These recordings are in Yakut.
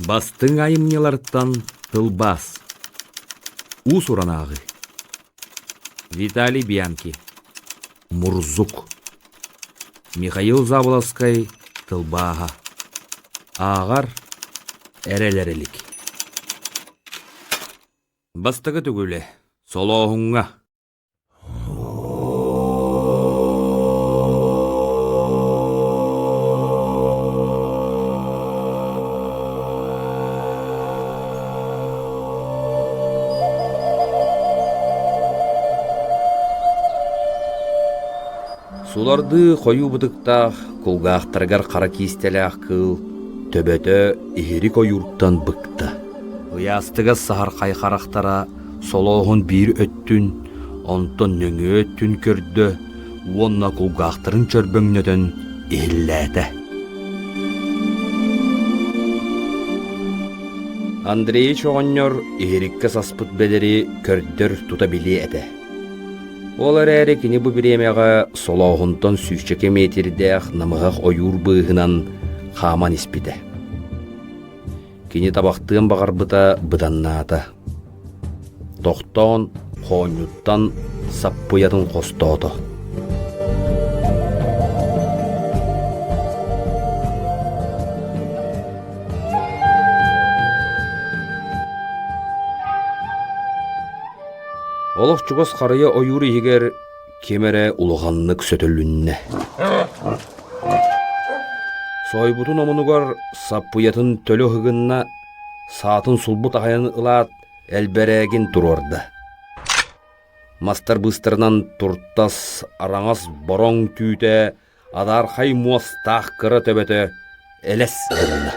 Бастыҥ айымньылартан тылбаас. Уус-уран ааҕыы. Виталий Бианки. Мурзук. Михаил Заболоцкай тылбааһа. Ааҕар эрэл эрилик. Бастакы төгүлэ Солооһуҥҥа. Сулардыы хойуу бытыктаах, кулгаахтарыгар хара киистэлээх кыыл төбөтө иһирик ойууртан быкта. Ыйаастыгас саһархай харахтара солооһун биир өттүн, онтон нөҥүө өттүн көрдө уонна кулгаахтарын чөрбөҥнөтөн иһиллээтэ. Андреич оҕонньор иһириккэ саспыт бэдэри көрдөр тута билиэ этэ. Ол эрээри кини бу бириэмэҕэ солооһунтан сүүсчэкэ миэтирдээх намыһах ойуур быыһынан хааман испитэ. Кини табахтыан баҕарбыта быданнаата. Тохтоон, хоонньуттан саппыйатын хостоото. Олох чугас харыйа ойуур иһигэр ким эрэ улаханнык сөтөлүннэ. Сойбутун омунугар саппыйатын төлө ыһыгынна, саатын сулбут аһайан ылаат, элбэрээгин туруорда. Мастар быыстарынан туртас, араҥас бороҥ түүтэ, адаархай муостаах кыра төбөтө элэс гынна.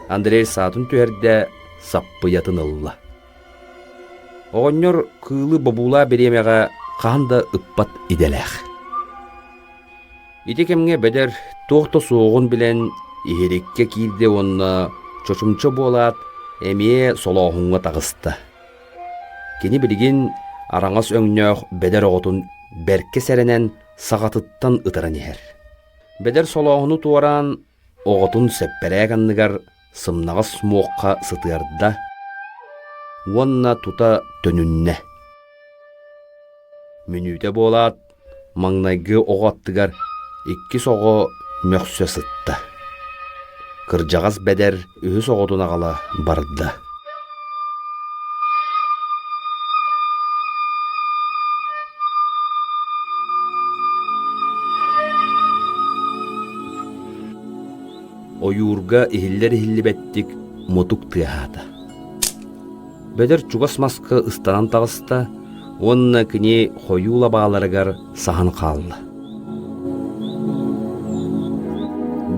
Андрей саатын түһэрдэ, саппыйатын ылла. Оҕонньор кыылы бобуулаах бириэмэҕэ хаһан да ыппат идэлээх. Ити кэмҥэ Бэдэр туох да суоҕун билэн иһириккэ киирдэ уонна чочумча буолаат эмиэ солооһуҥҥа таҕыста. Кини билигин араҥас өҥнөөх бэдэр оҕотун бэркэ сэрэнэн саҕатыттан ытыран иһэр. Бэдэр солооһуну туораан оҕотун сэппэрээк анныгар сымнаҕас муохха сытыарда уонна тута төнүннэ. Мүнүүтэ буолаат, маҥнайгы оҕо аттыгар иккис оҕо мөхсө сытта. Кырдьаҕас бэдэр үһүс оҕотун аҕала барда. Ойуурга иһиллэр-иһиллибэттик мутук тыаһаата. Бэдэр чугас маска ыстанан таҕыста уонна кини хойуу лабааларыгар саһан хаалла.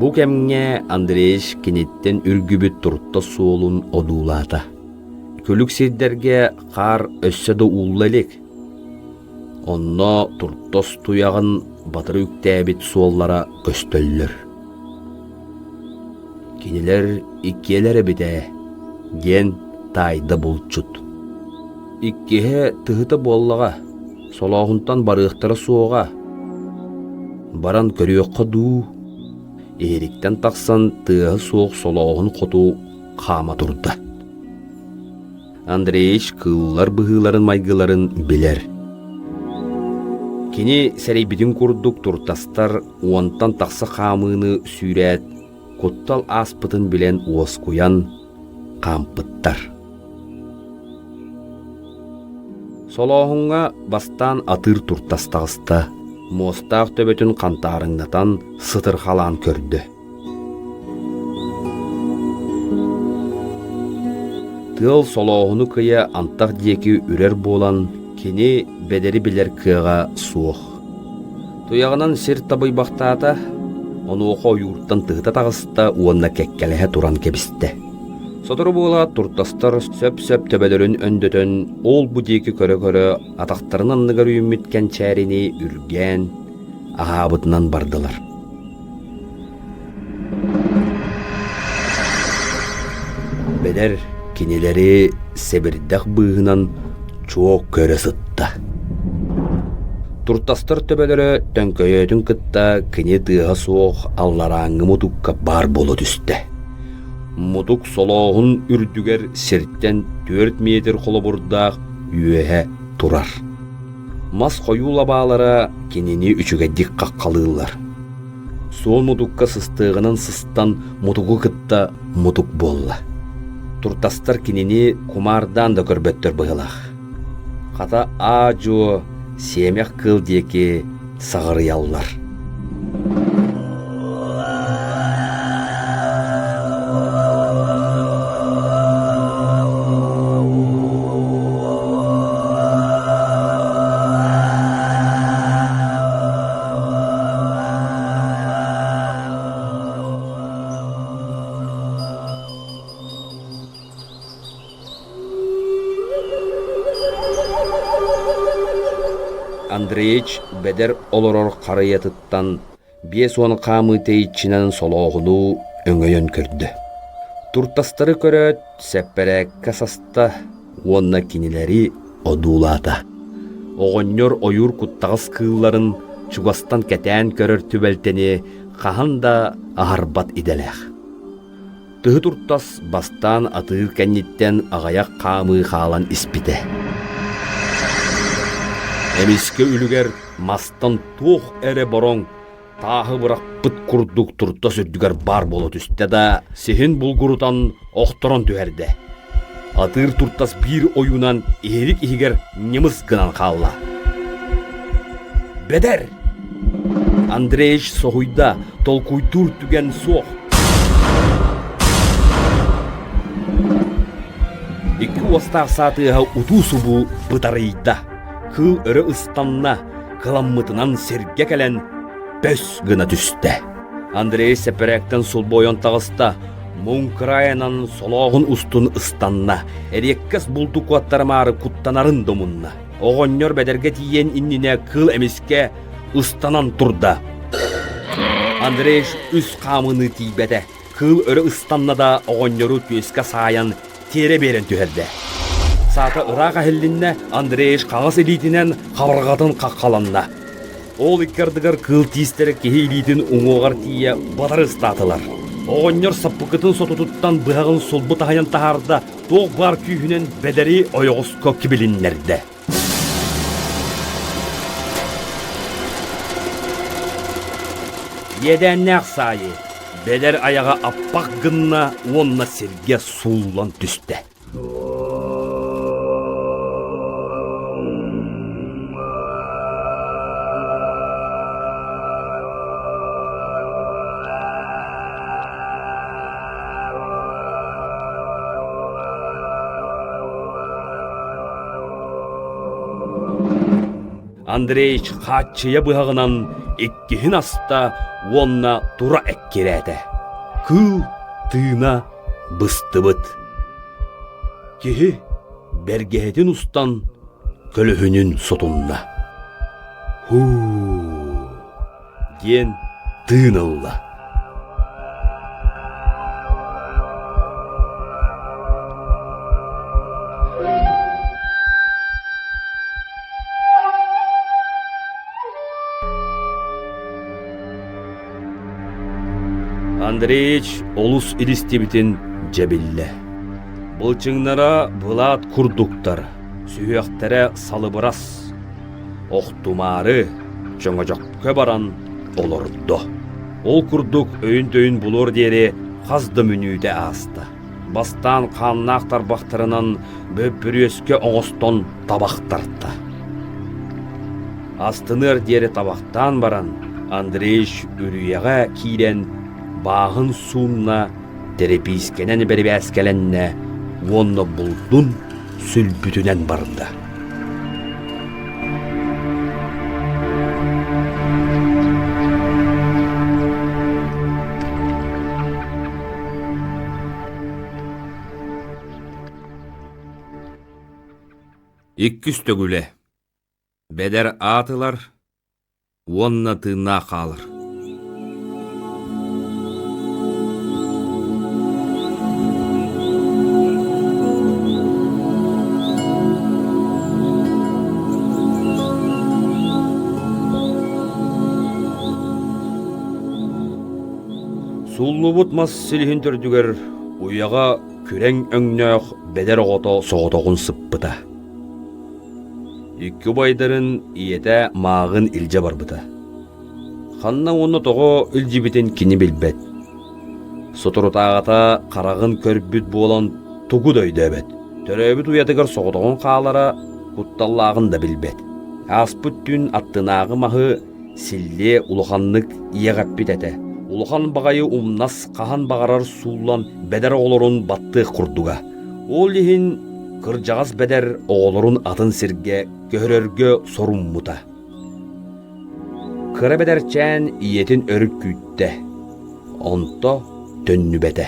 Бу кэмҥэ Андреевич киниттэн үргүбүт турта суолун одуулаата. Күлүк сирдэргэ хаар өссө да уулла илик. Онно туртас туйаҕын батыры үктээбит суоллара көстөллөр. Кинилэр иккиэлэр эбит ээ, диэн таайда булчут. Иккиһэ тыһыта буоллаҕа, солооһунтан барыахтара суоҕа. Баран көрүөххэ дуу, иһириктэн тахсан тыаһа суох солооһун хоту хаама турда. Андреевич кыыллар быһыыларын-майгыларын билэр. Кини сэрэйбитин курдук туртастар уонтан тахса хаамыыны сүүрээт, куттал ааспытын билэн уоскуйан хаампыттар. Солооһуҥҥа бастаан атыыр туртас таҕыста, муостаах төбөтүн хантаарыҥнатан сытырхалаан көрдө. Тыал солооһуну кыйа антах диэки үрэр буолан, кини бэдэри билэр кыаҕа суох. Туйаҕынан сир табыйбахтаата, онуоха ойууртан тыһыта таҕыста уонна кэккэлэһэ туран кэбистэ. Сотору буолаат туртастар сөп-сөп төбөлөрүн өндөтөн ол-бу диэки көрө-көрө атахтарын анныгар үүммүт кэнчээрини үргээн, аһаабытынан бардылар. Бэдэр кинилэри сэбирдэх быыһынан чуо көрө сытта. Туртастар төбөлөрө төҥкөйөөтүн кытта кини тыаһа суох алларааҥҥы мутукка баар буола түстэ. Мутук солооһун үрдүгэр сиртэн 4 метр холобурдаах үөһэ турар. Мас хойуу лабаалара кинини үчүгэйдик хаххалыыллар. Суол мутукка сыстыаҕынан сыстан мутугу кытта мутук буолла. Туртастар кинини кумаардаан да көрбөттөр быһыылаах. Хата аа-дьуо сиэмэх кыыл диэки саҕарыйаллар. Андреич бэдэр олорор харыйатыттан 50 хаамыы тэйиччинэн солооһуну өҥөйөн көрдө. Туртастары көрөөт, сэппэрээккэ саста уонна кинилэри одуулаата. Оҕонньор ойуур куттаҕас кыылларын чугастан кэтээн көрөр түбэлтэни хаһан да аһарбат идэлээх. Тыһы туртас бастаан атыыр кэнниттэн аҕыйах хаамыы хаалан испитэ. Эмискэ үлүгэр мастан туох эрэ бороҥ тааһы бырахпыт курдук туртас үрдүгэр баар буола түстэ да, сиһин булгурутан охторон түһэрдэ. Атыыр туртас биир ойуунан иһирик иһигэр ньымыс гынан хаалла. «Бэдэр!» Андреевич соһуйда, толкуйдуур түгэн суох. Икки уостаах саа тыаһа утуу-субуу бытарыйда. Кыыл өрө ыстанна, кыламмытынан сиргэ кэлэн пөс гына түстэ. Андрей сэпэрээктэн сулбойон таҕыста, муҥ кыраайынан солооһун устун ыстанна, эриэккэс булду куоттарымаары куттанарын домунна. Оҕонньор бэдэргэ тиийэн иннинэ кыыл эмискэ ыстанан турда. Андрей үс хаамыыны тиийбэтэ. Кыыл өрө ыстанна да оҕонньору түөскэ саайан тиэрэ биэрэн түһэрдэ. Саата ыраах эһиллиннэ, Андреевич хаҥас илиитинэн хабарҕатын хаххаланна. Ол икки ардыгар кыыл тиистэрэ киһи илиитин уҥуоҕар тиийэ батары ыстаатылар. Оҕонньор саппыкытын сототуттан быһаҕын сулбу таһыйан таһаарда, туох баар күүһүнэн бэдэри ойоҕоско кибилиннэрдэ. Иэдээннээх саайы бэдэр айаҕа аппах гынна уонна сиргэ сууллан түстэ. Андреич хааччыйа быһаҕынан иккиһин аста уонна тура эккирээтэ. Кыыл тыына быстыбыт. Киһи бэргэһэтин устан көлөһүнүн сотунна. «Һуу» диэн тыын ылла. Андреич олус илистибитин дьэ биллэ. Былчыҥнара былаат курдуктар, сүһүөхтэрэ салыбырас. Охтумаары чөҥөчөккө баран олордо. Ол курдук өйүн-төйүн булуор диэри хас да мүнүүтэ ааста. Бастаан хааннаах тарбахтарынан бөппүрүөскэ оҥостон табах тарта. Астыныар диэри табахтаан баран, Андреич үрүйэҕэ киирэн бааһын суунна, тэрэпиискэнэн бэрибээскэлэннэ уонна булдун сүлбүтүнэн барда. Иккис төгүлэ Бэдэр аат ылар уонна тыыннаах хаалар. Сууллубут мас силиһин төрдүгэр. Уйаҕа күрэҥ өҥнөөх бэдэр оҕото соҕотоҕун сыппыта. Икки убайдарын ийэтэ мааҕын илдьэ барбыта. Ханна уонна тоҕо илдьибитин кини билбэт. Соторутааҕыта хараҕын көрбүт буолан тугу да өйдөөбөт. Төрөөбүт уйатыгар соҕотоҕун хаалара кутталлааҕын да билбэт. Ааспыт түүн аттынааҕы маһы силлиэ улаханнык иэҕэппит этэ. Улахан баҕайы умнас хаһан баҕарар сууллан бэдэр оҕолорун баттыах курдуга. Ол иһин кырдьаҕас бэдэр оҕолорун атын сиргэ көһөрөргө соруммута. Кыра бэдэрчээн ийэтин өрүт күүттэ, онто төннүбэтэ.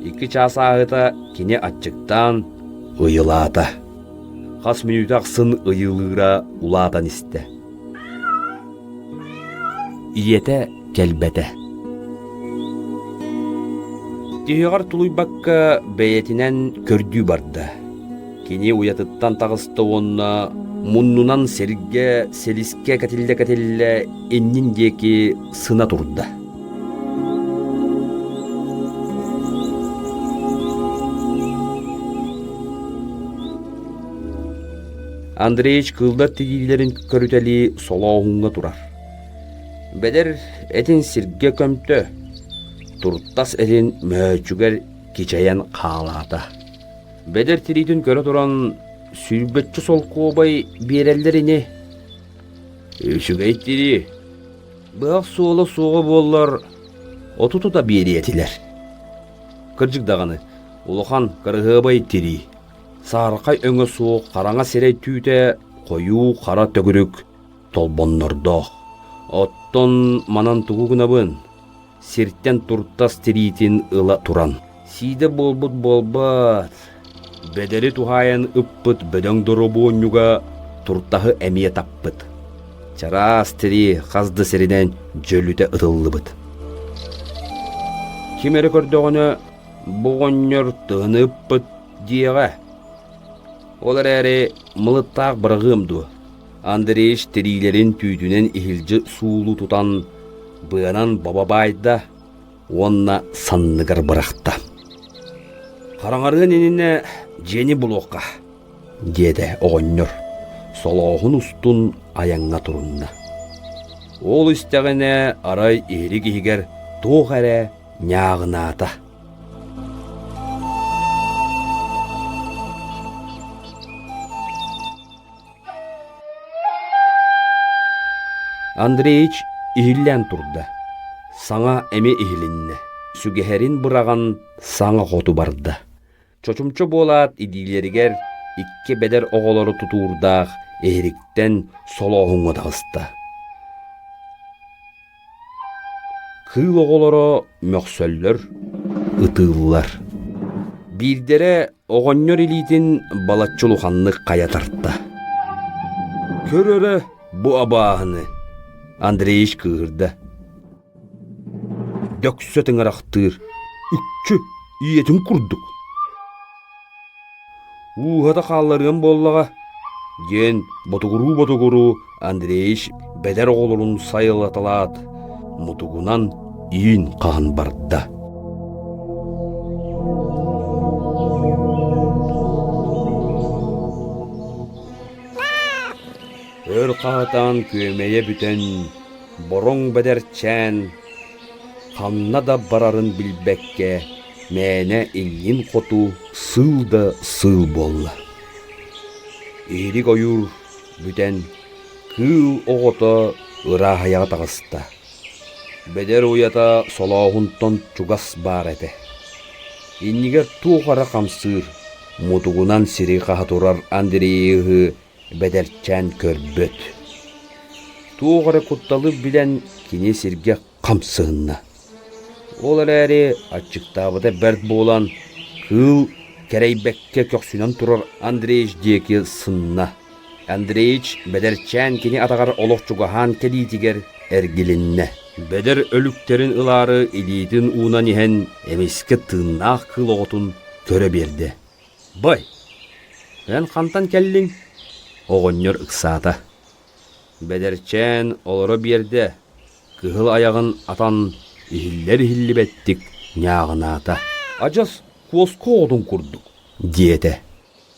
Икки чаас ааһыыта кини аччыктаан ыйылаата. Хас мүнүүтэ ахсын ыйылыыра улаатан истэ. Ийэтэ кэлбэтэ. Тиһэҕэр тулуйбакка бэйэтинэн көрдүү барда. Кини уйатыттан таҕыста уонна муннунан сиргэ силискэ кэтиллэ-кэтиллэ иннин диэки сына турда. Андреич кыыллар тигиилэрин көрүтэлии солооһуҥҥа турар. Бэдэр этин сиргэ көмтө, туртас этин мөһөөччүгэр кичэйэн хаалаата. Бэдэр тириитин көрө туран сүүрбэччэ солкуобай биэрэллэр ини. Үчүгэй тирии. Быһах суола суоҕа буоллар, оту тута биэриэ этилэр. Кырдьык даҕаны, улахан кырыһыабай тирии. Саархай өҥө суох хараҥа сирэй түүтэ хойуу хара төгүрүк толбоннордоох. Оттон манан тугу гынабын? Сиртэн туртас тириитин ыла туран. Сиидэ буолбут буолбат, бэдэри туһаайан ыппыт бөдөҥ доробуонньуга туртаһы эмиэ таппыт. Чараас тирии хас да сиринэн дьөлүтэ ытыллыбыт. Ким эрэ көрдөҕүнэ, бу оҕонньор тыһыны ыппыт диэҕэ. Ол эрээри мылыттаах быраҕыам дуо? Андреевич тириилэрин түүтүнэн иһилдьи суулуу тутан, быанан баба баайда уонна санныгар бырахта. «Хараҥарыан иннинэ дьиэни булуохха», диэтэ оҕонньор, солооһун устун айаҥҥа турунна. Ол истэҕинэ арай иһирик иһигэр туох эрэ ньааҕынаата. Андреич иһиллээн турда, саҥа эмиэ иһилиннэ, сүгэһэрин быраҕан саҥа хоту барда. Чочумча буолаат илиилэригэр икки бэдэр оҕолору тутуурдаах иһириктэн солооһуҥҥа таҕыста. Кыыл оҕолоро мөхсөллөр, ытыыллар. Биирдэрэ оҕонньор илиитин балачча улаханнык хайа тарта. «Көр эрэ бу абааһыны!» Андреич кыыһырда. Дөксө тыҥырахтыыр, үкчү ийэтин курдук. Ууһата хаалларыам буоллаҕа, диэн ботугуруу-ботугуруу Андреич бэдэр оҕолорун сайылаталаат, мутугунан иин хаһан барда. Өр хаһытаан күөмэйэ бүтэн, бороҥ бэдэрчээн ханна да барарын билбэккэ, мээнэ иннин хоту сыыл да сыыл буолла. Иһирик ойуур бүтэн, кыыл оҕото ырааһыйаҕа таҕыста. Бэдэр уйата солооһунтан чугас баар этэ. Иннигэр туох эрэ хамсыыр, мутугунан сири хаһа турар Андреевы бэдэрчээн көрбөт. Туох эрэ кутталы билэн кини сиргэ хам сыһынна. Ол эрээри аччыктаабыта бэрт буолан, кыыл кэрэйбэккэ көхсүнэн турар Андреич диэки сынна. Андреич бэдэрчээн кини атаҕар олох чугаһаан кэлиитигэр эргилиннэ. Бэдэр өлүктэрин ылаары илиитин уунан иһэн эмискэ тыыннаах кыыл оҕотун көрө биэрдэ. «Бай, эн хантан кэллиҥ?» Оҕонньор ыксаата. Бэдэрчээн олоро биэрдэ, кыһыл айаҕын атан иһиллэр-иһиллибэттик ньааҕынаата. Адьас куоска оҕотун курдук, диэтэ.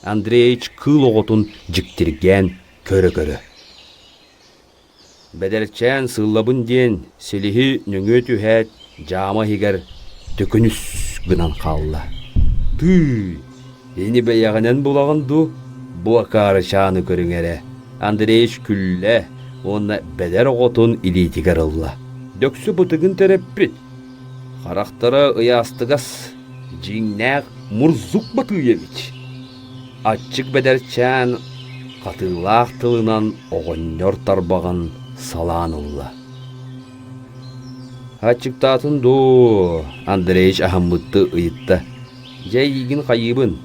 Андреич кыыл оҕотун дьиктиргээн көрө-көрө. Бэдэрчээн сыыллабын диэн силиһи нөҥүө түһээт дьаама иһигэр төкүнүс гынан хаалла. Тыый, ини бэйэҕинэн булаҕын дуу, бу акаарычааны көрүҥ эрэ, Андреич күллэ уонна бэдэр оҕотун илиитигэр ылла. Дөксү бытыгын тэрэппит, харахтара ыйаастыгас, дьиҥнээх Мурзук Батыевич. Аччык бэдэрчээн хатыылаах тылынан оҕонньор тарбаҕын салаан ылла. «Аччыктаатын дуу?» Андреич аһыммытты ыйытта. «Дьэ эйиигин хайыыбын?»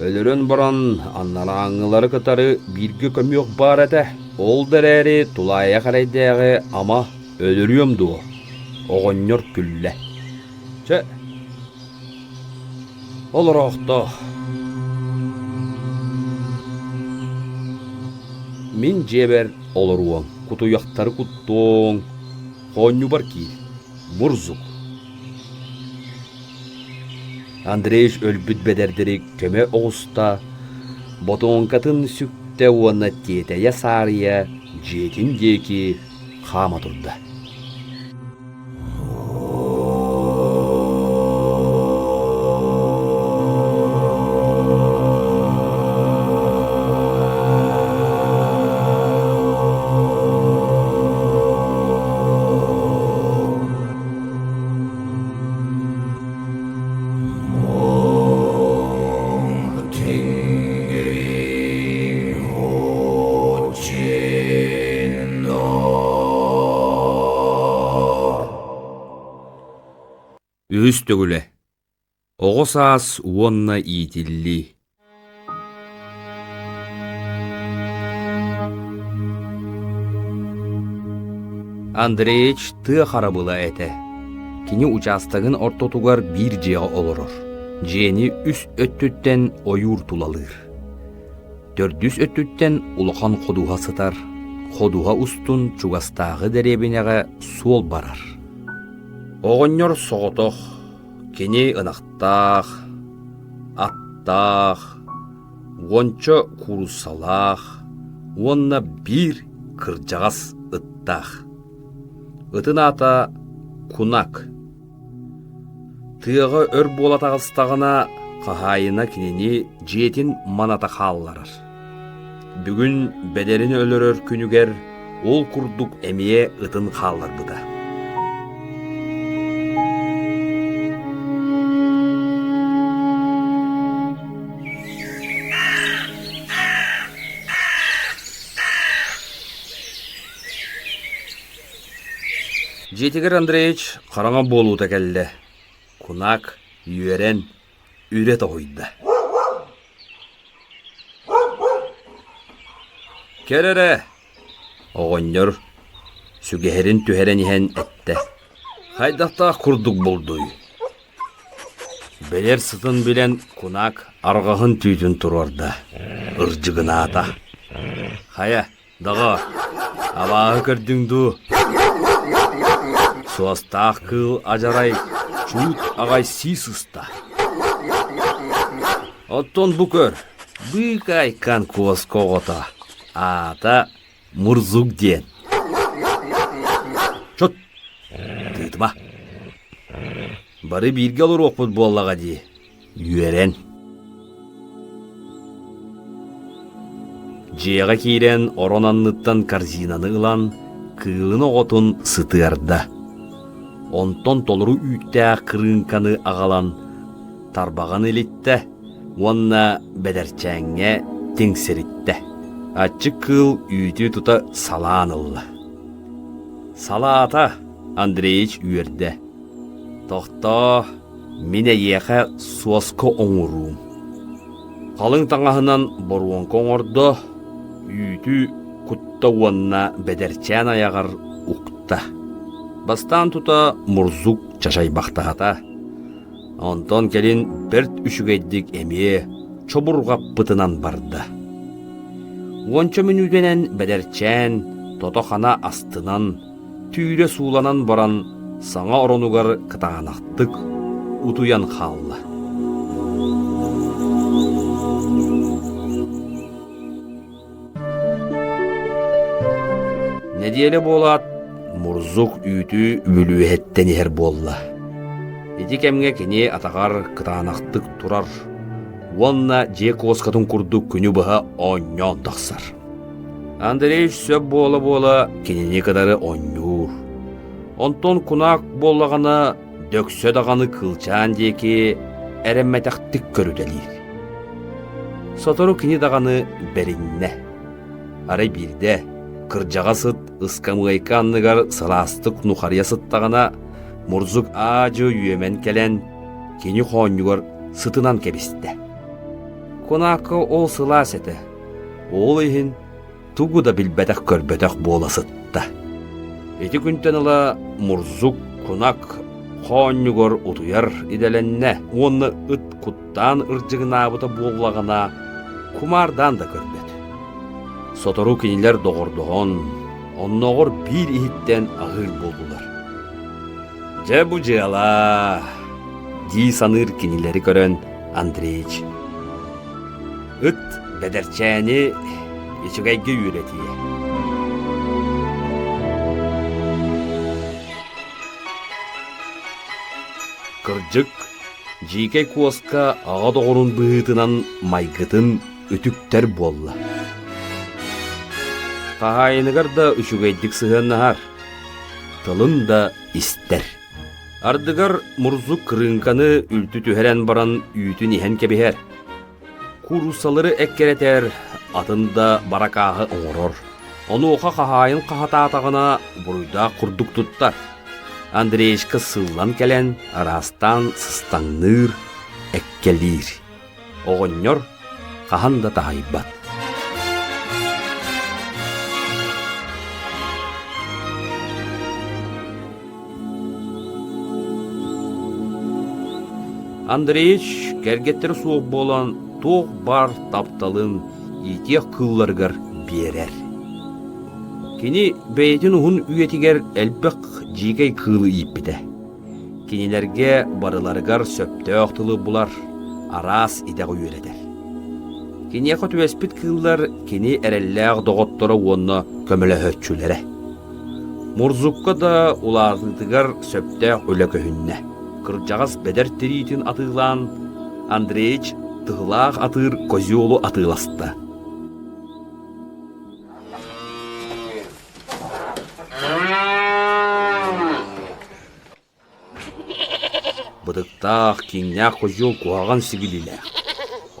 Өлөрөн баран анарааҥҥылары кытары бииргэ көмүөх баар этэ. Ол да эрээри тулаайах эрэйдээҕи ама өлөрүөм дуо? Оҕонньор күллэ. Чэ, Олороохтоох. Мин дьиэбэр олоруоҥ, кутуйахтары куттуоҥ, хоонньубар киир, Мурзук. Андреевич өлбүт бэдэрдэри көмө оҕуста, ботуоҥкатын сүктэ уонна тиэтэйэ саарыйа дьиэтин диэки хаама турда. Үһүс төгүлэ Оҕо саас уонна иитиллии Андреич тыа харабыла этэ. Кини учаастагын ортотугар биир дьиэҕэ олорор. Дьиэни үс өттүттэн ойуур тулалыыр. Төрдүс өттүттэн улахан ходуһа сытар, ходуһа устун чугастааҕы дэриэбинэҕэ суол барар. Оҕонньор соҕотох, кини ынахтаах, аттаах, уонча кууруссалаах уонна биир кырдьаҕас ыттаах. Ытын аата Кунак. Тыаҕа өр буола таҕыстаҕына, хаһаайына кинини дьиэтин маната хаалларар. Бүгүн бэдэрин өлөрөр күнүгэр ол курдук эмиэ ытын хаалларбыта. Дьиэтигэр Андреевич хараҥа буолуута кэллэ. Кунак үөрэн, үрэ тоһуйда. «Кэл эрэ!» оҕонньор сүгэһэрин түһэрэн иһэн эттэ. «Хайдахтаах курдук булдуй?» Бэлэр сытын билэн кунак арҕаһын түүтүн туруорда, ырдьыгынаата. «Хайа, Доҕоор, абааһы көрдүҥ дуу? Суостаах кыыл адьарай чуут аҕай сии сыста. Оттон бу көр, быыкайкан куоска оҕото, аата Мурзук диэн. Чот, тыытыма. Бары бииргэ олоруохпут буоллаҕа дии, үөрэн. Дьиэҕэ киирэн орон анныттан корзинаны ылан, кыылын оҕотун сытыарда. Онтон толору үүттээх кырыыҥканы аҕалан тарбаҕын илиттэ уонна бэдэрчээҥҥэ тиҥсириттэ. Аччык кыыл үүтү тута салаан ылла. Салаата, Андреич үөрдэ. Тохтоо, мин эйиэхэ суоска оҥоруум. Халыҥ таҥаһынан боруоҥка оҥордо, үүтү кутта уонна бэдэрчээн айаҕар укта. Бастаан тута Мурзук чачайбахтаата. Онтон кэлин бэрт үчүгэйдик эмиэ чобурҕаппытынан барда. Уонча мүнүүтэнэн бэдэрчээн тото-хана астынан, түүрэ сууланан баран саҥа оронугар кытаанахтык утуйан хаалла. Нэдиэлэ буолаат, Мурзук үүтү үмүлүөһэттэн иһэр буолла. Ити кэмҥэ кини атаҕар кытаанахтык турар уонна дьиэ куоскатын курдук күнү быһа оонньоон тахсар. Андрей сөп буола-буола кинини кытары оонньуур. Онтон кунаак буоллаҕына дөксө даҕаны кылчаан диэки эрэммэтэхтик көрүтэлиир. Сотору кини даҕаны бэриннэ. Арай биирдэ кырдьаҕас ыт ыскамыайка анныгар сылаастык нухарыйа сыттаҕына, Мурзук аа-дьуо үөмэн кэлэн кини хоонньугар сытынан кэбистэ. Кунаакка ол сылаас этэ. Ол иһин тугу да билбэтэх-көрбөтөх буола сытта. Ити күнтэн ыла Мурзук кунак хоонньугар утуйар идэлэннэ уонна ыт куттаан ырдьыгынаабыта буоллаҕына кумаардаан да көрбөт. Сотору кинилэр доҕордоһон, оннооҕор биир иһиттэн аһыыр буоллулар. «Дьэ бу дьыала!» дии саныыр кинилэри көрөн Андреич. Ыт бэдэрчээни үчүгэйгэ үөрэтиэ. Кырдьык, дьиикэй куоска аҕа доҕорун быһыытынан майгытын үтүктэр буолла. Хаһаайыныгар да үчүгэйдик сыһыаннаһар, тылын да истэр. Ардыгар Мурзук кырыыҥканы үлтү түһэрэн баран үүтүн иһэн кэбиһэр. Кууруссалары эккирэтэр, атын да баракааһы оҥорор. Онуоха хаһаайын хаһатаатаҕына буруйдаах курдук туттар. Андреечка сыыллан кэлэн араастаан сыстаҥныыр, эккэлиир. Оҕонньор хаһан да таһыйбат. Андреич кэргэттэрэ суох буолан туох баар тапталын иитиэх кыылларыгар биэрэр. Кини бэйэтин уһун үйэтигэр элбэх дьиикэй кыылы ииппитэ. Кинилэргэ барыларыгар сөптөөх тылы булар, араас идэҕэ үөрэтэр. Киниэхэ түбэспит кыыллар кини эрэллээх доҕотторо уонна көмөлөһөөччүлэрэ. Мурзукка да улаатыытыгар сөптөөх үлэ көһүннэ. Кырдьаҕас бэдэр тириитин атыылаан, Андреич тыһылаах атыыр козелу атыыласта. Бытыктаах, киҥнээх козел куһаҕан сигилилээх.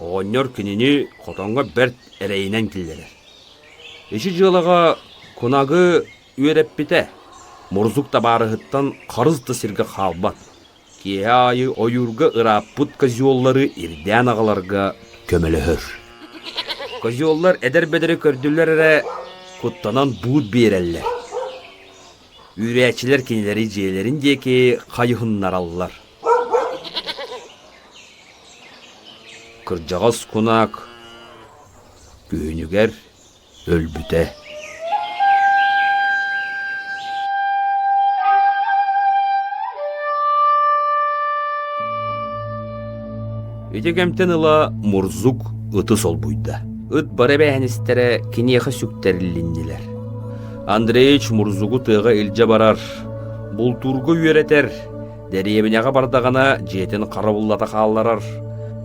Оҕонньор кинини хотоҥҥо бэрт эрэйинэн киллэрэр. Ити дьыалаҕа кунагы үөрэппитэ, Мурзук табаарыһыттан харыс да сиргэ хаалбат. Киэһэ аайы ойуурга ырааппыт козеллары ирдээн аҕаларга көмөлөһөр. Козеллар эдэр бэдэри көрдүлэр эрэ, куттанан буут биэрэллэр. Үүрээччилэр кинилэри дьиэлэрин диэки хайыһыннараллар. Кырдьаҕас кунаак күһүнүгэр өлбүтэ. Ити кэмтэн ыла Мурзук ыты солбуйда. Ыт бары эбээһинэстэрэ киниэхэ сүктэрилиннилэр. Андреич Мурзугу тыаҕа илдьэ барар, бултуурга үөрэтэр, дэриэбинэҕэ бардаҕына дьиэтин харабыллата хаалларар,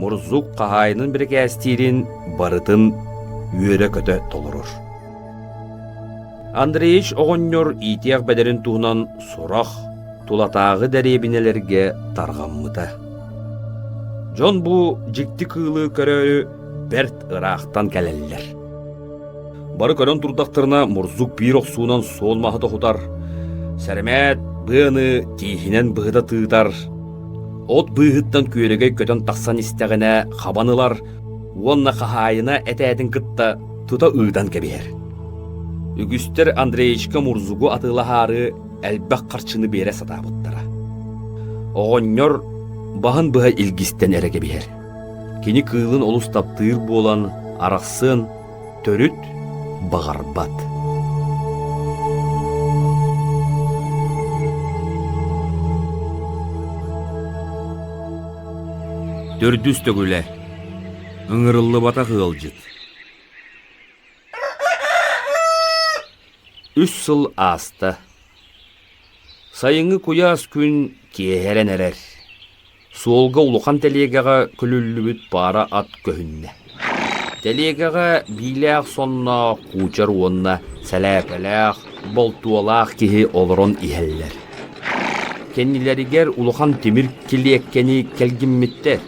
Мурзук хаһаайынын бирикээстиирин барытын үөрэ-көтө толорор. Андреич оҕонньор иитиэх бэдэрин туһунан сурах тулатааҕы дэриэбинэлэргэ тарҕаммыта. Дьон бу дьикти кыылы көрөөрү бэрт ыраахтан кэлэллэр. Бары көрөн турдахтарына Мурзук биир охсуунан суон маһы тоһутар, сэрэмээт быаны тииһинэн быһыта тыытар, от быыһыттан күөрэгэй көтөн тахсан истэҕинэ хабан ылар уонна хаһаайына этээтин кытта тута ыытан кэбиһэр. Үгүстэр Андреечка Мурзугу атыылаһаары элбэх харчыны биэрэ сатаабыттара. Оҕонньор баһын быһа илгистэн эрэ кэбиһэр. Кини кыылын олус таптыыр буолан арахсыан төрүт баҕарбат. Төрдүс төгүлэ ыҥырыллыбатах ыалдьыт. Үс сыл ааста. Сайыҥҥы куйаас күн киэһэрэн эрэр. Суолга улахан тэлиэгэҕэ көлүллүбүт паара ат көһүннэ. Тэлиэгэҕэ биилээх сонноох куучар уонна сэлээпэлээх, болтуолаах киһи олорон иһэллэр. Кэннилэригэр улахан тимир килиэккэни кэлгиммиттэр.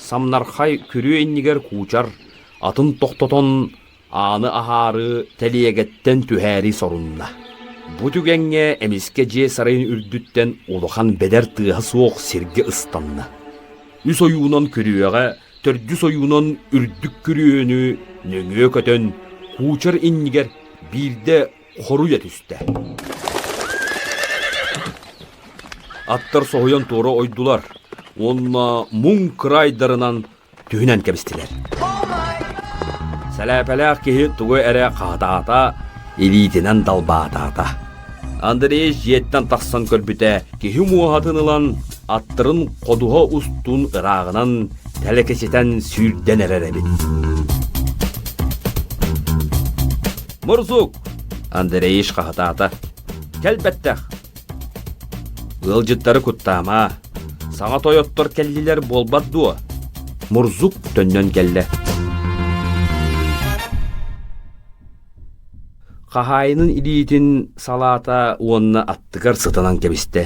Самнархай күрүө иннигэр куучар атын тохтотон Ааны аһаары тэлиэгэттэн түһээри сорунна. Бу түгэҥҥэ эмискэ дьиэ сарайын үрдүттэн улахан бэдэр тыаһа суох сиргэ ыстанна. Үс ойуунан күрүөҕэ, төрдүс ойуунан үрдүк күрүөнү нөҥүө көтөн, куучар иннигэр биирдэ хоруйа түстэ. Аттар соһуйан туора ойдулар уонна муҥ кыраайдарынан түһүнэн кэбистилэр. Сэлээпэлээх киһи тугу эрэ хаһытаата, илиитинэн далбаатаата. Андрей дьиэттэн тахсан көрбүтэ, киһи муоһатын ылан, аттарын ходуһа устун ырааҕынан тэлэкэчитэн сүүрдэн эрэр эбит. «Мурзук!» Андреич хаһытаата. «Кэлбэттэх! Ыалдьыттары куттаама, саҥа тойоттор кэллилэр буолбат дуо? Мурзук төннөн кэллэ. Хаһаайынын илиитин салаата уонна аттыгар сытанан кэбистэ.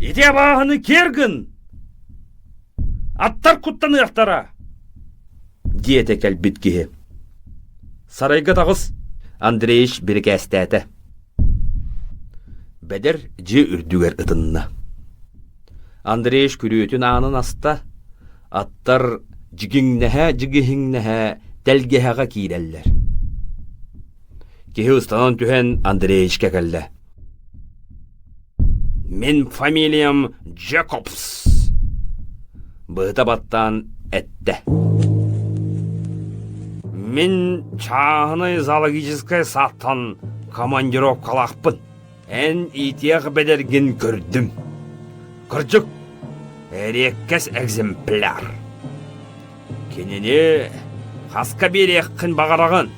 «Ити абааһыны киэр гын! Аттар куттаныахтара!» диэтэ кэлбит киһи. Сарайга таҕыс, Андреич бирикээстээтэ. Бэдэр дьиэ үрдүгэр ытынна. Андреич күрүөтүн аанын аста, аттар дьигиҥнэһэ-дьигиһиҥнэһэ тэлгэһэҕэ киирэллэр. Киһи ыстанан түһэн Андреичка кэллэ. Мин фамилиям Джекобс, быһыта баттаан эттэ. Мин чааһынай зоологическай сааттан командировкалаахпын. Эн иитиэх бэдэргин көрдүм. Кырдьык, эриэккэс экземпляр. Кинини хаска биэриэххин баҕараҕын?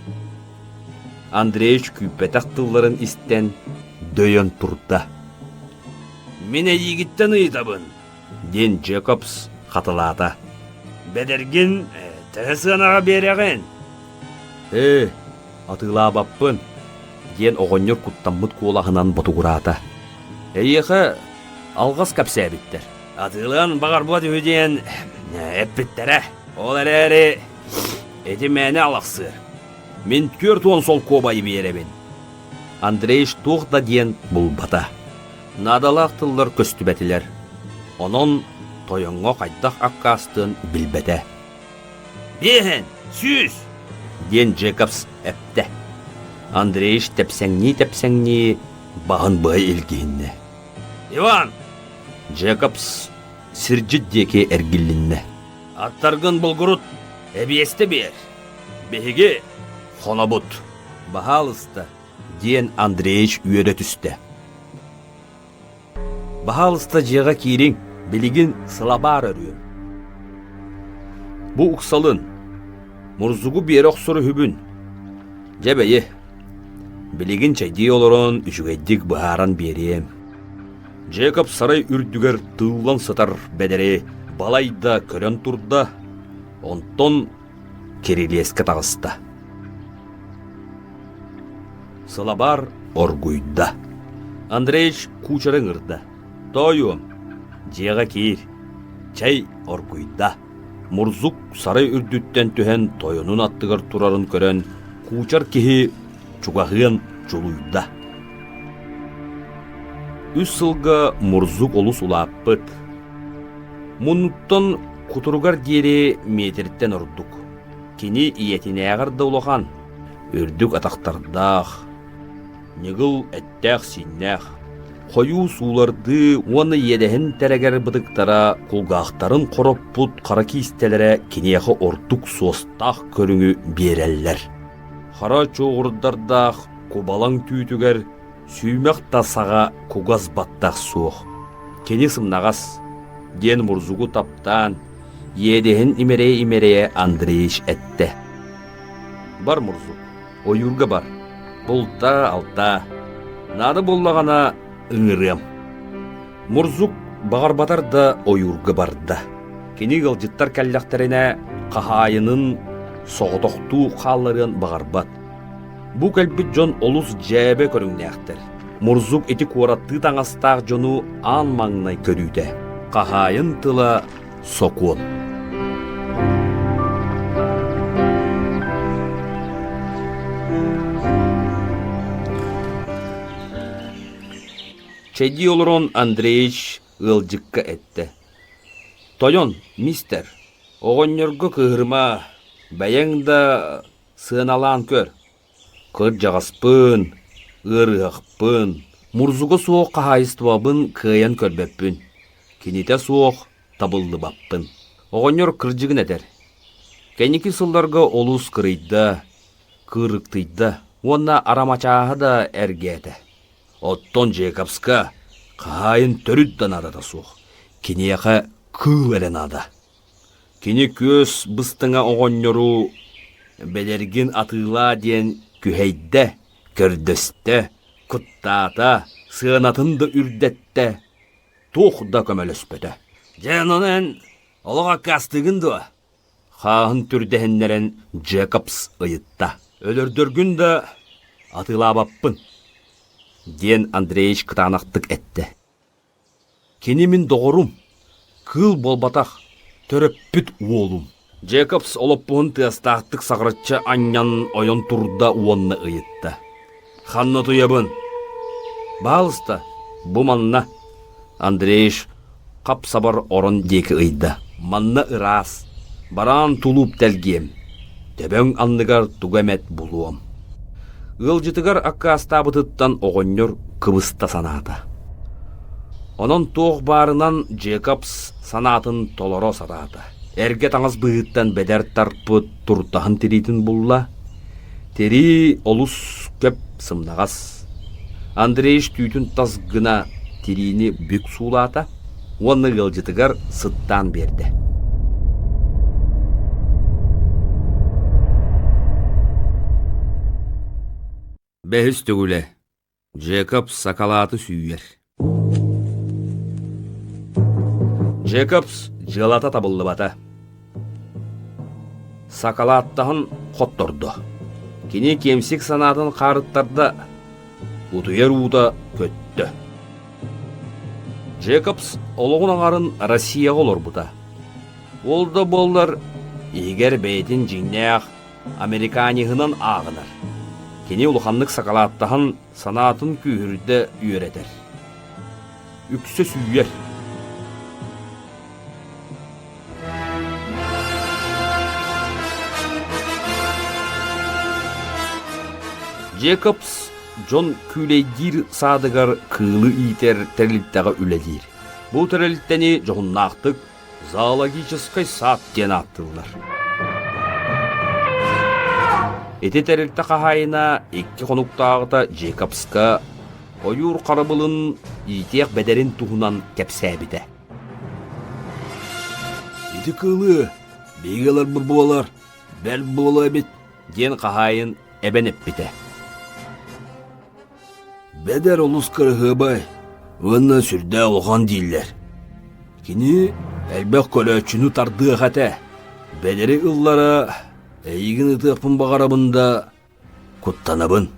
Андреевич күүппэтэх тылларын истэн дөйөн турда. «Мин эйиигиттэн ыйытабын», диэн Джекобс хатылаата. «Бэдэргин төһө сыанаҕа биэрэҕин?» «Ээ, атыылаабаппын», диэн оҕонньор куттаммыт куолаһынан ботугураата. «Эйиэхэ алҕас кэпсээбиттэр. Атыылыан баҕарбат үһү диэн эппиттэрэ. Ол эрээри ити мээнэ алахсыыр. Мин 40 солкуобайы биэрэбин. Андрейш туох да диэн булбата. Наадалаах тыллар көстүбэтилэр. Онон тойоҥҥо хайдах аккаастыан билбэтэ. «Биэһин! Сүүс!» диэн Джекобс эптэ. Андрейш тэпсэҥнии-тэпсэҥнии баһын быһа илгиһиннэ. «Иван!» Джекобс сирдьит диэки эргиллиннэ. «Аттаргын булгурут, эбиэстэ биэр!» Биһиги хонобут, баһаалыста, диэн Андреич үөрэ түстэ. Баһаалыста дьиэҕэ киириҥ, билигин сылабаар өрүөм. Бу уксалын, мурзугу биэрэ охсор үһүбүн. Дьэ бэйи, билигин чэйдии олорон үчүгэйдик быһааран биэриэм. Джекоб сарай үрдүгэр тыыллан сытар бэдэри балайда көрөн турда, онтон кирилиэскэ таҕыста. Сылабаар оргуйда. Андреич куучары ыҥырда. Тоойуом, дьиэҕэ киир. Чэй оргуйда. Мурзук сарай үрдүттэн түһэн тойонун аттыгар турарын көрөн, куучар киһи чугаһыан чулуйда. Үс сылга Мурзук олус улааппыт. Муннуттан кутуругар диэри миэтиртэн ордук. Кини ийэтинээҕэр да улахан, үрдүк атахтардаах, ньыгыл эттээх-сииннээх, хойуу суулардыы уонна иэдэһин тэрэгэр бытыктара кулгаахтарын хороппут хара киистэлэрэ киниэхэ ордук суостаах көрүҥү биэрэллэр. Хара чуоҕурдардаах кубалаҥ түүтүгэр Сүүмэх да саҕа кугас баттах суох. Кини сымнаҕас. Диэн Мурзугу таптаан, иэдэһин имэрийэ-имэрийэ Андреич эттэ. Бар Мурзук, ойуурга бар, бултаа-алтаа, наада буоллаҕына ыҥырыам. Мурзук баҕарбатар да ойуурга барда. Кини ыалдьыттар кэллэхтэринэ хаһаайынын соҕотохтуу хаалларыан баҕарбат. Бу кэлбит дьон олус дьээбэ көрүҥнээхтэр. Мурзук ити куораттыы таҥастаах дьону аан маҥнай көрүүтэ. Хаһаайын тыла сокуон. Чэйдии олорон Андреич ыалдьыкка эттэ: «Тойон, мистер, оҕонньорго кыыһырыма, бэйэҥ да сыаналаан көр. Кырдьаҕаспын, ыарыһахпын, мурзуга суох хаһаайыстыбабын кыайан көрбөппүн, кинитэ суох табыллыбаппын». Оҕонньор кырдьыгын этэр. Кэнники сылларга олус кырыйда, кыырыктыйда уонна арамачааһа да эргээтэ. Оттон Джейкобска хаһаайын төрүт да наадата суох, киниэхэ кыыл эрэ наада. Кини күөс быстыҥа оҕонньору бэлэргин атыылаа диэн күһэйдэ, көрдөстө, куттаата, сыанатын да үрдэттэ, туох да көмөлөспөтө. Дьэ, онон эн олох аккаастыыгын дуо? Хааһын түрдэһиннэрэн Джекобс ыйытта. Өлөрдөргүн да атыылаабаппын, диэн Андреич кытаанахтык эттэ. Кини мин доҕорум, кыыл буолбатах, төрөппүт уолум. Джекобс олоппоһун тыастаахтык саҕырыччы анньан ойон турда уонна ыйытта. «Ханна утуйабын?» «Баалыста, бу манна». Андреич хап-сабар орон диэки ыйда. «Манна ыраас, бараан тулууп тэлгиэм, төбөҥ анныгар тугу эмэт булуом». Ыалдьытыгар аккаастаабытыттан оҕонньор кыбыста санаата. Онон туох баарынан Джекобс санаатын толоро сатаата. Эргэ таҥас быыһыттан бэдэр тарпыт туртаһын тириитин булла. Тирии олус көп сымнаҕас. Андреич түүтүн тас гына тириини бүк суулаата уонна ыалдьытыгар сыттаан биэрдэ. Бэһис төгүлэ Джекобс сакалааты сүүйэр. Джекобс дьыалата табыллыбата. Сакалааттаһын хоттордо. Кини киэмсик санаатын хаарыттарда, утуйар уута көттө. Джекобс олоҕун аҥарын Россияҕа олорбута. Ол да буоллар, иһигэр бэйэтин дьиҥнээх американеһынан ааҕынар. Кини улаханнык сакалааттаһан санаатын күүһүрдэ үөрэтэр. Үксэ сүүйэр. Джекобс дьон күүлэйдиир саадыгар кыылы иитэр тэрилтэҕэ үлэлиир. Бу тэрилтэни дьоһуннаахтык Зоологическай сад диэн ааттыыллар. Ити тэрилтэ хаһаайына икки хонуктааҕыта Джекобска ойуур харабылын иитиэх бэдэрин туһунан кэпсээбитэ. «Ити кыылы биһиги ыларбыт буолар, бэрт буолуо эбит» диэн хаһаайын эбэн эппитэ. Бэдэр олус кыраһыабай уонна сүрдээх улахан дииллэр. Кини элбэх көрөөччүнү тардыах этэ. Бэдэри ыллара эйигин ытыахпын баҕарабын да куттанабын.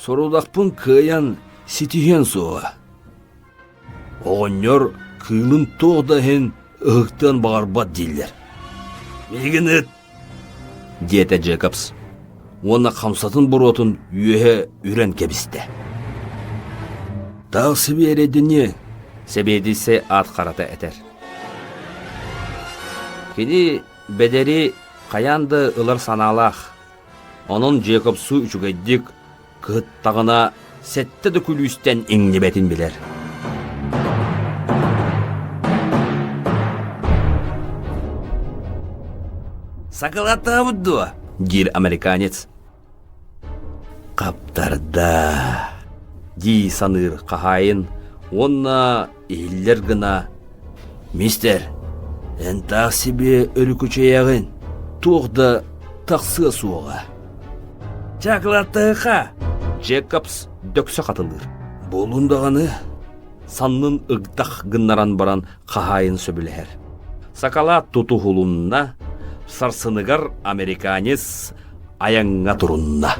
Сорудахпын кыайан ситиһиэн суоҕа. Оҕонньор кыылын туох да иһин ыһыктыан баҕарбат дииллэр. Миигин ыт диэтэ Джекобс уонна хамсатын буруотун үөһэ үрэн кэбистэ. «Таах сибиэрэйдэниэ», сэбиэдиссэй аат харата этэр. Кини бэдэри хайаан да ылар санаалаах. Онон Джекобсу үчүгэйдик кыһыттаҕына сэттэ да күлүүстэн иҥнибэтин билэр. «Сакалаттаабыт дуо?» диир американец. «Хаптарда» дии саныыр хаһаайын уонна иһиллэр гына. Мистер, эн таах сибиэ өрүкүчэйэҕин, туох да тахсыа суоҕа. Чакылаттыха! Джекобс дөксө хатылыыр. Буолун даҕаны, саннын ыгдах гыннаран баран хаһаайын сөбүлэһэр. Сакалаат тутуһулунна, сарсыныгар американец айаҥҥа турунна.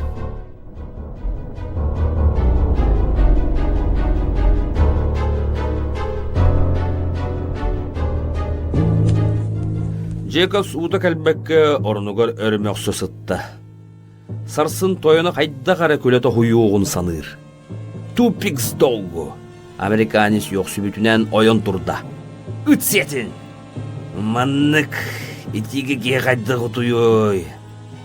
Джекобс уута кэлбэккэ оронугар өр мөхсө сытта. Сарсын тойоно хайдах эрэ күлэ тоһуйуоҕун саныыр. Тупикс долгу! Американец үөхсүбүтүнэн ойон турда. Ыт сиэтин! Маннык итиигэ киһи хайдах утуйуой?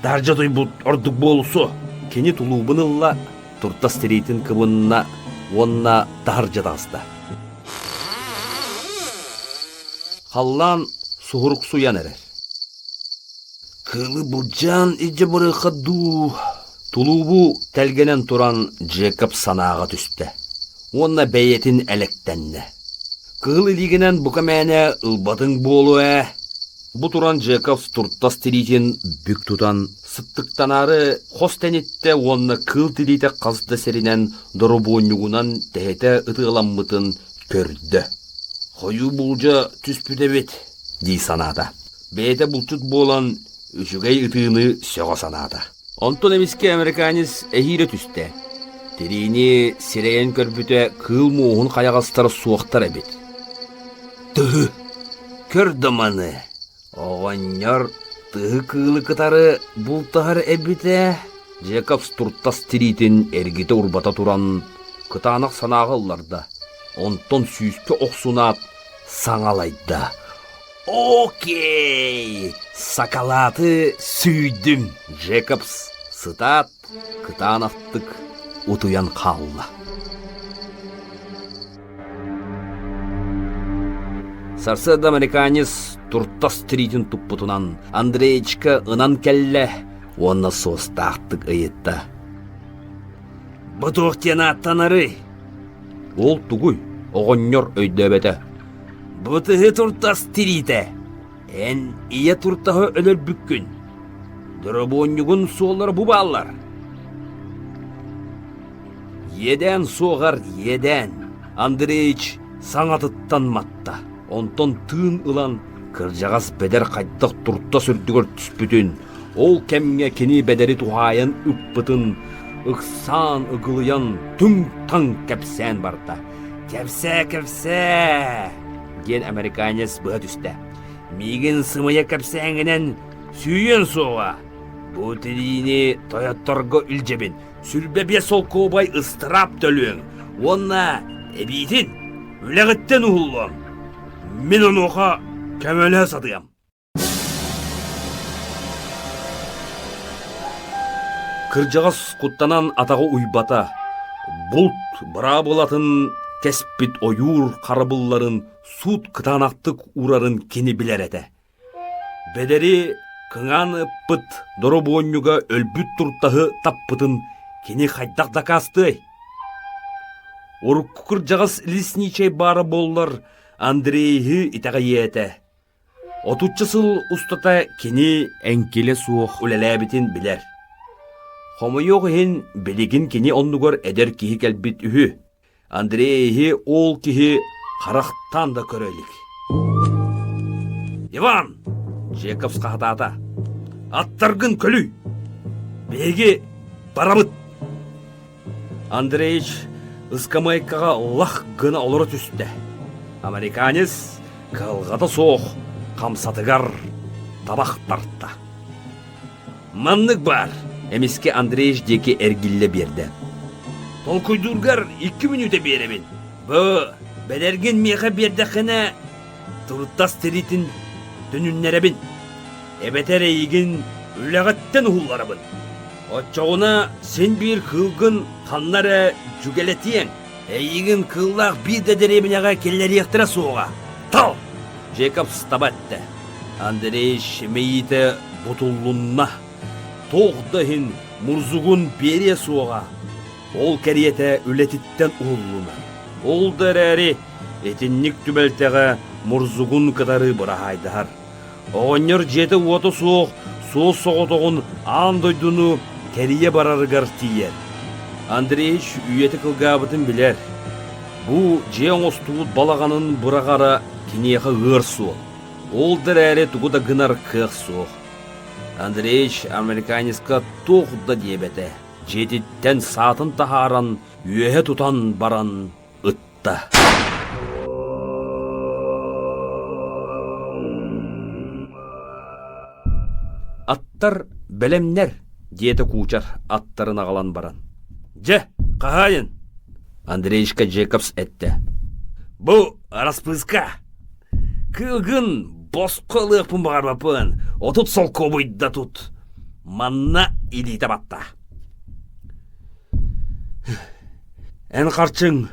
Таһырдьа утуйбут ордук буолсу. Кини тулуубун ылла, туртас тириитин кыбынна уонна таһырдьа таҕыста. Халлаан суһуруксуйан эрэр. Кыылы былдьаан илдьэ барыахха дуу, Тулуубу тэлгэнэн туран Джекоб санааҕа түстэ уонна бэйэтин элэктэннэ. Кыһыл илиигинэн бука мээнэ ылбатыҥ буолуо ээ. Бу туран Джекобс туртас тириитин бүк тутан сыттыктанаары хос тэниттэ уонна кыыл тириитэ хас да сиринэн доробуонньугунан тэһитэ ытыаламмытын көрдө. Хойуу буулдьа түспүт эбит дии санаата. Бэйэтэ булчут буолан үчүгэй ытыыны сөҕө санаата. Онтон эмискэ американец эһиирэ түстэ. Тириини сирэйэн көрбүтэ кыыл муоһун хайаҕастара суохтар эбит. Тыһы! Көр да маны! Оҕонньор тыһы кыылы кытары бултаһар эбит ээ. Джекобс туртас тириитин эргитэ-урбата туран кытаанах санааҕа ылларда. Онтон сүүскэ охсунаат саҥалайда. Окей! Сакалааты сүүйдүм! Джекобс сытаат, кытаанахтык утуйан хаалла. Сарсыарда американец туртас тириитин туппутунан Андреечка ынан кэллэ уонна суостаахтык ыйытта. «Бу туох диэн ааттанарый?» Ол тугуй? Оҕонньор өйдөөбөтө. Бу тыһы туртас тириитэ. Эн ийэ туртаһы өлөрбүккүн. Доробуонньугун суоллара бу бааллар. Иэдээн суоҕар иэдээн, Андреич саҥатыттан матта. Онтон тыын ылан, кырдьаҕас бэдэр хайдах туртас үрдүгэр түспүтүн, ол кэмҥэ кини бэдэри туһаайан ыппытын, ыксаан ыгылыйан түҥ-таҥ кэпсээн барда. «Кэпсээ, кэпсээ!» диэн американец быһа түстэ. «Миигин сымыйа кэпсээҥҥинэн сүүйүөн суоҕа. Бу тириини тойотторго илдьэбин. 25 солкуобай ыстыраап төлүөҥ уонна эбиитин үлэҕиттэн уһуллуом. Мин онуоха көмөлөһө сатыам. Кырдьаҕас куттанан атаҕы уйбата, булт быраабылатын кэспит ойуур харабылларын суут кытаанахтык уурарын кини билэр этэ. Бэдэри кыҥаан ыппыт доробуонньуга өлбүт туртаһы таппытын кини хайдах дакаастыай? Урукку кырдьаҕас лесничэй баара буоллар Андрейы итэҕэйиэ этэ. Отучча сыл устата кини эҥкилэ суох үлэлээбитин билэр. Хомойуох иһин, билигин кини оннугар эдэр киһи кэлбит үһү. Андрейи ол киһи харахтаан да көрө илик. «Иван!» Джекобс хаһытаата. «Аттаргын көлүй! Биһиги барабыт!» Андреич ыскамыайкаҕа лах гына олоро түстэ. Американец кыһалҕата суох хамсатыгар табах тарта. Маннык баар, эмискэ Андреич диэки эргиллэ биэрдэ. Толкуйдуургар 2 мүнүүтэ биэрэбин. Бу бэдэргин миэхэ биэрдэххинэ, туртас тириитин төнүннэрэбин. Эбэтэр эйигин үлэҕиттэн уһулларабын. Оччоҕуна син биир кыылгын ханна эрэ дьүгэлэтиэҥ. Эйигин кыыллаах биир да дэриэбинэҕэ киллэриэхтэрэ суоҕа. Тал! Джекобс таба эттэ. Андрей мэйиитэ бутуллунна. Туох да иһин мурзугун биэриэ суоҕа. Ол кэриэтэ үлэтиттэн уһуллунар. Ол да эрээри. Итинник түбэлтэҕэ Мурзугун кытары быраһаайдаһар. Оҕонньор дьиэтэ-уота суох суос-соҕотоҕун аан дойдуну кэрийэ барарыгар тиийэр. Андреич үйэтэ кылгаабытын билэр. Бу дьиэ оҥостубут балаҕанын быраҕара киниэхэ ыар суол. Ол да эрээри тугу да гынар кыах суох. Андреич американецка туох да диэбэтэ. Дьиэтиттэн саатын таһааран, үөһэ тутан баран ытта. Аттар бэлэмнэр, диэтэ куучар аттарын аҕалан баран. Дьэ, хаһаайын, Андреечка Джейкобс эттэ. Бу араспыыска. Кыылгын босхо ылыахпын баҕарбаппын, 30 солкуобуйда тут. Манна илиитэ батта. Эн харчыҥ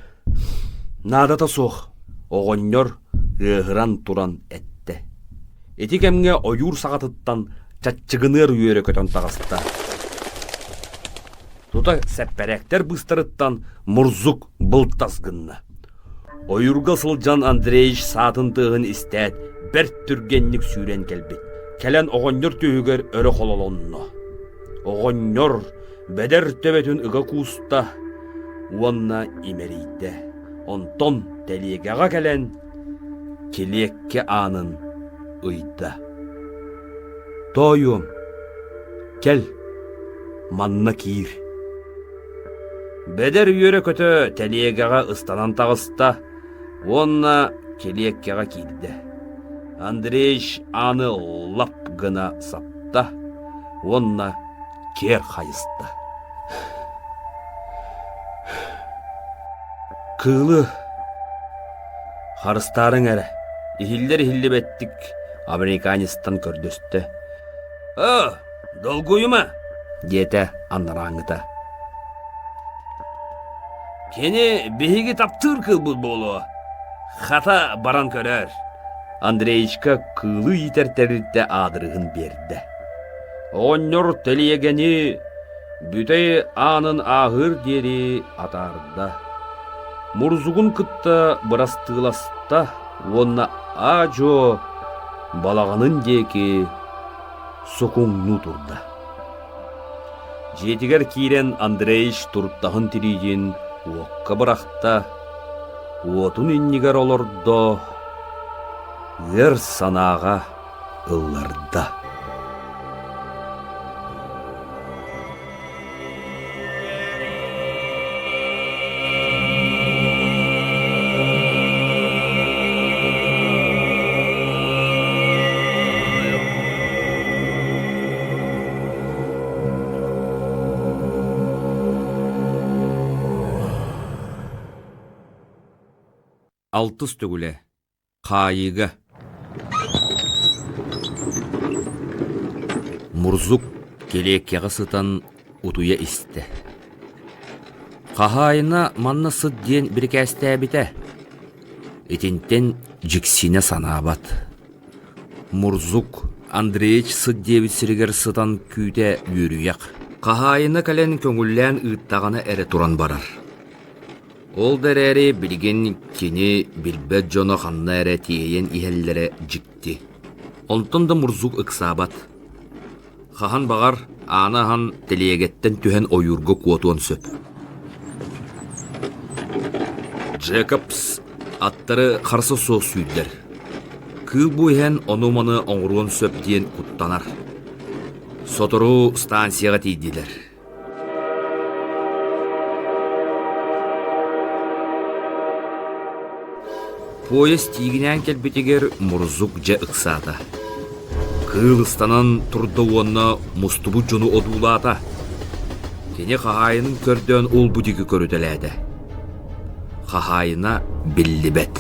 наадата суох, оҕонньор ыаһыран туран эттэ. Ити кэмҥэ ойуур саҕатыттан чаччыгыныар үөрэ көтөн таҕыста. Тута сэппэрээктэр быыстарыттан мурзук былтас гынна. Ойуурга сылдьан Андреич саатын тыаһын истээт, бэрт түргэнник сүүрэн кэлбит. Кэлэн оҕонньор түөһүгэр өрө хололонно. Оҕонньор бэдэр төбөтүн ыга кууста уонна имэрийдэ. Онтон тэлиэгэҕэ кэлэн килиэккэ аанын ыйда. «Тоойуом, кэл, манна киир» Бэдэр үөрэ-көтө тэлиэгэҕэ ыстанан таҕыста уонна килиэккэҕэ киирдэ. Андреич ааны лап гына сапта уонна киэр хайыста. Кыылы харыстаарыҥ эрэ, иһиллэр-иһиллибэттик американецтан көрдөстө. «Оо, долгуйума!» диэтэ анарааҥҥыта. «Кини биһиги таптыыр кыылбыт буолуо. Хата баран көрөөр» Андреечка кыылы иитэр тэрилтэ аадырыһын биэрдэ. Оҕонньор тэлиэгэни бүтэй аанын ааһыар диэри атаарда. Мурзугун кытта бырастыыласта уонна аа-дьуо балаҕанын диэки сукуҥнуу турда. Дьиэтигэр киирэн Андреич туртаһын тириитин уокка бырахта, уотун иннигэр олордо, ыар санааҕа ылларда. Алтыс төгүлэ Хаайыыга Мурзук килиэккэҕэ сытан утуйа истэ. Хаһаайына манна сыт диэн бирикээстээбитэ. Итинтэн дьиксинэ санаабат. Мурзук Андреич сыт диэбит сиригэр сытан күүтэ үөрүйэх. Хаһаайына кэлэн көҥүллээн ыыттаҕына эрэ туран барар. Ол да эрээри билигин кини билбэт дьоно ханна эрэ тиэйэн иһэллэрэ дьикти. Онтон да Мурзук ыксаабат. Хаһан баҕар ааны аһан тэлиэгэттэн түһэн ойуурга куотуон сөп. Джекобс аттары харса суох сүүрдэр. Кыыл бу иһэн ону-маны оҥоруон сөп диэн куттанар. Сотору станцияҕа тиийдилэр. Поезд тиигинээн кэлбитигэр Мурзук дьэ ыксаата. Кыыл ыстанан турда уонна мустубут дьону одуулаата. Кини хаһаайынын көрдөөн ол-бу диэки көрүтэлээтэ. Хаһаайына биллибэт.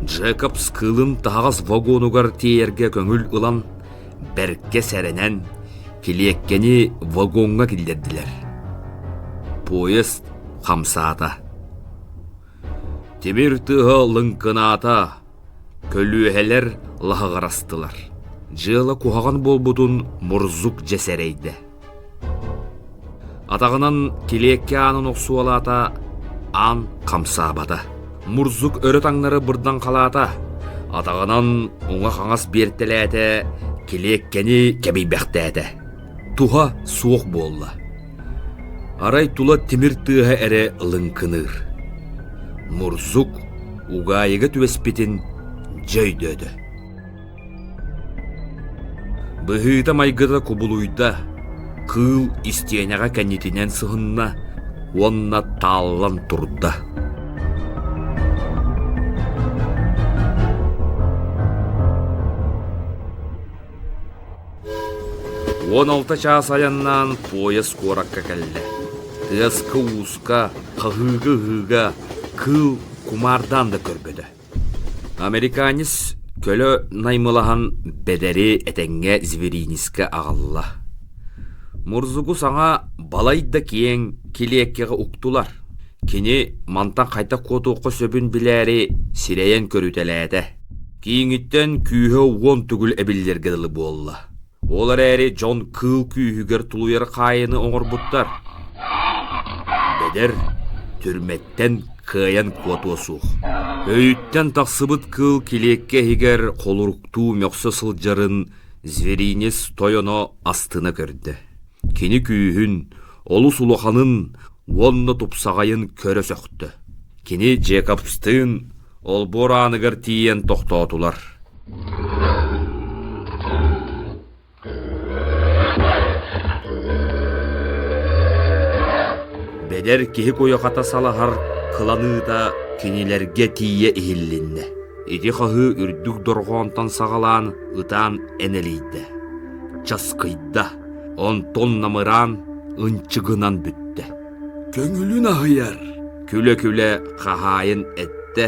Джекобс кыылын таһаҕас вагонугар тиэйэргэ көҥүл ылан, бэркэ сэрэнэн, килиэккэни вагоҥҥа киллэрдилэр. Поезд хамсаата. Тимир тыаһа лыҥкынаата, көлүөһэлэр лаһыгырастылар. Дьыала куһаҕан буолбутун Мурзук дьэ сэрэйдэ. Атаҕынан килиэккэ аанын охсуолаата, аан хамсаабата. Мурзук өрө таҥнары бырдан халаата, атаҕынан уҥа-хаҥас биэртэлээтэ, килиэккэни кэбийбэхтээтэ. Туһа суох буолла. Арай тула тимир тыаһа эрэ лыҥкыныыр. Мурзук угаайыга түбэспитин дьэ өйдөөтө. Быһыыта-майгыта кубулуйда, кыыл истиэнэҕэ кэннитинэн сыһынна уонна тааллан турда. 16 чаас айаннаан поезд куоракка кэллэ. Тыаска-ууска, хаһыыга-ыһыыга кыыл кумаардаан да көрбөтө. Американец көлө наймылаһан бэдэри этэҥҥэ Зверинискэ аҕалла. Мурзугу саҥа балайда киэҥ килиэккэҕэ уктулар. Кини мантан хайдах куотуохха сөбүн билээри сирэйэн көрүтэлээтэ. Кииҥиттэн күүһэ уон төгүл эбиллэргэ дылы буолла. Ол эрээри дьон кыыл күүһүгэр тулуйар хаайыны оҥорбуттар. Бэдэр түрмэттэн кыайан куотуо суох. Өйүттэн тахсыбыт кыыл килиэккэ иһигэр холоруктуу мөхсө сылдьарын зверинец тойоно астына көрдө. Кини күүһүн, олус улаханын уонна тупсаҕайын көрө сөхтө. Кини Джекобстыын олбуор ааныгар тиийэн тохтоотулар. Бэдэр киһи куйахата салаһар кыланыыта кинилэргэ тиийэ иһиллиннэ. Ити хаһыы үрдүк дорҕоонтон саҕалаан ытаан энэлийдэ, часкыйда, онтон намыраан ынчыгынан бүттэ. Көҥүлүн аһыйар, күлэ-күлэ хаһаайын эттэ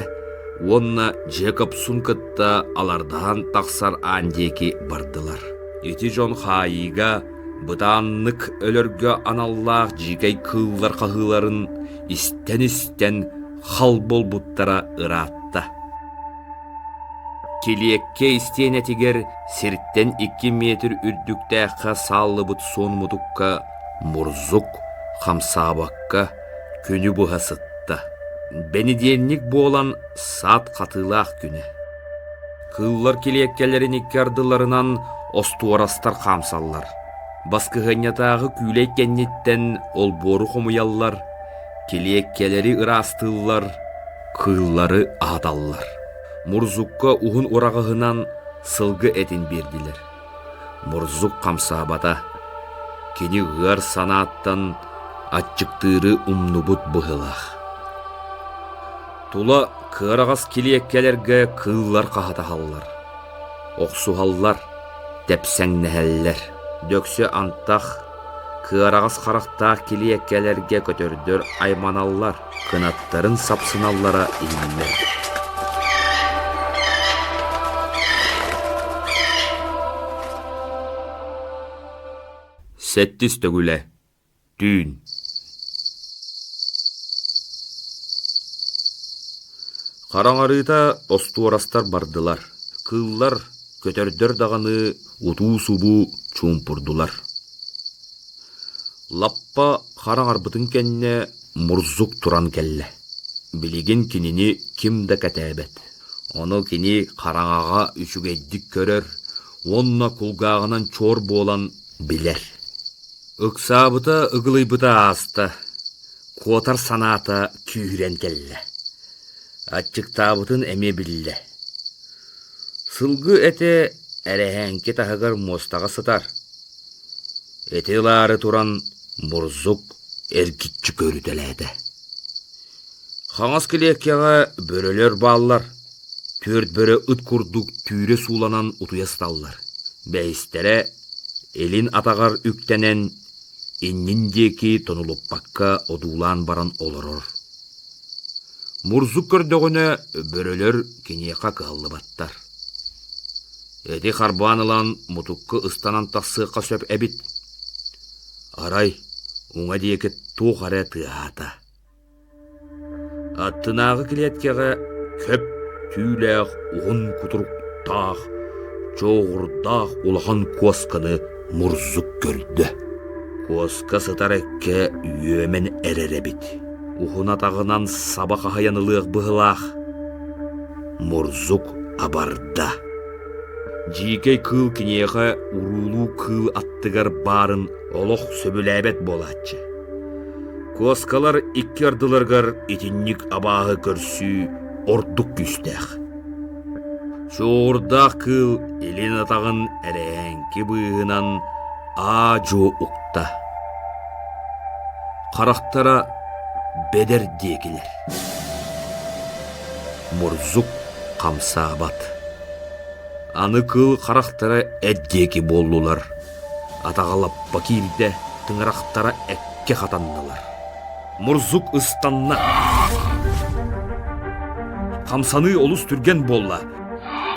уонна Джекобсун кытта алардаһан тахсар аан диэки бардылар. Ити дьон хаайыыга бытааннык өлөргө аналлаах дьиикэй кыыллар хаһыыларын истэн-истэн хал буолбуттара ыраатта. Килиэккэ истиэнэтигэр сиртэн 2 метр үрдүктээххэ сааллыбыт суон мутукка Мурзук хамсаабакка күнү быһа сытта. Бэнидиэнньик буолан саат хатыылаах күнэ. Кыыллар килиэккэлэрин икки ардыларынан остуорастар хаамсаллар. Баскыһыанньатааҕы күүлэй кэнниттэн олбуору хомуйаллар, килиэккэлэри ыраастыыллар, кыыллары аһаталлар. Мурзукка уһун ураҕаһынан сылгы этин биэрдилэр. Мурзук хамсаабата. Кини ыар санааттан аччыктыыры умнубут быһыылаах. Тула кыараҕас килиэккэлэргэ кыыллар хаһытаһаллар, охсуһаллар, тэпсэҥнэһэллэр. Дөксө антах, кыараҕас харахтаах килиэккэлэргэ көтөрдөр айманаллар, кынаттарын сапсыналлара иһиллэр. Сэттис төгүлэ Түүн Хараҥарыыта остуорастар бардылар, кыыллар, көтөрдөр даҕаны утуу-субуу чуумпурдулар. Лаппа хараҥарбытын кэннэ Мурзук туран кэллэ. Билигин кинини ким да кэтээбэт. Ону кини хараҥаҕа үчүгэйдик көрөр уонна кулгааҕынан чуор буолан билэр. Ыксаабыта ыгылыйбыта ааста, куотар санаата күүһүрэн кэллэ. Аччыктаабытын эмиэ биллэ. Сылгы этэ эрэһээҥки таһыгар муостаҕа сытар. Эти ылаары туран Мурзук эргиччи көрүтэлээтэ. Хаҥас килиэккэҕэ бөрөлөр бааллар, түөрт бөрө ыт курдук түүрэ сууланан утуйа сыталлар. Бэһистэрэ илин атаҕар үктэнэн, иннин диэки тонулуппакка одуулаан баран олорор. Мурзук көрдөҕүнэ, бөрөлөр киниэхэ кыһаллыбаттар. Эти харбаан ылан мутукка ыстанан тахсыахха сөп эбит. Арай уҥа диэки туох эрэ тыаһаата. Аттынааҕы килиэткэҕэ көп түүлээх уһун кутуруктаах, чооҕурдаах улахан куосканы Мурзук көрдө. Куоска сытар эккэ үөмэн эрэр эбит. Уһун атаҕынан саба хаһыйан ылыах быһыылаах. Мурзук абарда. Дьиикэй кыыл киниэхэ уруулуу кыыл аттыгар баарын олох сөбүлээбэт буолааччы. Куоскалар икки ардыларыгар итинник абааһы көрсүү ордук күүстээх. Чуурдаах кыыл илин атаҕын эрэһээҥки быыһынан аа-дьуо укта. Харахтара бэдэр диэкилэр. Мурзук хамсаабат. Аны кыыл харахтара эт диэки буоллулар. Атаҕа лаппа киирдэ, тыҥырахтара эккэ хатаннылар. Мурзук ыстанна. Хамсаныы олус түргэн буолла.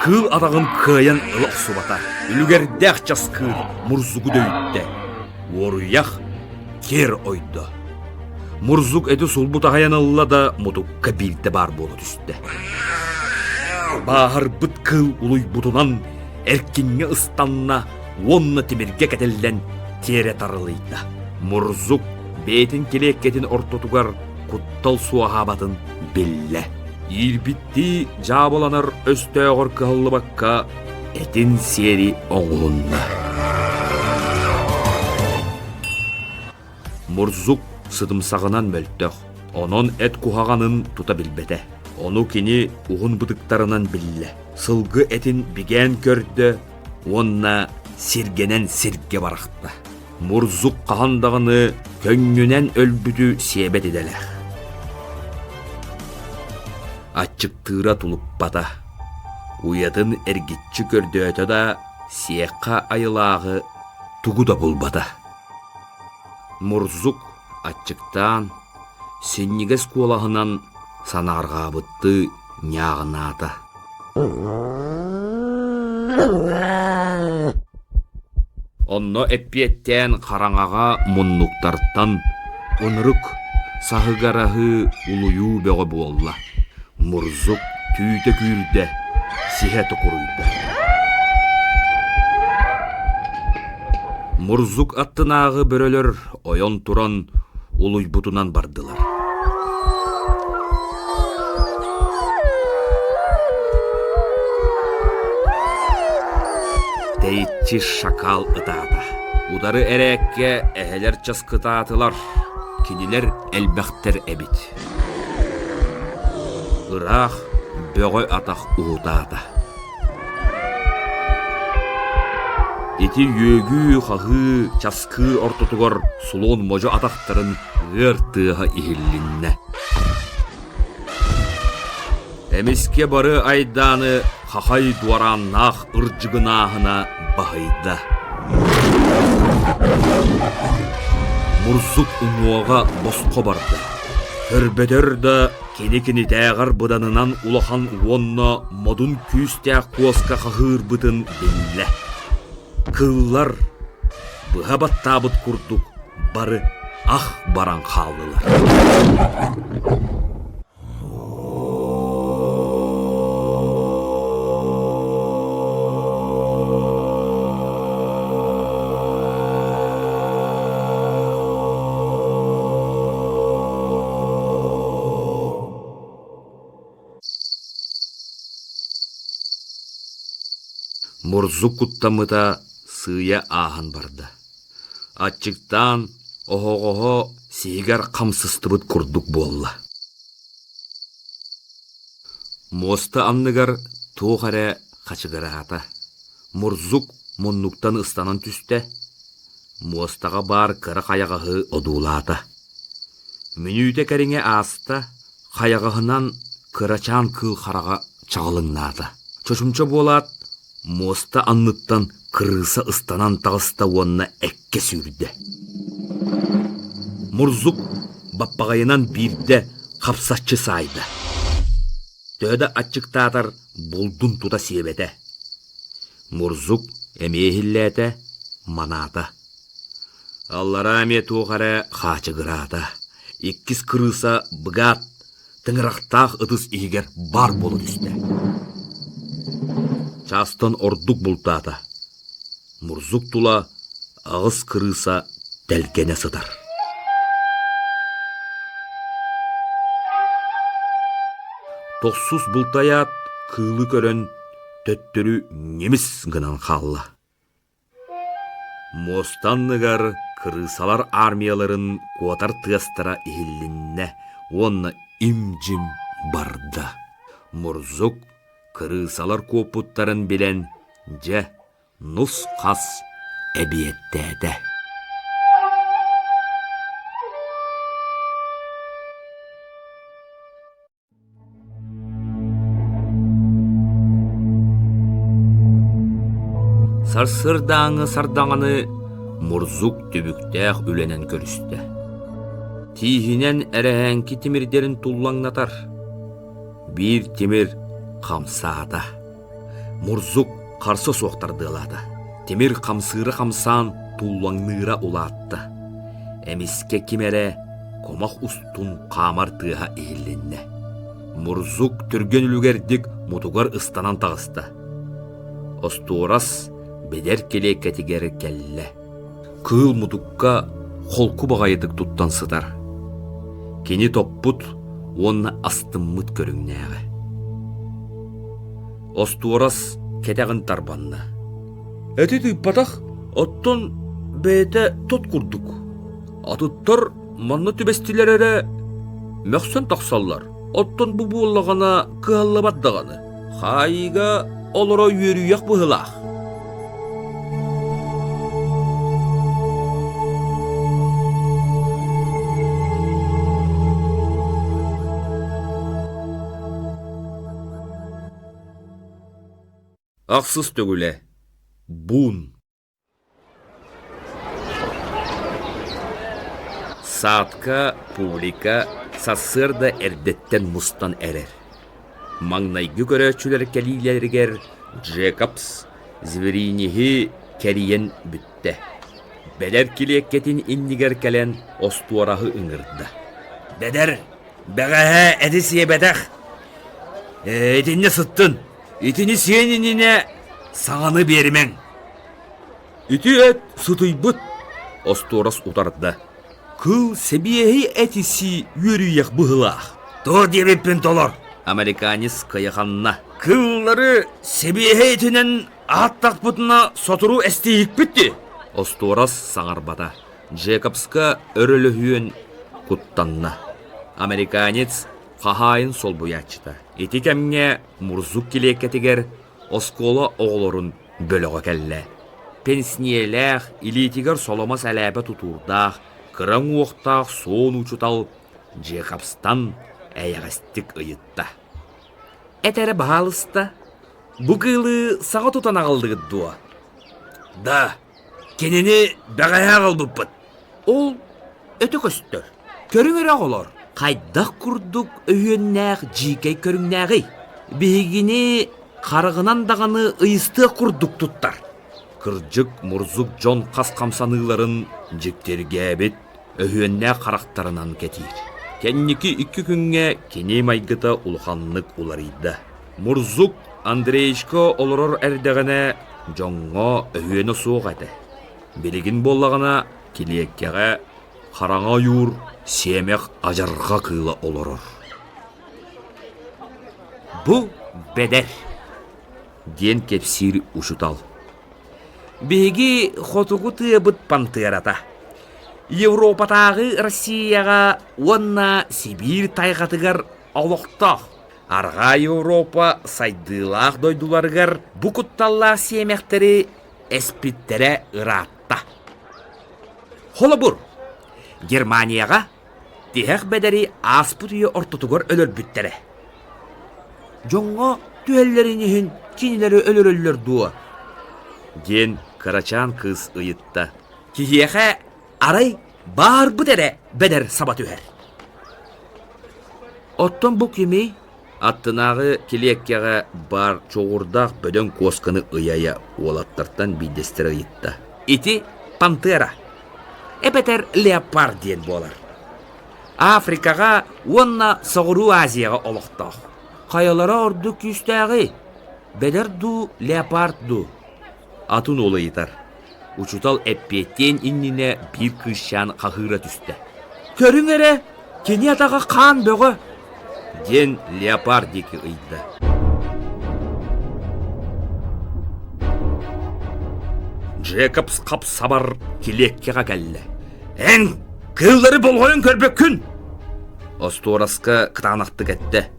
Кыыл атаҕын кыайан ыла охсубата. Үлүгэрдээх часкыыр Мурзугу дөйүттэ. Уоруйах киэр ойдо. Мурзук эти сулбу таһайан ылла да мутукка биирдэ баар буола түстэ. Бааһырбыт кыыл улуйбутунан эркиҥҥэ ыстанна уонна тимиргэ кэтиллэн тиэрэ тарылыйда. Мурзук бэйэтин килиэккэтин ортотугар куттал суоһаабатын биллэ. Иирбиттии дьаабыланар өстөөҕөр кыһаллыбакка этин сиэри оҥоһунна. Мурзук сытымсаҕынан мөлтөх, онон эт куһаҕанын тута билбэтэ. Ону кини уһун бытыктарынан биллэ. Сылгы этин бигээн көрдө уонна сиргэнэн сиргэ барахта. Мурзук хаһан даҕаны көнньүнэн өлбүтү сиэбэт идэлээх. Аччыктыыра тулуппата. Уйатын эргиччи көрдөөтө да, сиэххэ айылааҕы тугу да булбата. Мурзук аччыктаан, синньигэс куолаһынан санаарҕаабыттыы ньааҕынаата. Онно эппиэттээн хараҥаҕа муннуктартан ынырык саһыгараһыы улуйуу бөҕө буолла. Мурзук түүтэ күүрдэ, сиһэ токуруйда. Мурзук аттынааҕы бөрөлөр ойон туран улуйбутунан бардылар. Тэйиччи шакал ытаата. Утары эрээккэ эһэлэр часкытаатылар. Кинилэр элбэхтэр эбит. Ыраах бөҕө атах уһутаата. Ити үөгүү-хаһыы, часкыыр ортотугар сулуон модьу атахтарын ыар тыаһа иһиллиннэ. Эмискэ бары айдааны хахай дуорааннаах ырдьыгынааһына баһыйда. Мурзук уҥуоҕа босхо барда. Көрбөтөр да кини кинитээҕэр быданынан улахан уонна модун күүстээх куоска хаһыырбытын биллэ. Кыыллар быһа баттаабыт курдук бары ах баран хааллылар. Мурзук куттаммыта сыыйа ааһан барда. Аччыктаан, оһоҕоһо сиһигэр хам сыстыбыт курдук буолла. Муоста анныгар туох эрэ хачыгыраата. Мурзук муннуктан ыстанан түстэ, муостаҕа баар кыра хайаҕаһы одуулаата. Мүнүүтэ кэриҥэ ааста, хайаҕаһынан кырачаан кыыл хараҕа чаҕылыҥнаата. Чочумча буолаат, муоста анныттан кырыыса ыстанан таҕыста уонна эккэ сүүрдэ. Мурзук баппаҕайынан биирдэ хапсаччы саайда. Төһө да аччыктаатар булдун тута сиэбэтэ. Мурзук эмиэ иһиллээтэ, манаата. Аллараа эмиэ туох эрэ хаачыгыраата. Иккис кырыыса быгаат тыҥырахтаах ытыс иһигэр баар буола түстэ. Чаастан ордук бултаата. Мурзук тула аҕыс кырыыса тэлгэнэ сытар. Тохсус бултайаат кыылы көрөн төттөрү ньимис гынан хаалла. Муоста анныгар кырыысалар армияларын куотар тыастара иһиллиннэ уонна им-дьим барда. Мурзук кырыысалар куоппуттарын билэн, дьэ, нус-хас эбиэттээтэ. Сарсыардааҥы сардаҥаны Мурзук түбүктээх үлэнэн көрүстэ. Тииһинэн эрэһээҥки тимирдэрин туллаҥнатар. Биир тимир хамсаата. Мурзук харса суох тардыалаата. Тимир хамсыыра хамсаан туллаҥныыра улаатта. Эмискэ ким эрэ кумах устун хаамар тыаһа иһиллиннэ. Мурзук түргэн үлүгэрдик мутугар ыстанан таҕыста. Остуорас бэдэр килиэккэтигэр кэллэ. Кыыл мутукка холку баҕайытык туттан сытар. Кини топпут уонна астыммыт көрүҥнээҕэ. Остуорас кэтэҕин тарбанна. Эти тыыппатах, оттон бэйэтэ тот курдук. Атыттар манна түбэстилэр эрэ мөхсөн тахсаллар. Оттон бу буоллаҕына кыһаллыбат даҕаны. Хаайыыга олоро үөрүйэх быһыылаах. Ахсыс төгүлэ Буун Саадка публика сарсыарда эрдэттэн мустан эрэр. Маҥнайгы көрөөччүлэр кэлиилэригэр Джекобс Звериниһи кэрийэн бүттэ. Бэдэр килиэккэтин иннигэр кэлэн остуораһы ыҥырда. «Бэдэр, бэҕэһээ эти сиэбэтэх. Итиннэ сыттын, итини сиэн иннинэ саҥаны биэримэҥ». Ити эт сытыйбыт, остуорас утарда. Кыл сэбиэһэй эти сии үөрүйэх быһыылаах. Туох диэбиппин толор! Американец кыйаханна. Кыллары сэбиэһэй этинэн аһаттахпытына сотору эстииһикпит дии. Остуорас саҥарбата. Джекобска өрөлөһүөн куттанна. Американец хаһаайын солбуйааччыта. Ити кэмҥэ Мурзук килиэккэтигэр оскуола оҕолорун бөлөҕө кэллэ. Пенсниэлээх, илиитигэр соломо сэлээпэ тутуурдаах, кыра уҥуохтаах суон учуутал Джекобстан эйэҕэстик ыйытта: «Этэрэ баһаалыста, бу кыылы саҥа тутан аҕаллыгыт дуо?» «Да, кинини бэҕэһээ аҕалбыппыт». Ол өтө көстөр. Көрүҥ эрэ оҕолор, хайдах курдук өһүөннээх дьиикэй көрүҥнээҕий? Биһигини хараҕынан даҕаны ыйыстыах курдук туттар. Кырдьык, мурзук дьон хас хамсаныыларын дьиктиргээбит, өһүөннээх харахтарынан кэтиир. Кэнники икки күҥҥэ кини майгыта улаханнык уларыйда. Мурзук Андреечка олорор эрдэҕинэ дьоҥҥо өһүөнэ суох этэ. Билигин буоллаҕына килиэккэҕэ хараҥа ойуур сиэмэх адьырҕа кыыла олорор. Бу бэдэр, диэн кэпсиир учутал. Биһиги хотугу тыабыт пантыарата. Европатааҕы Россияҕа уонна Сибиир тайҕатыгар олохтоох. Арҕаа Европа сайдыылаах дойдуларыгар бу кутталлаах сиэмэхтэри эспиттэрэ ыраатта. Холобур, Германияҕа тиһэх бэдэри ааспыт үйэ ортотугар өлөрбүттэрэ. Дьоҥҥо түһэллэрин иһин кинилэри өлөрөллөр дуо? диэн кырачаан кыыс ыйытта. Киһиэхэ арай баарбыт эрэ бэдэр саба түһэр. Оттон бу кимий? Аттынааҕы килиэккэҕэ баар чоҕурдаах бөдөҥ куосканы ыйа-ыйа уолаттартан биирдэстэрэ ыйытта: «Ити пантера, эбэтэр леопард диэн буолар. Африкаҕа уонна Соҕуруу Азияҕа олохтоох. Хайалара ордук күүстээҕий, бэдэр дуу, леопард дуу?» Атын уол ыйытар. Учуутал эппиэттиэн иннинэ биир кыысчаан хаһыыра түстэ: «Көрүҥ эрэ, кини атаҕа хаан бөҕө!» диэн леопард диэки ыйда. Джекобс хап-сабар килиэккэҕэ кэллэ. «Эн кыыллары болҕойон көрбөккүн!» Остуораска кытаанахтык эттэ.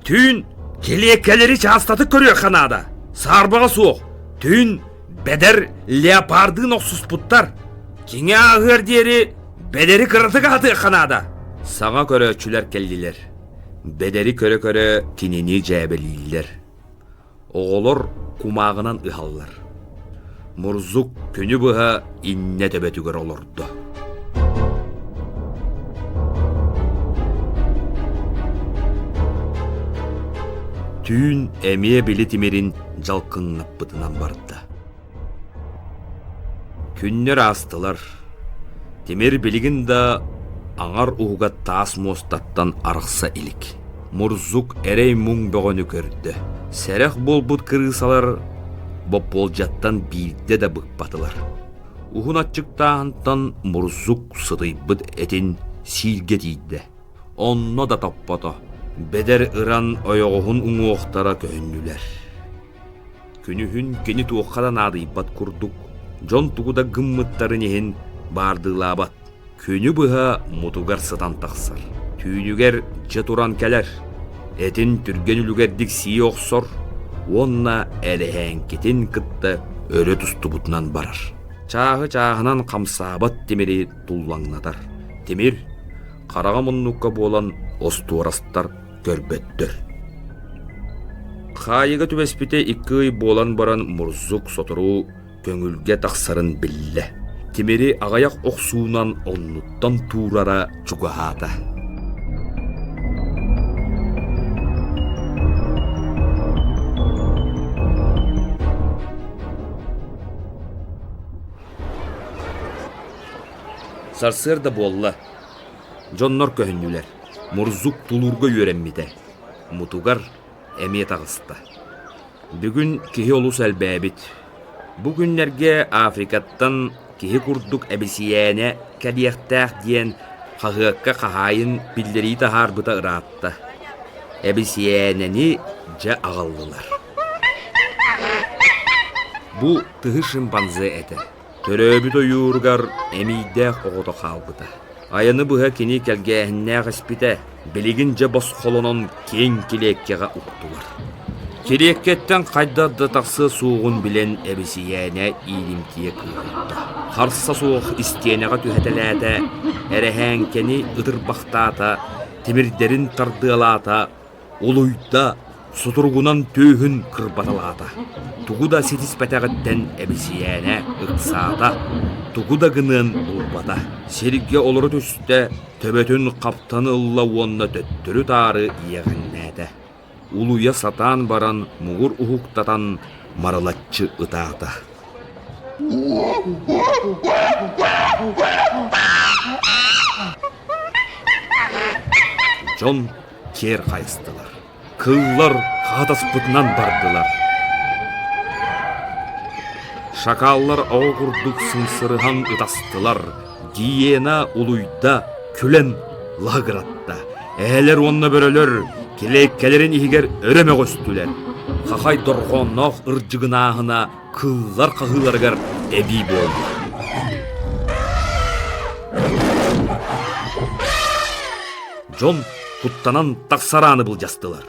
«Түүн килиэккэлэри чаастатык көрүөххэ наада. Саарбаҕа суох. Түүн бэдэр леопардыын охсуспуттар. Киҥэ ааһыар диэри бэдэри кыратык аһатыахха наада». Саҥа көрөөччүлэр кэллилэр. Бэдэри көрө-көрө кинини дьээбэлииллэр. Оҕолор кумааҕынан ыһаллар. Мурзук күнү быһа иннэ төбөтүгэр олордо. Түүн эмиэ били тимирин дьалкыҥнаппытынан барда. Күннэр аастылар. Тимир билигин да аҥар уһуга таас муостаттан арахса илик. Мурзук эрэй-муҥ бөҕөнү көрдө. Сэрэх буолбут кырыысалар боппуолдьаттан биирдэ да быкпатылар. Уһун аччыктааһынтан Мурзук сытыйбыт этин сииргэ тиийдэ. Онно да топпото. Бэдэр ыран ойоҕоһун уҥуохтара көһүннүлэр. Күнүһүн кини туохха да наадыйбат курдук, дьон тугу да гыммыттарын иһин баардыылаабат. Күнү быһа мутугар сытан тахсар. Түүнүгэр дьэ туран кэлэр. Этин түргэн үлүгэрдик сии охсор уонна эрэһээҥкитин кытта өрө тустубутунан барар. Чааһы чааһынан хамсаабат тимири туллаҥнатар. Тимир хараҕа муннукка буолан остуорастар көрбөттөр. Хаайыга түбэспитэ икки ый буолан баран Мурзук сотору көҥүлгэ тахсарын биллэ. Тимири аҕыйах охсуунан оннуттан туурара чугаһаата. Сарсыарда буолла. Дьоннор көһүннүлэр. Мурзук тулуурга үөрэммитэ. Мутугар эмиэ таҕыста. Бүгүн киһи олус элбээбит. Бу күннэргэ Африкаттан киһи курдук эбисийээнэ кэлиэхтээх диэн хаһыакка хаһаайын биллэрии таһаарбыта ыраатта. Эбисийээнэни дьэ аҕаллылар. Бу тыһы шимпанзе этэ. Төрөөбүт ойууругар эмиийдээх оҕото хаалбыта. Айаны быһа кини кэлгээһиннээх испитэ, билигин дьэ босхолонон киэҥ килиэккэҕэ уктулар. Килиэккэттэн хайдах да тахсыа суоҕун билэн эбисийээнэ иилимтийэ кыыһырда. Харса суох истиэнэҕэ түһэтэлээтэ, эрэһээҥкэни ытырбахтаата, тимирдэрин тардыалаата, Улуйда, сутуругунан түөһүн кырбаталаата. Тугу да ситиспэтэҕиттэн эбисийээнэ ыксаата, тугу да гыныан булбата. Сиргэ олоро түстэ, төбөтүн хаптан ылла уонна төттөрү-таары иэҕэҥнээтэ. Улуйа сатаан баран муҥур уһуктатан марылаччы ытаата. Дьон киэр хайыстылар. Кыыллар хаатаспытынан бардылар. Шакаллар оҕо курдук сыҥсырыһан ытастылар. Гиена улуйда, күлэн лаһыгыратта. Эһэлэр уонна бөрөлөр килиэккэлэрин иһигэр өрө мөҕүстүлэр. Хахай дорҕоонноох ырдьыгынааһына кыыллар хаһыыларыгар эбии буолла. Дьон куттанан тахсар ааны былдьастылар.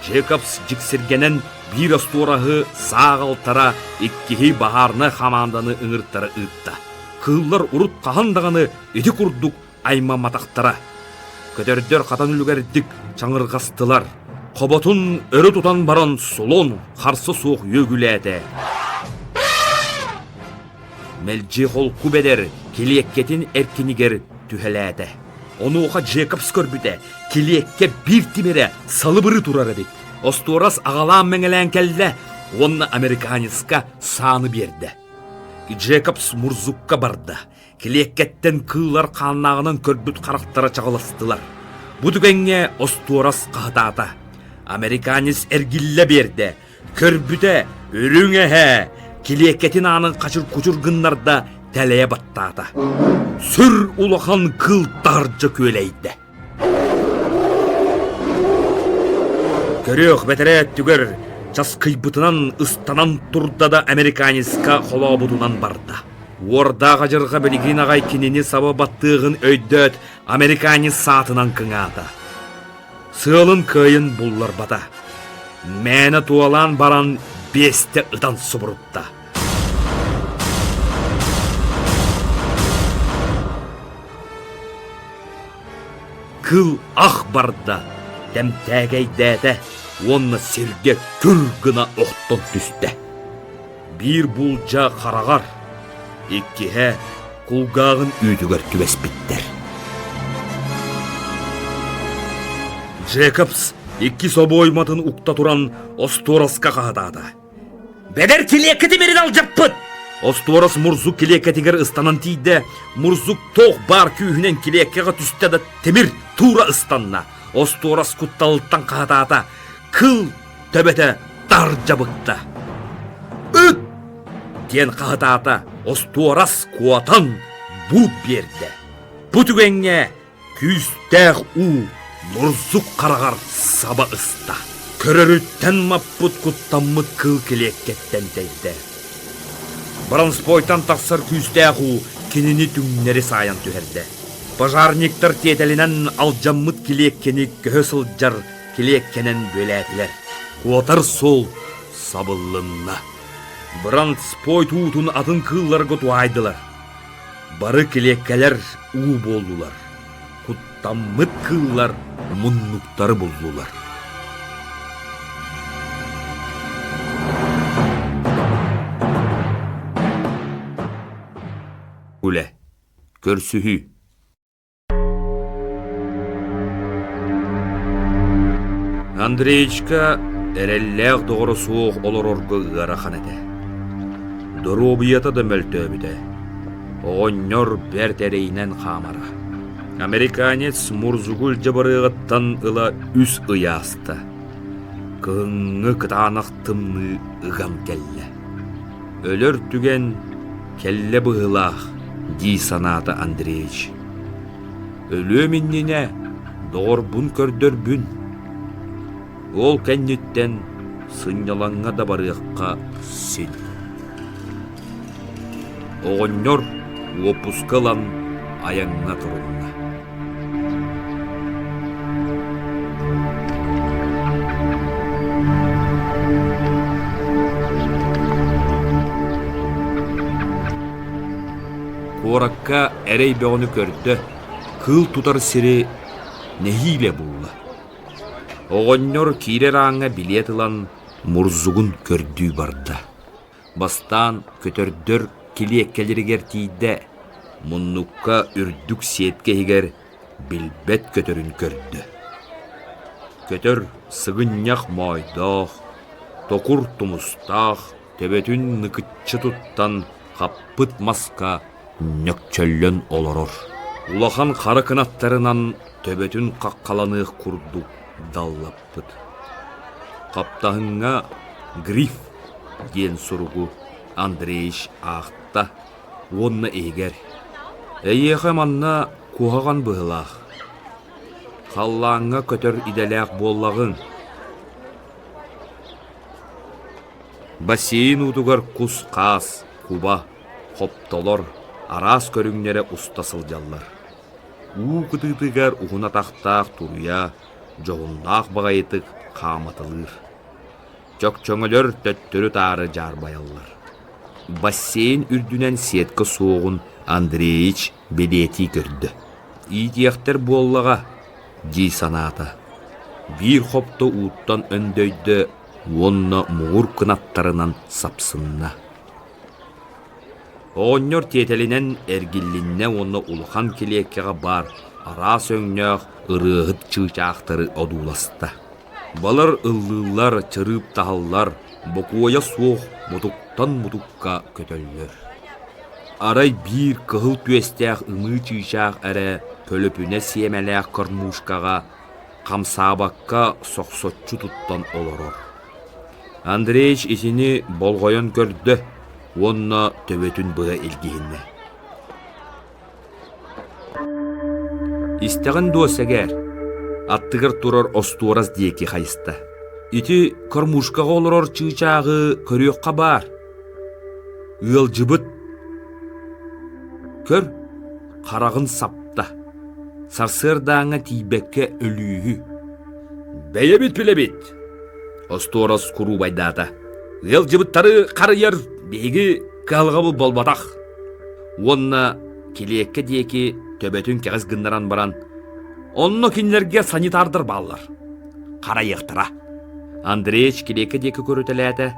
Джекобс дьиксиргэнэн биир остуораһы сааҕалтара иккиһи баһаарынай хамаанданы ыҥыртара ыытта. Кыыллар урут хаһан даҕаны ити курдук аймамматахтара. Көтөрдөр хатан үлүгэрдик чаҥырҕастылар. Хоботун өрө тутан баран солон харса суох үөгүлээтэ. Мэлдьи холку бэдэр килиэккэтин эркинигэр түһэлээтэ. Онуоха Джекобс көрбүтэ, килиэккэ биир тимирэ салыбырыы турар эбит. Остуорас аҕалаан мэҥэлээн кэллэ уонна американецка сааны биэрдэ. Джекобс Мурзукка барда. Килиэккэттэн кыыллар хааннааҕынан көрбүт харахтара чаҕылыстылар. Бу түгэҥҥэ остуорас хаһытаата. Американец эргиллэ биэрдэ, көрбүтэ үрүҥ эһэ килиэккэтин аанын хачыр-кучур гыннарда тэлэйэ баттаата. Сүр улахан кыл таһырдьа күөлэйдэ. Көрүөх бэтэрээ өттүгэр часкыйбытынан ыстанан турда да американецка холообутунан барда. Уордаах адьырҕа билигин аҕай кинини саба баттыаҕын өйдөөт, американец саатынан кыҥаата. Сыалын кыайын булларбата. Мээнэ туолаан баран биэстэ ытан субурутта. Кыл ах барда, тэмтээкэйдээтэ уонна сиргэ күр гына охтон түстэ. Биир булдьа хараҕар, иккиһэ кулгааҕын үүтүгэр түбэспиттэр. Джекобс иккис обойматын укта туран остуораска хаһытаата. «Бэдэр килиэккэ тимирин алдьаппыт!» Остуорас Мурзук килиэккэтигэр ыстанан тиийдэ, Мурзук туох баар күүһүнэн килиэккэҕэ түстэ да тимир туура ыстанна. Остуорас кутталыттан хаһытаата, кыл төбөтө тар дьабыкта. «Ыт!» диэн хаһытаата, остуорас куотан буут биэрдэ. Бу түгэҥҥэ күүстээх уу мурзук хараҕар саба ыста. Көрөрүттэн маппыт куттаммыт кыыл килиэккэттэн тэйдэ. Бронспойтан тахсар күүстээх уу кинини түҥнэри саайан түһэрдэ. Пожарниктар тиэтэлинэн алдьаммыт килиэккэни көһө сылдьар килиэккэнэн бүөлээтилэр. Куотар суол сабыллынна. Бронспойт уутун атын кыылларга туһаайдылар. Бары килиэккэлэр уу буоллулар. Куттаммыт кыыллар муннуктары буллулар. Үлэ. Көрсүһүү. Андреечка эрэллээх доҕоро суох олорорго ыарахан этэ. Доруобуйата да мөлтөөбүтэ. Оҕонньор бэрт эрэйинэн хаамара. Американец Мурзугу илдьэ барыаҕыттан ыла үс ый ааста. Кыһыҥҥы кытаанах тымныы ыган кэллэ. Өлөр түгэн кэллэ быһыылаах дии санаата Андреич. Өлүөм иннинэ доҕорбун көрдөрбүн. Ол кэнниттэн сынньалаҥҥа да барыахха син. Оҕонньор уоппуска ылан айаҥҥа турунна. Куоракка эрэй бөҕөнү көрдө, кыыл тутар сири нэһиилэ булла. Оҕонньор киирэр ааҥҥа билиэт ылан мурзугун көрдүү барда. Бастаан көтөрдөр килиэккэлэригэр тиийдэ, муннукка үрдүк сиэткэ иһигэр билбэт көтөрүн көрдө. Көтөр сыгынньах моойдоох, токур тумустаах, төбөтүн ныкыччы туттан хаппыт маска ньөкчөллөн олорор. Улахан хара кынаттарынан төбөтүн хаххаланыах курдук даллаппыт. Хаптаһыҥҥа «Гриф» диэн суругу Андреич аахта уонна иһигэр «Эйиэхэ манна куһаҕан быһыылаах, халлааҥҥа көтөр идэлээх буоллаҕыҥ» Бассейн уутугар кус-хаас, куба, хоптолор араас көрүҥнэрэ уста сылдьаллар. Уу кытыытыгар уһун атахтаах туруйа дьоһуннаах баҕайытык хааматалыыр. Чөкчөҥөлөр төттөрү-таары дьаарбайаллар. Бассейн үрдүнэн сетка суоҕун Андреич бэлиэтии көрдө. Иитиэхтэр буоллаҕа дии санаата. Биир хопто ууттан өндөйдө уонна муҥур кынаттарынан сапсынна. Оҕонньор тиэтэлинэн эргиллиннэ уонна улахан килиэккэҕэ баар араас өҥнөөх ырыаһыт чыычаахтары одууласта. Балар ыллыыллар, чырыыптаһаллар, бокуойа суох мутуктан мутукка көтөллөр. Арай биир кыһыл түөстээх ымыы чыычаах эрэ көлөпүнэ сиэмэлээх кормушкаҕа. хамсаабакка сохсоччу туттан олорор. Андреич итини болҕойон көрдө уонна төбөтүн быһа илгиһиннэ. Истэҕин дуо, сэгээр? Аттыгар турар остуорас диэки хайыста. Ити кормушкаҕа олорор чыычааҕы көрүөххэ баар. Ыалдьыбыт. Көр, хараҕын сапта. Сарсыардааҥҥа тиийбэккэ өлүүһү. Бэйэбит билэбит, остуорас куруубайдаата. Ыалдьыбыттары харыйар биһиги кыһалҕабыт буолбатах. Уонна килиэккэ диэки төбөтүн кэҕис гыннаран баран, онно кинилэргэ санитардар бааллар. Харайыахтара. Андреич килиэккэ диэки көрүтэлээтэ.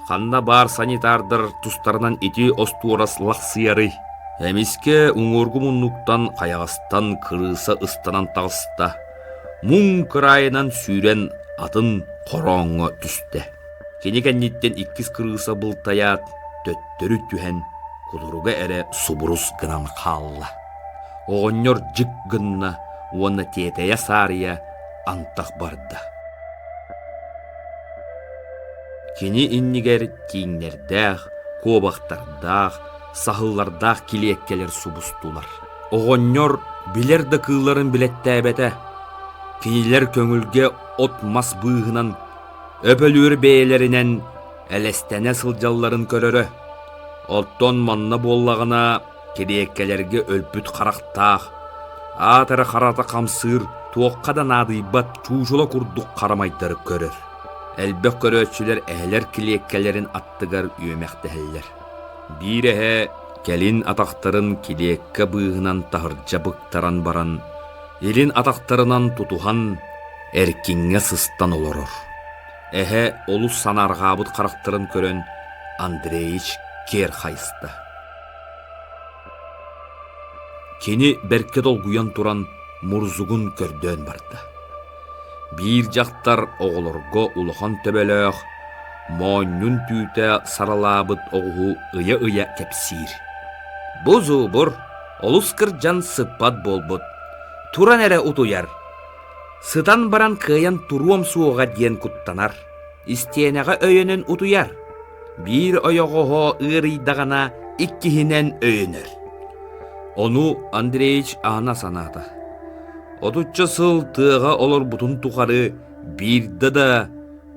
Ханна баар санитардар тустарынан ити остуорас лахсыйарый? Эмискэ уҥуоргу муннуктан хайаҕастан кырыыса ыстанан таҕыста. Муҥ кыраайынан сүүрэн атын хорооҥҥо түстэ. Кини кэнниттэн иккис кырыыса былтайаат, төттөрү түһэн, кутуруга эрэ субурус гынан хаалла. Оҕонньор дьик гынна уонна тиэтэйэ саарыйа антах барда. Кини иннигэр тииҥнэрдээх, куобахтардаах, саһыллардаах килиэккэлэр субустулар. Оҕонньор билэр да кыылларын билэттээбэтэ. Кинилэр көҥүлгэ от-мас быыһынан Өпөлүүр бэйэлэринэн элэстэнэ сылдьалларын көрөрө. Оттон манна буоллаҕына килиэккэлэргэ өлбүт харахтаах, аат эрэ харата хамсыыр, туохха да наадыйбат чуучула курдук харамайдары көрөр. Элбэх көрөөччүлэр эһэлэр килиэккэлэрин аттыгар үөмэхтэһэллэр. Биир эһэ кэлин атахтарын килиэккэ быыһынан таһырдьа быктаран баран, илин атахтарынан тутуһан, эркиҥҥэ сыстан олорор. Эһэ олус санаарҕаабыт харахтарын көрөн Андреич киэр хайыста. Кини бэркэ долгуйан туран мурзугун көрдөөн барда. Биир дьахтар оҕолорго улахан төбөлөөх, моонньун түүтэ саралаабыт оҕуһу ыйа-ыйа кэпсиир. Бу зубур олус кырдьан сыппат буолбут, туран эрэ утуйар. Сытан баран кыайан туруом суоҕа диэн куттанар, истиэнэҕэ өйөнөн утуйар. Биир ойоҕоһо ыарыйдаҕына иккиһинэн өйөнөр. Ону Андреич аана санаата. Отучча сыл тыаҕа олорбутун тухары биирдэ да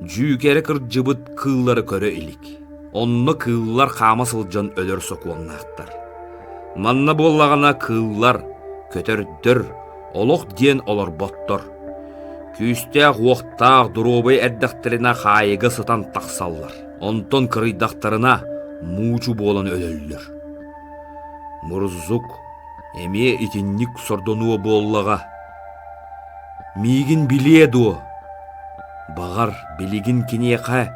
дьүүкэрэ кырдьыбыт кыыллары көрө илик. Онно кыыллар хаама сылдьан өлөр сокуоннаахтар. Манна буоллаҕына кыыллар, көтөрдөр олох диэн олорботтор. Күүстээх-уохтаах доруобай эрдэхтэринэ хаайыга сытан тахсаллар. Онтон кырыйдахтарына муучу буолан өлөллөр. Мурзук эмиэ итинник сордонуо буоллаҕа. Миигин билиэ дуо? Баҕар, билигин киниэхэ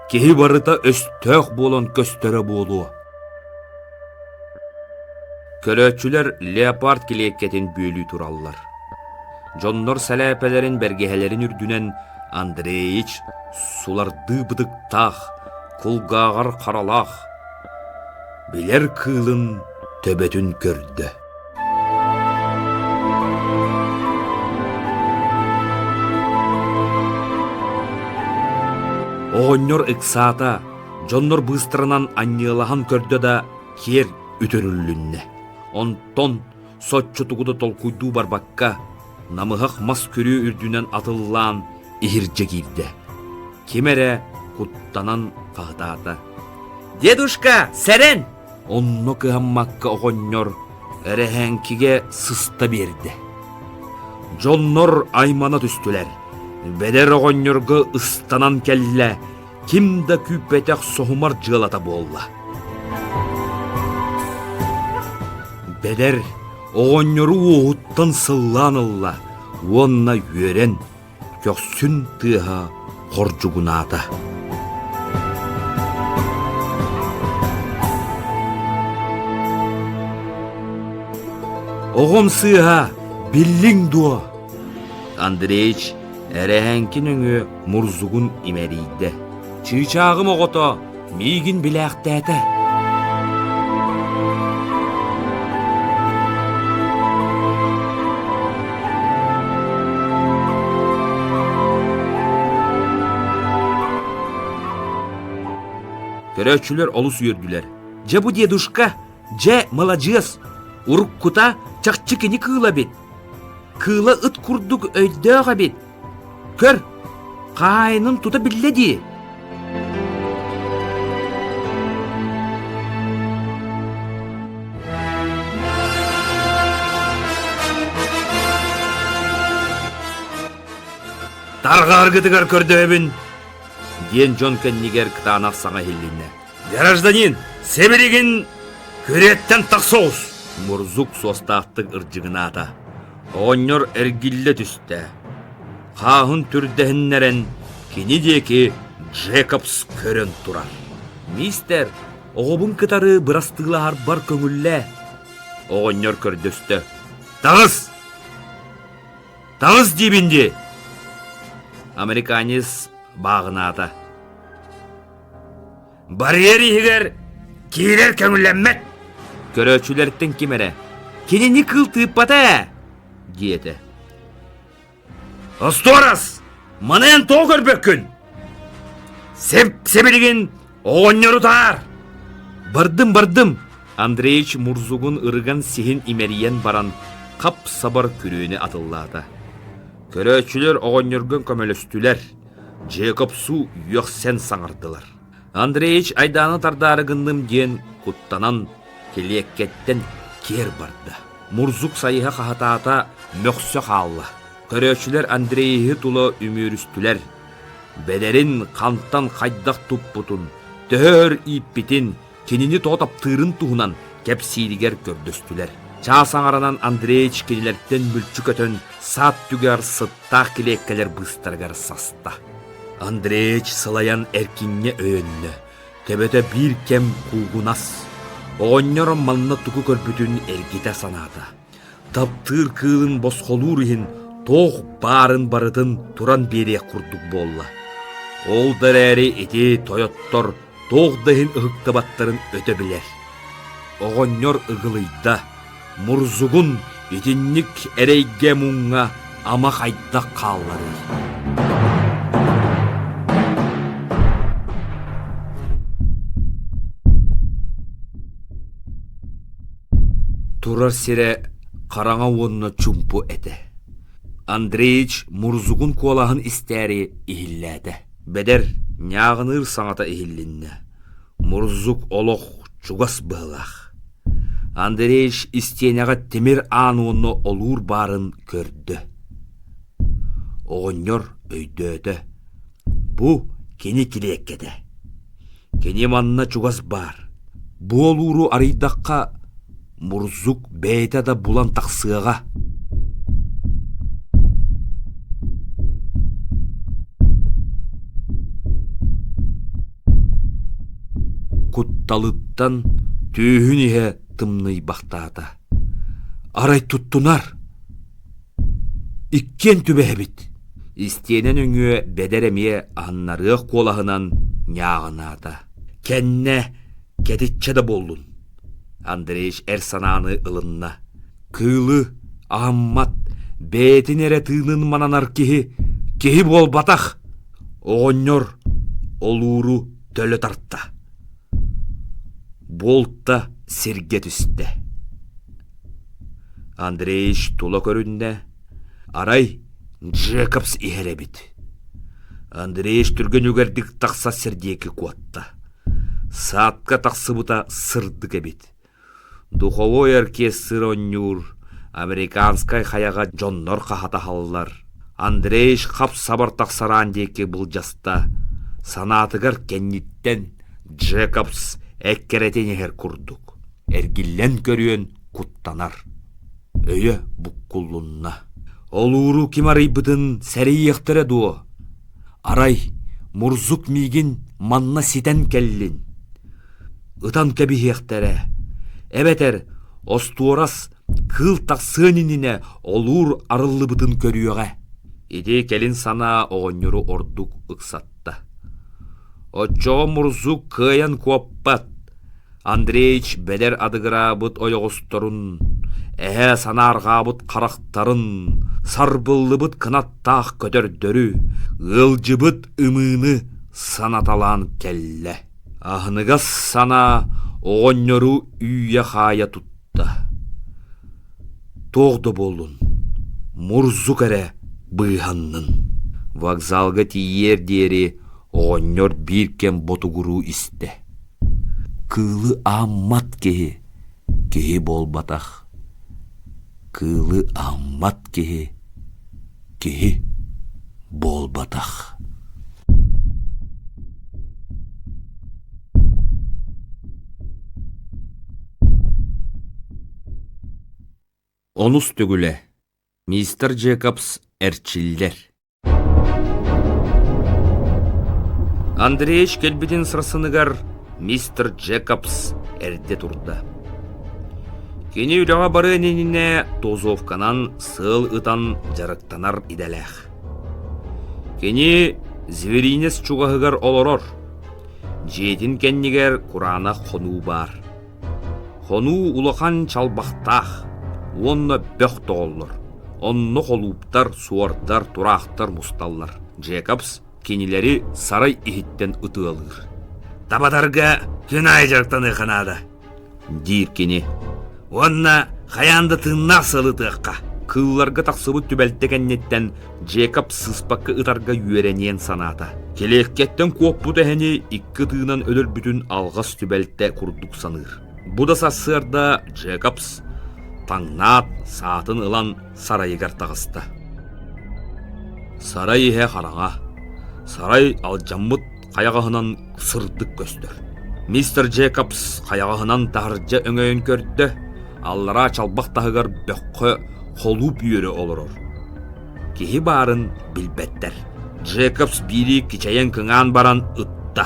киһи барыта өстөөх буолан көстөрө буолуо. Көрөөччүлэр леопард килиэккэтин бүөлүү тураллар. Дьоннор сэлээпэлэрин бэргэһэлэрин үрдүнэн Андреич сулардыы бытыктаах, кулгааҕар харалаах, билэр кыылын төбөтүн көрдө. Оҕонньор ыксаата, дьоннор быыстарынан анньыалаһан көрдө да киэр үтүрүллүннэ. Онтон соччо тугу да толкуйдуу барбакка, намыһах мас күрүө үрдүнэн атыллаан иһирдьэ киирдэ. Ким эрэ куттанан хаһытаата: «Дедушка, сэрэн!» Онно кыһаммакка оҕонньор эрэһээҥкигэ сыста биэрдэ. Дьоннор аймана түстүлэр. Бэдэр оҕонньорго ыстанан кэллэ, ким да күүппэтэх соһумар дьыалата буолла. Бэдэр оҕонньору уоһуттан сыллаан ылла уонна үөрэн көхсүн тыаһа хордьугунаата. Оҕом сыыһа, биллиҥ дуо? Андреич эрэһээҥки нөҥүө мурзугун имэрийдэ. Чыычааҕым оҕото миигин билээхтээтэ. Көрөөччүлэр олус үөрдүлэр. Дьэ бу дедушка, дьэ маладьыас, уруккута чахчы кини кыыла эбит. Кыыла ыт курдук өйдөөх эбит. Көр, хаһаайынын тута биллэ дии. Тарҕааргытыгар көрдөһөбүн, диэн дьон кэннигэр кытаанах саҥа иһиллиннэ. Гражданин, сибилигин күрүөттэн тахса оҕус! Мурзук суостаахтык ырдьыгынаата. Оҕонньор эргиллэ түстэ. Хааһын түрдэһиннэрэн кини диэки Джекобс көрөн турар. «Мистер, оҕобун кытары бырастыылаһарбар көҥүллээ!» Оҕонньор көрдөстө. «Таҕыс! Таҕыс диибин дии!» Американец бааҕынаата. Барьер иһигэр киирэр көҥүллэммэт. Көрөөччүлэртэн ким эрэ «Кинини кыыл тыыппата ээ» диэтэ. Остуорас, маны эн тоҕо көрбөккүн? Сеп-сибилигин оҕонньору таар! Бардым, бардым! Андреич Мурзугун ырыган сиһин имэрийэн баран хап-сабар күрүөнү атыллаата. Көрөөччүлэр оҕонньорго көмөлөстүлэр. Джекобсу үөхсэн саҥардылар. Андреич айдааны тардаары гынным диэн куттанан килиэккэттэн киэр барда. Мурзук сайыһа хаһытаата мөхсө хаалла. Көрөөччүлэр Андреиһы тула үмүөрүстүлэр. Бэдэрин хантан хайдах туппутун, төһө өр ииппитин, кинини тоҕо таптыырын туһунан кэпсииригэр көрдөстүлэр. Чаас аҥаранан Андреич кинилэртэн мүлчү көтөн саат түгэр сыттаах килиэккэлэр быыстарыгар саста. Андреич сылайан эркиҥҥэ өйөннө, төбөтө биир кэм куугунас. Оҕонньор манна тугу көрбүтүн эргитэ санаата. Таптыыр кыылын босхолуур иһин туох баарын барытын туран биэриэх курдук буолла. Ол да эрээри ити тойоттор туох да иһин ыһыктыбаттарын өтө билэр. Оҕонньор ыгылыйда, Мурзугун итинник эрэйгэ-муҥҥа ама хайдах хаалларый? Турар сирэ хараҥа уонна чумпу этэ. Андреич Мурзугун куолаһын истээри иһиллээтэ. Бэдэр ньааҕыныыр саҥата иһиллиннэ. Мурзук олох чугас быһыылаах. Андреич истиэнэҕэ тимир аан уонна олуур баарын көрдө. Оҕонньор өйдөөтө. Бу кини килиэккэтэ. Кини манна чугас баар. Бу олууру арыйдахха, Мурзук бэйэтэ да булан тахсыаҕа. Кутталыттан түөһүн иһэ тымныйбахтаата. Арай туттунар. Иккиэн түбэһэбит. Истиэнэ нөҥүө бэдэр эмиэ аһыннарыах куолаһынан ньааҕынаата. Кэннэ кэтиччэ да буоллун. Андреич эр санааны ылынна. Кыылы аһыммат, бэйэтин эрэ тыынын мананар киһи киһи буолбатах. Оҕонньор олууру төлө тарта. Буолта сиргэ түстэ. Андреич тула көрүннэ. Арай Джекобс иһэр эбит. Андреич түргэн үгэрдик тахса сир диэки куотта. Саадка тахсыбыта сырдык эбит. Духовой оркестр оонньуур, американскай хайаҕа дьоннор хаһатаһаллар. Андреич хап-сабар тахсараан диэки былдьаста. Санаатыгар кэнниттэн Джекобс эккирэтин иһэр курдук. Эргиллэн көрүөн куттанар. Өйө буккуллунна. Олууру ким арыйбытын сэрэйиэхтэрэ дуо? Арай, Мурзук миигин манна ситэн кэллин. Ытан кэбиһиэхтэрэ. Эбэтэр остуорас кыыл тахсыан иннинэ олуур арыллыбытын көрүөҕэ. Ити кэлин санаа оҕонньору ордук ыксатта. Оччоҕо Мурзук кыайан куоппат, Андреич бэдэр адыгыраабыт ойоҕосторун, эһэ санаарҕаабыт харахтарын, сарбыллыбыт кынаттаах көтөрдөрү, ыалдьыбыт ымыыны санаталаан кэллэ. Аһыныгас санаа оҕонньору үүйэ-хаайа тутта. Туох да буоллун, мурзук эрэ быыһаннын. Вокзалга тиийиэр диэри оҕонньор биир кэм ботугуруу истэ. Кыылы ааммат киһи киһи буолбатах. Кыылы ааммат киһи киһи буолбатах. Онус төгүлэ мистер Джекобс эрчиллэр. Андреевич кэлбитин сарсыныгар мистер Джекобс эрдэ турда. Кини үлэҕэ барыан иннинэ тозовканан сыал ытан дьарыктанар идэлээх. Кини зверинец чугаһыгар олорор. Дьиэтин кэннигэр кураанах хонуу баар. Хонуу улахан чалбахтаах уонна бөх тоҕоллор. Онно холууптар, суордар, тураахтар мусталлар. Джекобс кинилэри сарай иһиттэн ытыалыыр. «Табатарга күн аайы дьарыктаныахха наада», диир кини. «Уонна хайаан да тыыннаах сылытыахха». Кыылларга тахсыбыт түбэлтэ кэнниттэн Джекоб сыыспакка ытарга үөрэниэн санаата. Килиэккэттэн куоппут эһэни икки тыынан өлөрбүтүн алҕас түбэлтэ курдук саныыр. Бу да сарсыарда Джекобс таҥнаат, саатын ылан сарайыгар таҕыста. Сарай иһэ хараҥа. Сарай алдьаммыт хайаҕаһынан сырдык көстөр. Мистер Джекобс хайаҕаһынан таһырдьа өҥөйөн көрдө, аллараа чалбах таһыгар бөххө холууп үөрэ олорор. Киһи баарын билбэттэр. Джекобс биири кичэйэн кыҥаан баран ытта.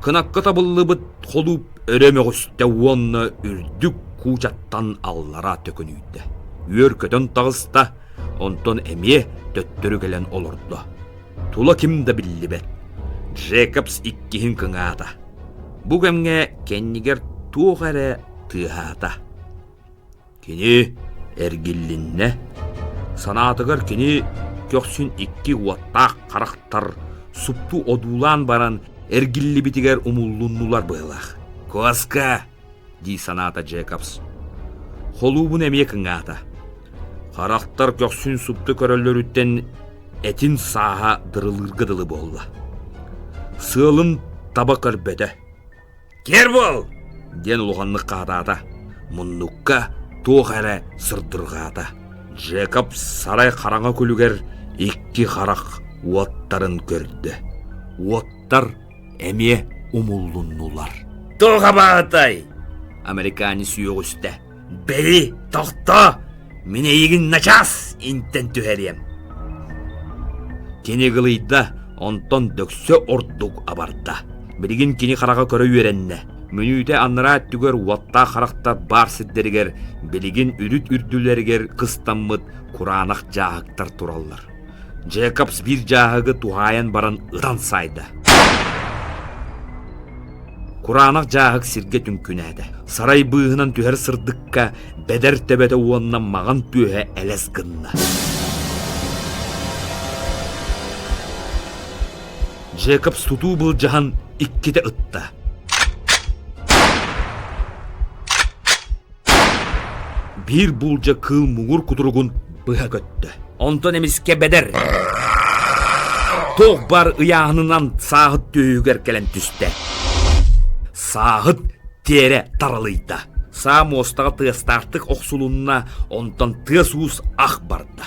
Кынакка табыллыбыт холууп өрө мөҕүстэ уонна үрдүк куучаттан аллара төкүнүйдэ. Үөр көтөн таҕыста, онтон эмиэ төттөрү кэлэн олордо. Тула ким да биллибэт. Джекобс иккиһин кыҥаата. Бу кэмҥэ кэннигэр туох эрэ тыаһаата. Кини эргиллиннэ. Санаатыгар кини көхсүн икки уоттаах харахтар супту одуулаан баран эргиллибитигэр умуллуннулар быһыылаах. «Куоска!» дии санаата Джекобс. Холуубун эмиэ кыҥаата. Харахтар көхсүн супту көрөллөрүттэн этин сааһа дырылыырга дылы буолла. Сыалын таба көрбөтө. «Киэр буол!» диэн улаханнык хаһытаата. Муннукка туох эрэ сырдырҕаата. Джекоб сарай хараҥа күлүгэр икки харах уоттарын көрдө. Уоттар эмиэ умуллуннулар. «Туох абаатай?» Американец үөҕүстэ. «Бэри, тохтоо! Мин эйигин начаас интэн түһэриэм!» Кини ыгылыйда, онтон дөксө ордук абарда. Билигин кини хараҕа көрө үөрэннэ. Мүнүүтэ анараа өттүгэр уоттаах харахтар баар сирдэригэр билигин үрүт үрдүлэригэр кыстаммыт кураанах дьааһыктар тураллар. Джекобс биир дьааһыгы туһаайан баран ытан саайда. Кураанах дьааһык сиргэ түҥкүнээтэ. Сарай быыһынан түһэр сырдыкка бэдэр төбөтө уонна маҕан түөһэ элэс гынна. Джекобс тутуу былдьаһан иккитэ ытта. Биир буулдьа кыыл муҥур кутуругун быһа көттө. Онтон эмискэ бэдэр туох бар ыйааһынынан сааһыт түөһүгэр кэлэн түстэ. Сааһыт тиэрэ таралыйда. Саа муостаҕа тыастаахтык охсулунна, онтон тыас-уус ах барда.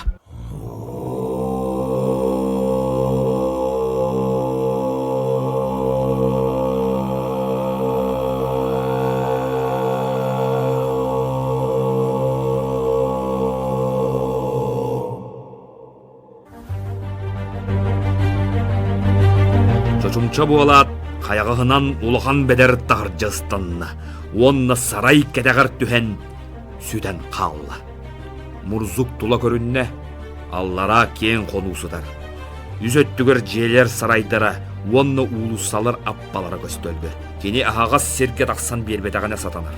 Чочумча буолаат, хайаҕаһынан улахан бэдэр таһырдьа ыстанна уонна сарай кэтэҕэр түһэн сүтэн хаалла. Мурзук тула көрүннэ, аллараа киэҥ хонуу сытар. Үс өттүгэр дьиэлэр сарайдара уонна уулуссалар аппалара көстөллөр. Кини аһаҕас сиргэ тахсан биэрбэтэҕинэ сатанар.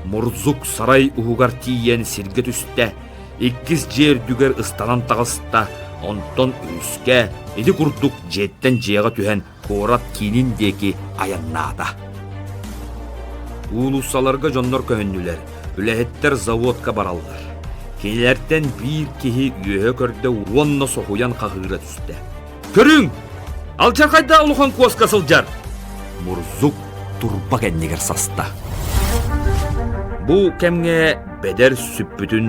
Мурзук сарай уһугар тиийэн сиргэ түстэ, иккис дьиэ үрдүгэр ыстанан таҕыста, онтон үһүскэ ити курдук дьиэттэн дьиэҕэ түһэн. куорат киинин диэки айаннаата. Уулуссаларга дьоннор көһүннүлэр, үлэһиттэр заводка бараллар. Кинилэртэн биир киһи үөһэ көрдө уонна соһуйан хаһыыра түстэ. Көрүҥ! Алдьархайдаах улахан куоска сылдьар! Мурзук турба кэннигэр саста. Бу кэмҥэ бэдэр сүппүтүн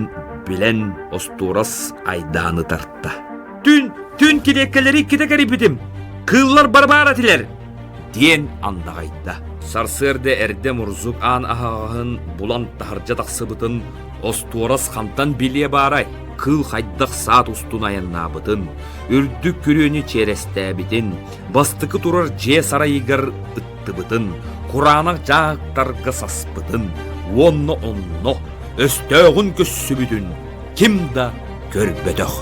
билэн остуорас айдааны тарта. Түн, түн килиэккэлэри иккитэ кэрийбитим. Кыыллар барбаар этилэр! диэн андаҕайда. Сарсыарда эрдэ Мурзук аан аһаҕаһын булан таһырдьа тахсыбытын остуорас хантан билиэ баарай, кыыл хайдах саат устун айаннаабытын, үрдүк күрүөнү чиэрэстээбитин, бастакы турар дьиэ сарайыгар ыттыбытын, кураанах дьааһыктарга саспытын уонна онно өстөөҕүн көссүбүтүн ким да көрбөтөх.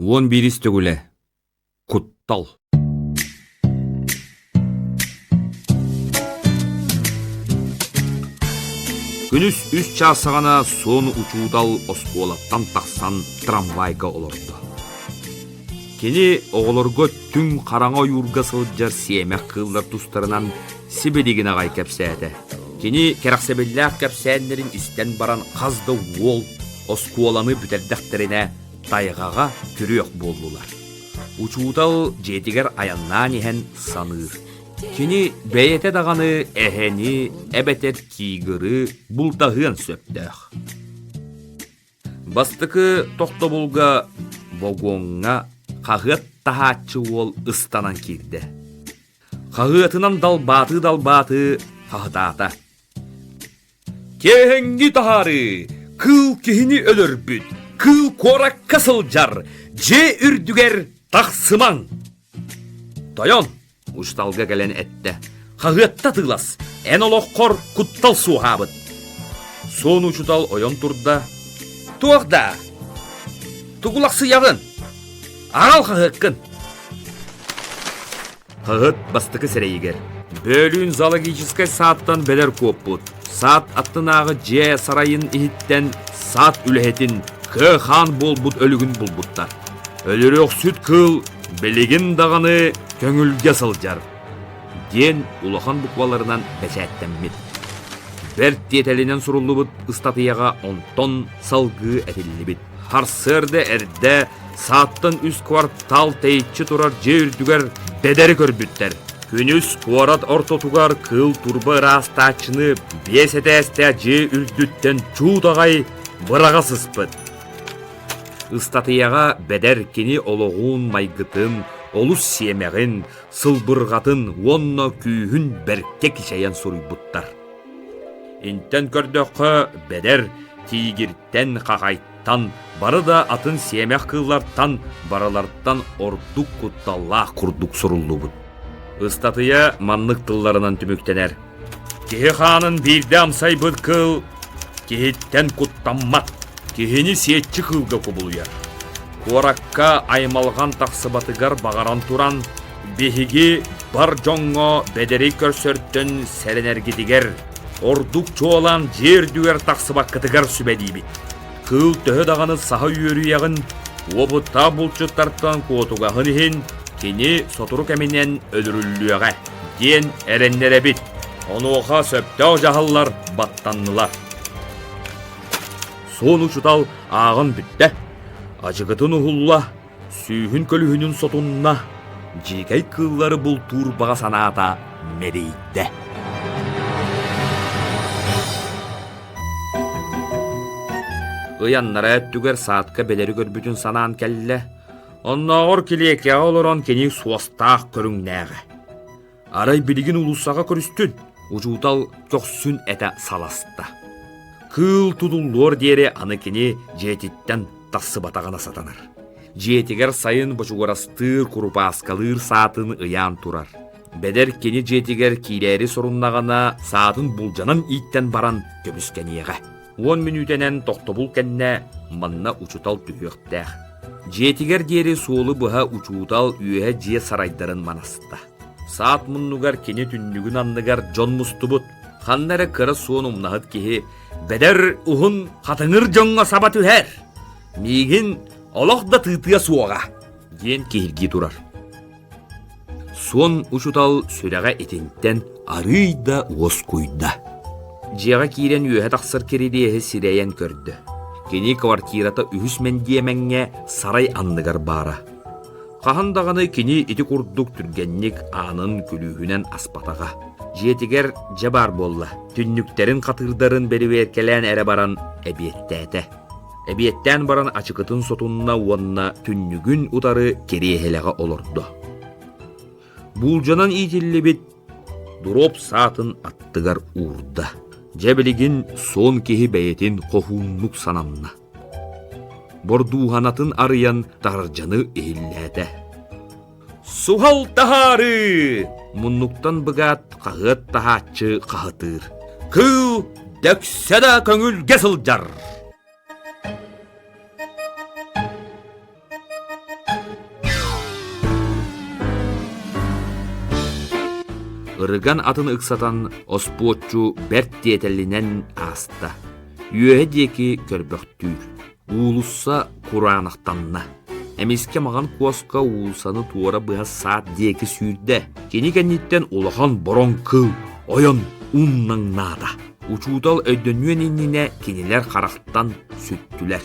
Уон биирис төгүлэ Куттал Күнүс үс чаас саҕана суон учуутал оскуолаттан тахсан трамвайга олордо. Кини оҕолорго түҥ хараҥа ойуурга сылдьар сиэмэх кыыллар тустарынан сибилигин аҕай кэпсээтэ. Кини кэрэхсэбиллээх кэпсээннэрин истэн баран хас да уол оскуоланы бүтэрдэхтэринэ тайҕаҕа күрүөх буоллулар. Учуутал дьиэтигэр айаннаан иһэн саныыр. Кини бэйэтэ даҕаны эһэни эбэтэр тигры бултаһыан сөптөөх. Бастакы тохтобулга вагоҥҥа хаһыат таһааччы уол ыстанан киирдэ. Хаһыатынан далбаатыы-далбаатыы хаһытаата. Киэһэҥҥи таһаарыы, кыыл киһини өлөрбүт, кыыл куоракка сылдьар, дьиэ үрдүгэр тахсымаҥ! Тойон, учууталга кэлэн эттэ, хаһыатта атыылас, эн олоххор куттал суоһаабыт. Суон учуутал ойон турда. Туох даа? Тугулахсыйаҕын? Аҕал хаһыаккын! Хаһыат бастакы сирэйигэр Бөөлүүн зоологическай саадтан бэлэр куоппут, саад аттынааҕы дьиэ сарайын иһиттэн саад үлэһитин кыа хаан буолбут өлүгүн булбуттар. Өлөрүөхсүт кыыл билигин даҕаны көҥүлгэ сылдьар, диэн улахан букваларынан бэчээттэммит. Бэрт тиэтэлинэн суруллубут ыстатыйаҕа онтон салгыы этиллибит. Сарсыарда эрдэ сааттан үс квартал тэйиччи турар дьиэ үрдүгэр бэдэри көрбүттэр. Күнүс куорат ортотугар кыыл турба ыраастааччыны биэс этээстээх дьиэ үрдүттэн чуут аҕай быраҕа сыспыт. Ыстатыйаҕа бэдэр кини олоҕун майгытын, олус сиэмэҕин, сылбырҕатын уонна күүһүн бэркэ кичэйэн суруйбуттар. Интэн көрдөххө, бэдэр тиигиртэн, хахайтан, бары да атын сиэмэх кыыллартан барылартан ордук кутталлаах курдук суруллубут. Ыстатыйа маннык тылларынан түмүктэнэр. Киһи хаанын биирдэ амсайбыт кыыл киһиттэн куттаммат, киһини сиэччи кыылга кубулуйар. Куоракка аймалҕан тахсыбатыгар баҕаран туран, биһиги бар дьоҥҥо бэдэри көрсөртөн сэрэнэргитигэр, ордук чуолаан дьиэ үрдүгэр тахсыбаккытыгар сүбэлиибит. Кыыл төһө даҕаны саһа үөрүйэҕин, уопуттаах булчуттартан куотугаһын иһин, кини сотору кэминэн өлөрүллүөҕэ диэн эрэннэрэбит. Онуоха сөптөөх дьаһаллар баттаннылар. Суон учутал ааҕан бүттэ. Ачыкытын уһулла, сүүһүн көлүһүнүн сотунна, дьиикэй кыыллары бултуур баҕа санаата мэлийдэ. Ыйаннара өттүгэр саатка бэлэри көрбүтүн санаан кэллэ. Оннооҕор килиэкэҕэ олорон кини суостаах көрүҥнээҕэ. Арай билигин уулуссаҕа көрүстүн, учуутал көхсүн этэ саласта. Кыыл тутуллуор диэри аны кини дьиэтиттэн тахсыбатаҕына сатанар. Дьиэтигэр сайын бочугурастыыр, курупааскалыыр саатын ыйаан турар. Бэдэр кини дьиэтигэр киирээри соруннаҕына, саатын булдьанан ииттэн баран көмүскэниэҕэ. Уон мүнүүтэнэн тохтобул кэннэ манна учуутал түһүөхтээх. Дьиэтигэр диэри суолу быһа учуутал үөһэ дьиэ сарайдарын манаста. Саат муннугар кини түннүгүн анныгар дьон мустубут. Ханна эрэ кыра суон умнаһыт киһи бэдэр уһун хатыҥыр дьоҥҥо саба түһэр. Миигин олох да тыытыа суоҕа, диэн киһиргии турар. Суон учуутал сүрэҕэ итинтэн арыый да уоскуйда. Дьиэҕэ киирэн үөһэ тахсар кирилиэһи сирэйэн көрдө. Кини квартирата үһүс мэндиэмэҥҥэ сарай анныгар баара. Хаһан даҕаны кини ити курдук түргэнник аанын күлүүһүнэн аспатаҕа. Дьиэтигэр дьэ баар буолла, түннүктэрин хатыырдарын бэрэбиэркэлээн эрэ баран эбиэттээтэ. Эбиэттээн баран ачыкытын сотунна уонна түннүгүн утары кириэһилэҕэ олордо. Буулдьанан иитиллибит дроп саатын аттыгар уурда. Дьэ билигин суон киһи бэйэтин хоһууннук сананна. Бордууһанатын арыйан таһырдьаны иһиллээтэ. «Суһал таһаарыы!» Муннуктан быгаат хаһыат таһааччы хаһытыыр. «Кыыл дөксө да көҥүлгэ сылдьар!» Ырыган атын ыксатан оспуоччу бэрт тиэтэлинэн ааста. Үөһэ диэки көрбөхтүүр. Уулусса кураанахтанна. Эмискэ маҕан куоска уулуссаны туора быһа саат диэки сүүрдэ. Кини кэнниттэн улахан бороҥ кыыл ойон умнаҥнаата. Учуутал өйдөнүөн иннинэ кинилэр харахтан сүттүлэр.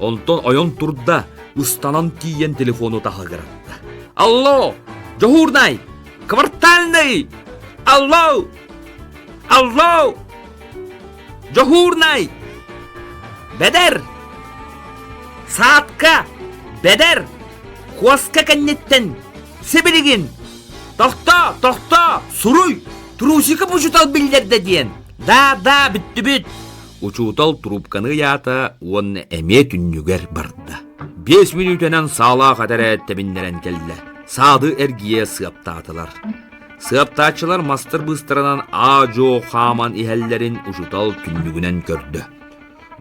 Онтон ойон турда, ыстанан тиийэн телефону таһыгыратта. «Алло! Дьоһуурнай! Квартальный! Алло! Алло! Дьоһуурнай! Бэдэр! Саатка! Бэдэр! Куоска кэнниттэн! Сибилигин! Тохтоо! Тохтоо! Суруй! Трусиков учуутал биллэрдэ диэн! Да, да, бүттүбүт! Учуутал трубканы ыйаата уонна эмиэ түннүгэр барда. 5 мүнүүтэнэн саалаах этэрээт тэбиннэрэн кэллэ. Саады эргийэ сыаптаатылар. Сыаптааччылар мастар быыстарынан аа-дьуо хааман иһэллэрин учуутал түннүгүнэн көрдө.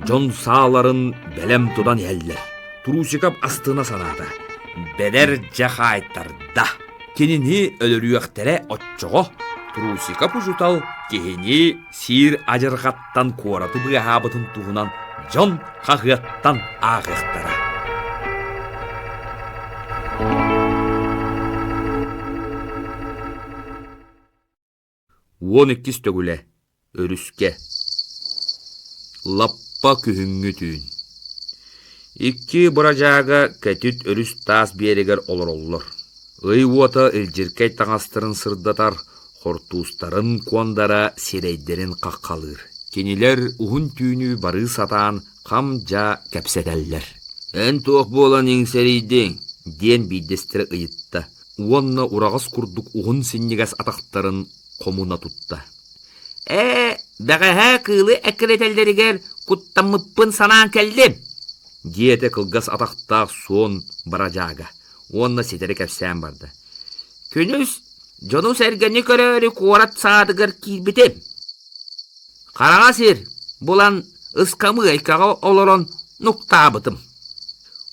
Дьон сааларын бэлэм тутан иһэллэр. Трусиков астына санаата. Бэдэр дьэ хаайтарда. Кинини өлөрүөхтэрэ оччоҕо. Трусиков учуутал киһини сиир адьырҕаттан куораты быыһаабытын туһунан дьон хаһыаттан ааҕыахтара. 12-ис төгүлэ өрүскэ Лаппа күһүҥҥү түүн Икки бырадьаага кэтит өрүс таас биэрэгэр олороллор. Ый уота илдьиркэй таҥастарын сырдатар, хортуустарын куондара сирэйдэрин хаххалыыр. Кинилэр уһун түүнү барыы сатаан хам-дьаа кэпсэтэллэр. «Эн туох буолан иҥсэрийдиҥ?» диэн биирдэстэрэ ыйытта уонна ураҕас курдук уһун синньигэс атахтарын хомуна тутта. «Ээ, бэҕэһээ кыылы эккирэтэллэригэр куттаммыппын санаан кэллим», диэтэ кылгас атахтаах суон бырадьаага уонна ситэри кэпсээн барда. «Күнүс дьону-сэргэни көрөөрү куорат саадыгар киирбитим. Хараҥа сир булан ыскамыайкаҕа олорон нуктаабытым.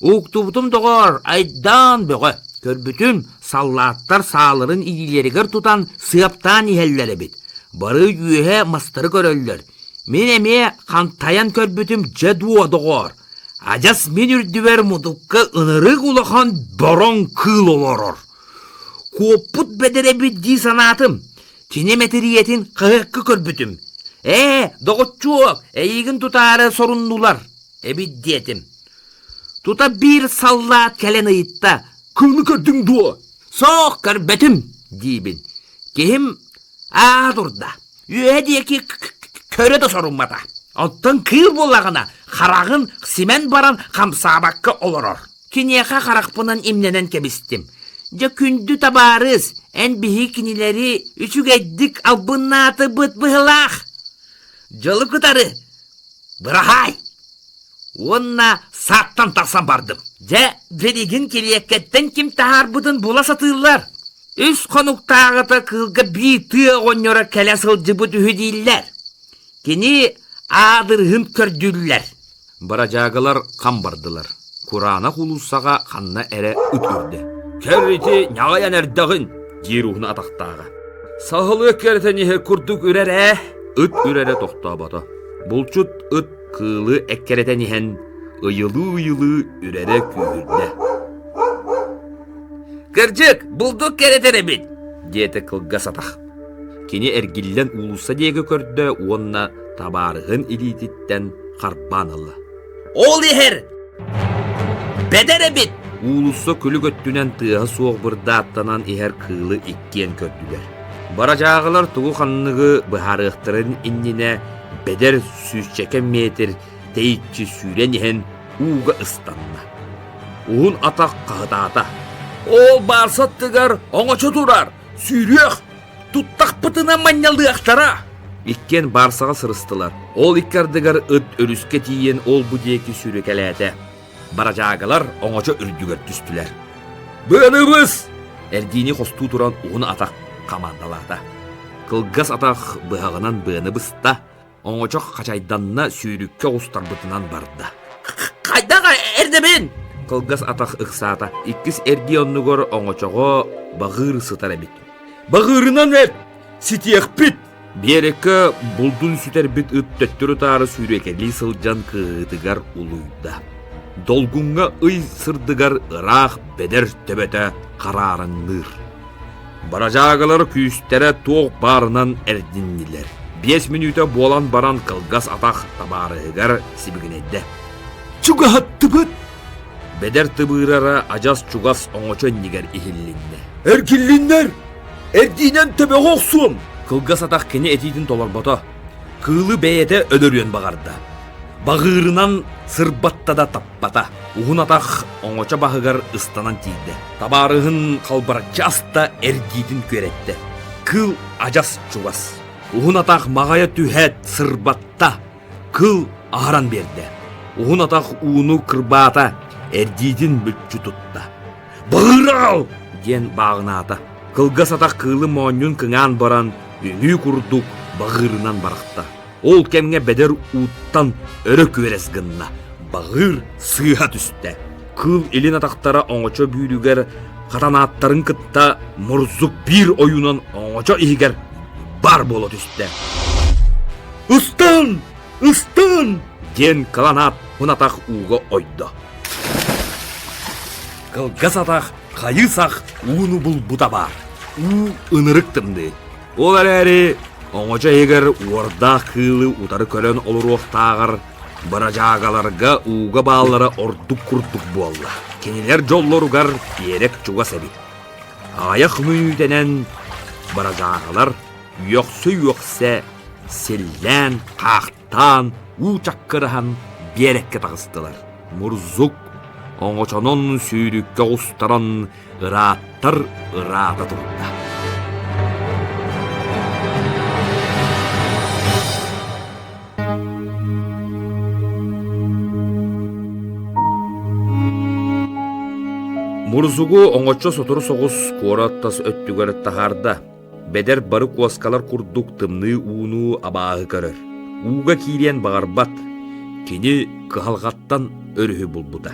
Уктубутум доҕоор, айдаан бөҕө. Көрбүтүм, саллааттар сааларын илиилэригэр тутан сыаптаан иһэллэр эбит. Бары үөһэ мастары көрөллөр. Мин эмиэ хантайан көрбүтүм дьэ дуо, доҕоор. Адьас мин үрдүбэр мутукка ынырык улахан бороҥ кыыл олорор. Куоппут бэдэр эбит дии санаатым. Кини мэтириэтин хаһыакка көрбүтүм. Ээ, доҕоччуок, эйигин тутаары соруннулар эбит диэтим. Тута биир саллаат кэлэн ыйытта: «Кыылы көрдүҥ дуо?» «Суох, көрбөтүм» диибин. Киһим аа турда. Үөһэ диэки көрө да соруммата. Оттон кыыл буоллаҕына, хараҕын симэн баран хамсаабакка олорор. Киниэхэ харахпынан имнэнэн кэбистим. Дьэ күндү табаарыс, эн биһи кинилэри үчүгэйдик албыннаатыбыт быһылаах. Дьолу кытары быраһаай! Уонна сааттан тахсан бардым. Дьэ, билигин килиэккэттэн ким таһаарбытын була сатыыллар. Үс хонуктааҕыта кыылга биир тыа оҕонньоро кэлэ сылдьыбыт үһү дииллэр. Кини аадырыһын көрдүүллэр. Бырадьаагалар хам бардылар. Кураанах уулуссаҕа ханна эрэ ыт үрдэ. «Кэр ити ньаҕайан эрдэҕин!» диир уһун атахтааҕа. «Саһылы кэрэтэн иһэр курдук үрэр ээ!» Ыт үрэрэ тохтообото. Булчут ыт кыылы эккирэтэн иһэн, ыйылыы-ыйылыы үрэрэ күүһүрдэ. «Кырдьык, булдук кэрэтэр эбит!» диэтэ кылгас атах. Кини эргиллэн уулусса диэки көрдө уонна табаарыһын илиититтэн харбаан ылла. «Ол иһэр! Бэдэр эбит!» Уулусса күлүк өттүнэн тыаһа суох бырдааттанан иһэр кыылы иккиэн көрдүлэр. Барадьааҕылар тугу-ханныгы быһаарыахтарын иннинэ бэдэр сүүсчэкэ метр тэйиччи сүүрэн иһэн ууга ыстанна. Уһун атах хаһытаата. «Ол баарса аттыгар оҥочо турар! Сүүрүөх! Туттахпытына манньалыахтара!» Иккиэн баарсаҕа сырыстылар. Ол икки ардыгар ыт өрүскэ тиийэн ол-бу диэки сүүрэкэлээтэ. Барадьаагалар оҥочо үрдүгэр түстүлэр. «Быаныбыс!» Эрдиини хостуу туран уһун атах хамаандалаата. Кылгас атах быһаҕынан быаны быста, оҥочо хачайданна сүүрүккэ оҕустарбытынан барда. «Хайдах эрдэбин?» Кылгас атах ыксаата. Иккис эрдии оннугар оҥочоҕо баҕыыр сытар эбит. «Баҕыырынан эт! Ситиэхпит!» Биэрэккэ булдун сүтэрбит ыт төттөрү-таары сүүрэкэлии сылдьан кыһыытыгар улуйда. Долгуҥҥа ый сырдыгар ыраах бэдэр төбөтө хараарыҥныыр. Барадьаагалар күүстэрэ туох баарынан эрдиннилэр. 5 мүнүүтэ буолан баран кылгас атах табаарыһыгар сибигинэйдэ. «Чугаһаттыбыт!» Бэдэр тыбыырара адьас чугас оҥочо иннигэр иһиллиннэ. «Эргиллиннэр! Эрдиинэн төбөҕө охсуом!» Кылгас атах кини этиитин толорбото. Кыылы бэйэтэ өлөрүөн баҕарда. Баҕыырынан сырбатта да таппата. Уһун атах оҥочо баһыгар ыстанан тиийдэ. Табаарыһын халбараччы аста эрдиитин күөрэттэ. Кыыл адьас чугас. Уһун атах маҕайа түһээт сырбатта. Кыл аһаран биэрдэ. Уһун атах ууну кырбаата, эрдиитин мүччү тутта. «Быраал!» диэн бааҕынаата. Кылгас атах кыылы моонньун кыҥаан баран, үҥүү курдук баҕыырынан барахта. Ол кэмҥэ бэдэр ууттан өрө күөрэс гынна, баҕыыр сыыһа түстэ. Кыыл илин атахтара оҥочо бүүрүгэр хатанааттарын кытта мурзук биир ойуунан оҥочо иһигэр бар буола түстэ. «Ыстан! Ыстан!» диэн кыланаат атах ууга ойдо. Кылгас атах хайыы-сах ууну булбута баар. Уу ынырык тымныы. Ол эрээри оҥочо иһигэр уордаах кыылы утары көрөн олоруохтааҕар бырадьаагаларга ууга бааллара ордук курдук буолла. Кинилэр дьоллоругар биэрэк чугас эбит. Аҕыйах мүнүүтэнэн бырадьаагалар үөхсэ-үөхсэ силлээн, хаахтаан, уу чаккыраһан биэрэккэ таҕыстылар. Мурзук оҥочонон сүүрүккэ оҕустаран ырааттар ыраата турда. Мурзугу оҥочо сотору соҕус куорат тас өттүгэр таһаарда. Бэдэр бары куоскалар курдук тымныы ууну абааһы көрөр. Ууга киириэн баҕарбат. Кини кыһалҕаттан өрүһү булбута.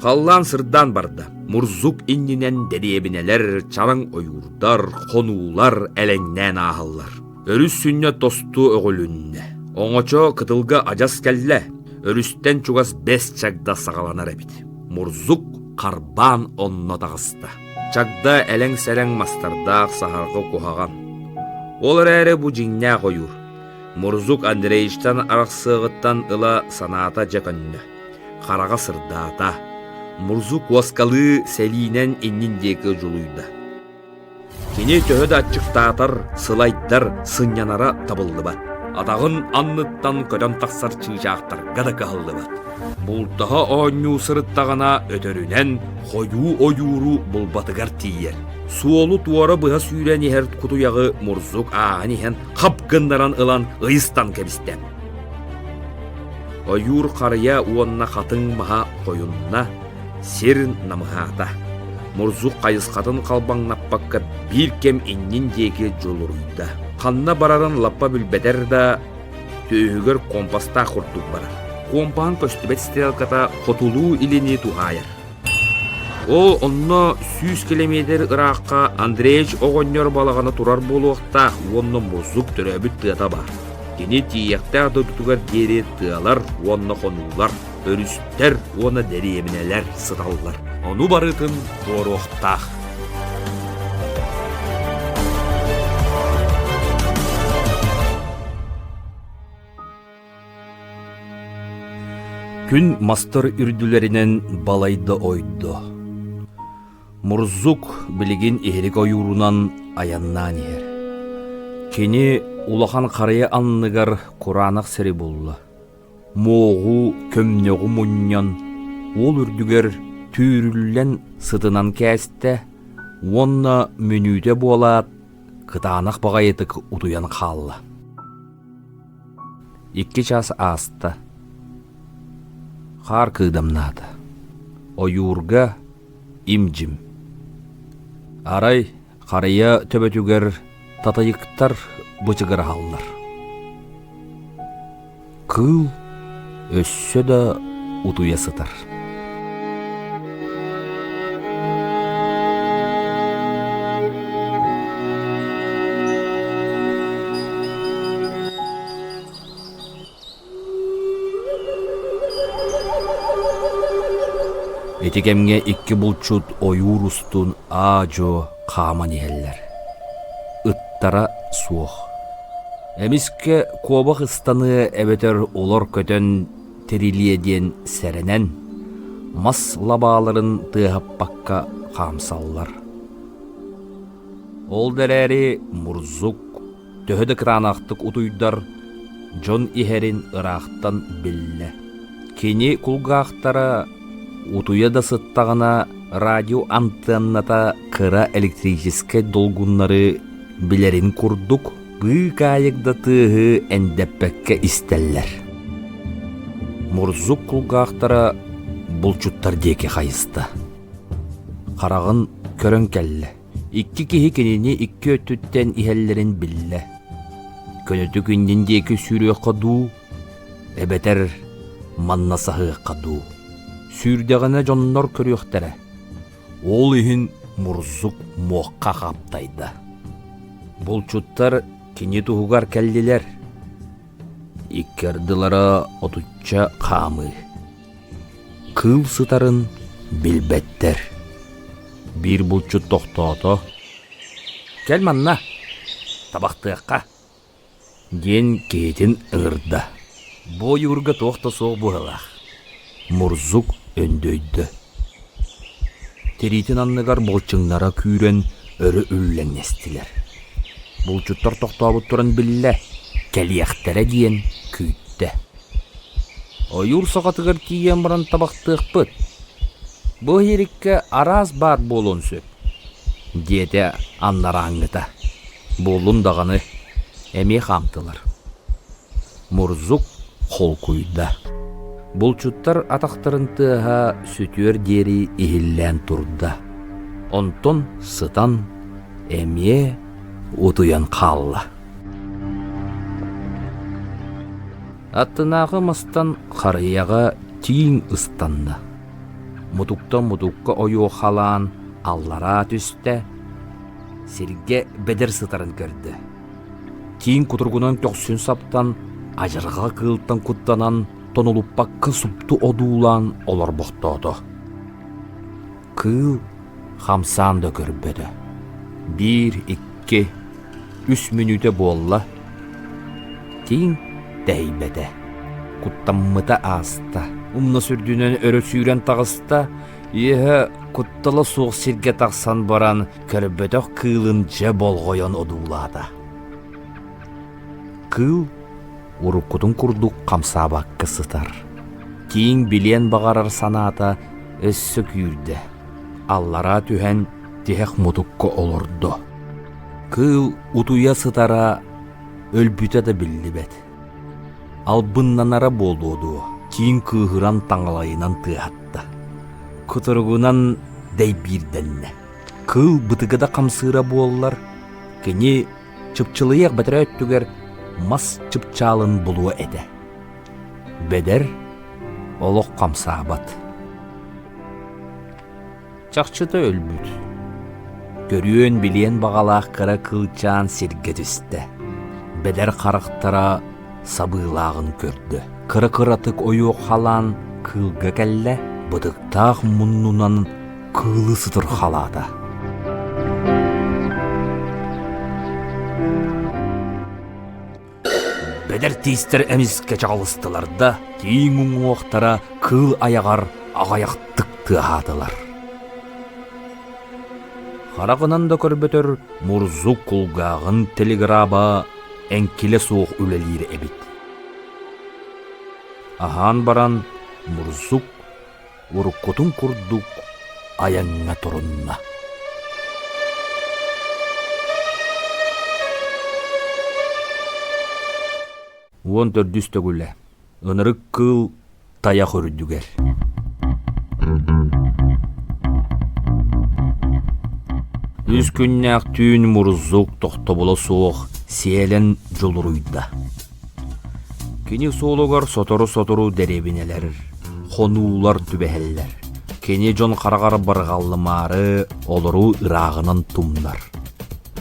Халлаан сырдаан барда. Мурзук иннинэн дэриэбинэлэр, чараҥ ойуурдар, хонуулар элэҥнээн ааһаллар. Өрүс сүнньэ тосту өҕүлүннэ. Оҥочо кытылга адьас кэллэ. Өрүстэн чугас бэс чагда саҕаланар эбит. Мурзук харбаан онно таҕыста. Чагда элэҥ-сэлэҥ мастардаах саһарҕа куһаҕан. Ол эрээри бу дьиҥнээх ойуур. Мурзук Андреевичтан арахсыаҕыттан ыла санаата дьэ көннө. Хараҕа сырдаата. Мурзук уоскалыы сэлиинэн иннин диэки дьулуйда. Кини төһө да аччыктаатар, сылайдар, сынньанара табыллыбат. Атаҕын анныттан көтөн тахсар чыычаахтарга да кыһаллыбат. Бултаһа оонньуу сырыттаҕына өтөрүнэн хойуу ойууру булбатыгар тиийэр. Суолу туора быһа сүүрэн иһэр кутуйаҕы Мурзук ааһан иһэн хап гыннаран ылан ыйыстан кэбистэ. Ойуур харыйа уонна хатыҥ маһа хойунна, сир намыһаата. Мурзук хайысхатын халбаҥнаппакка биир кэм иннин диэки дьулуруйда. Ханна барарын лаппа билбэтэр да, түөһүгэр компастаах курдук барар. Компаһын көстүбэт стрелката хотулуу илини туһаайар. Ол онно 100 километр ыраахха Андреевич оҕонньор балаҕана турар буолуохтаах уонна Мурзук төрөөбүт тыата баар. Кини тиийиэхтээх дойдутугар диэри тыалар уонна хонуулар. өрүстэр уонна дэриэбинэлэр сыталлар. Ону барытын туоруохтаах. Күн мастар үрдүлэринэн балайда ойдо. Мурзук билигин иһирик ойуурунан айаннаан иһэр. Кини улахан харыйа анныгар кураанах сири булла. Муоҕу, көмнөҕү мунньан, уол үрдүгэр түүрүллэн сытынан кээстэ уонна мүнүүтэ буолаат, кытаанах баҕайытык утуйан хаалла. Икки чаас ааста. Хаар кыыдамнаата. Ойуурга им-дьим. Арай харыйа төбөтүгэр татайыктар бычыгыраһаллар. Кыыл өссө да утуйа сытар. Ити кэмҥэ икки булчут ойуур устун аа-дьуо хааман иһэллэр. Ыттара суох. Эмискэ куобах ыстаныа эбэтэр улар көтөн тирилиэ диэн сэрэнэн, мас лабааларын тыаһаппакка хаамсаллар. Ол да эрээри Мурзук төһө да кытаанахтык утуйдар, дьон иһэрин ыраахтан биллэ. Кини кулгаахтара утуйа да сыттаҕына радио антыанната кыра электрическэй долгуннары билэрин курдук быыкаайык да тыаһы эндэппэккэ истэллэр. Мурзук кулгаахтара булчуттар диэки хайыста. Хараҕын көрөн кэллэ. Икки киһи кинини икки өттүттэн иһэллэрин биллэ. Көнөтүк иннин диэки сүүрүөххэ дуу, эбэтэр манна саһыахха дуу. Сүүрдэҕинэ дьоннор көрүөхтэрэ. Ол иһин Мурзук муохха хаптайда. Булчуттар кини туһугар кэллилэр. Икки ардылара отучча хаамыы. Кыыл сытарын билбэттэр. Биир булчут тохтоото. «Кэл манна, табахтыахха» диэн киһитин ыҥырда. Бу ойуурга туох да суох быһыылаах. Мурзук өндөйдө. Тириитин анныгар былчыҥнара күүрэн өрө үллэҥнэстилэр. Булчуттар тохтообуттарын биллэ, кэлиэхтэрэ диэн күүттэ. Ойуур саҕатыгар тиийэн баран табахтыахпыт. Бу иһириккэ араас баар буолуон сөп, диэтэ анарааҥҥыта. Буоллун даҕаны, эмиэ хаамтылар. Мурзук холкуйда. Булчуттар атахтарын тыаһа сүтүөр диэри иһиллээн турда. Онтон сытан эмиэ утуйан хаалла. Аттынааҕы мастан харыйаҕа тииҥ ыстанна. Мутуктан мутукка ойуохалаан аллараа түстэ, сиргэ бэдэр сытарын көрдө. Тииҥ кутуругунан көхсүн саптан, адьырҕа кыылтан куттанан, тонулуппакка супту одуулаан олорбохтоото. Кыыл хамсаан да көрбөтө. Биир, икки, үс мүнүүтэ буолла. Тииҥ тэһийбэтэ. Куттаммыта ааста. Умна сүрдүнэн өрө сүүрэн таҕыста. Үөһэ куттала суох сиргэ тахсан баран көрбөтөх кыылын дьэ болҕойон одуулаата. Кыыл уруккутун курдук хамсаабакка сытар. Тииҥ билиэн баҕарар санаата өссө күүрдэ. Аллараа түһэн тиһэх мутукка олордо. Кыыл утуйа сытара өлбүтэ да биллибэт. Албыннанара буолуо дуо, тииҥ кыыһыран таҥалайынан тыаһатта. Кутуругунан дэйбиирдэннэ. Кыыл бытыга да хамсыыра буоллар, кини чыпчылыйыах бэтэрээ өттүгэр мас чыпчаалын булуо этэ. Бэдэр олох хамсаабат. Чахчыта өлбүт. Көрүөн-билиэн баҕалаах кыра кыылчаан сиргэ түстэ. Бэдэр харахтара сабыылааҕын көрдө. Кыра-кыратык ойуохалаан кыылга кэллэ, бытыктаах муннунан кыылы сытырхалаата. Бэдэр тиистэр эмискэ чаҕылыстылар да, тииҥ уҥуохтара кыыл айаҕар аҕыйахтык тыаһаатылар. Хараҕынан да көрбөтөр Мурзук кулгааҕын телеграба эҥкилэ суох үлэлиир эбит. Аһаан баран Мурзук уруккутун курдук айаҥҥа турунна. 14-үс төгүлэ Ынырык кыыл тайах үрдүгэр Үс күннээх түүн Мурзук тохтобула суох сиэлэн дьулуруйда. Кини суолугар сотору-сотору дэриэбинэлэр, хонуулар түбэһэллэр. Кини дьон хараҕар барҕаллымаары олору ырааҕынан тумнар.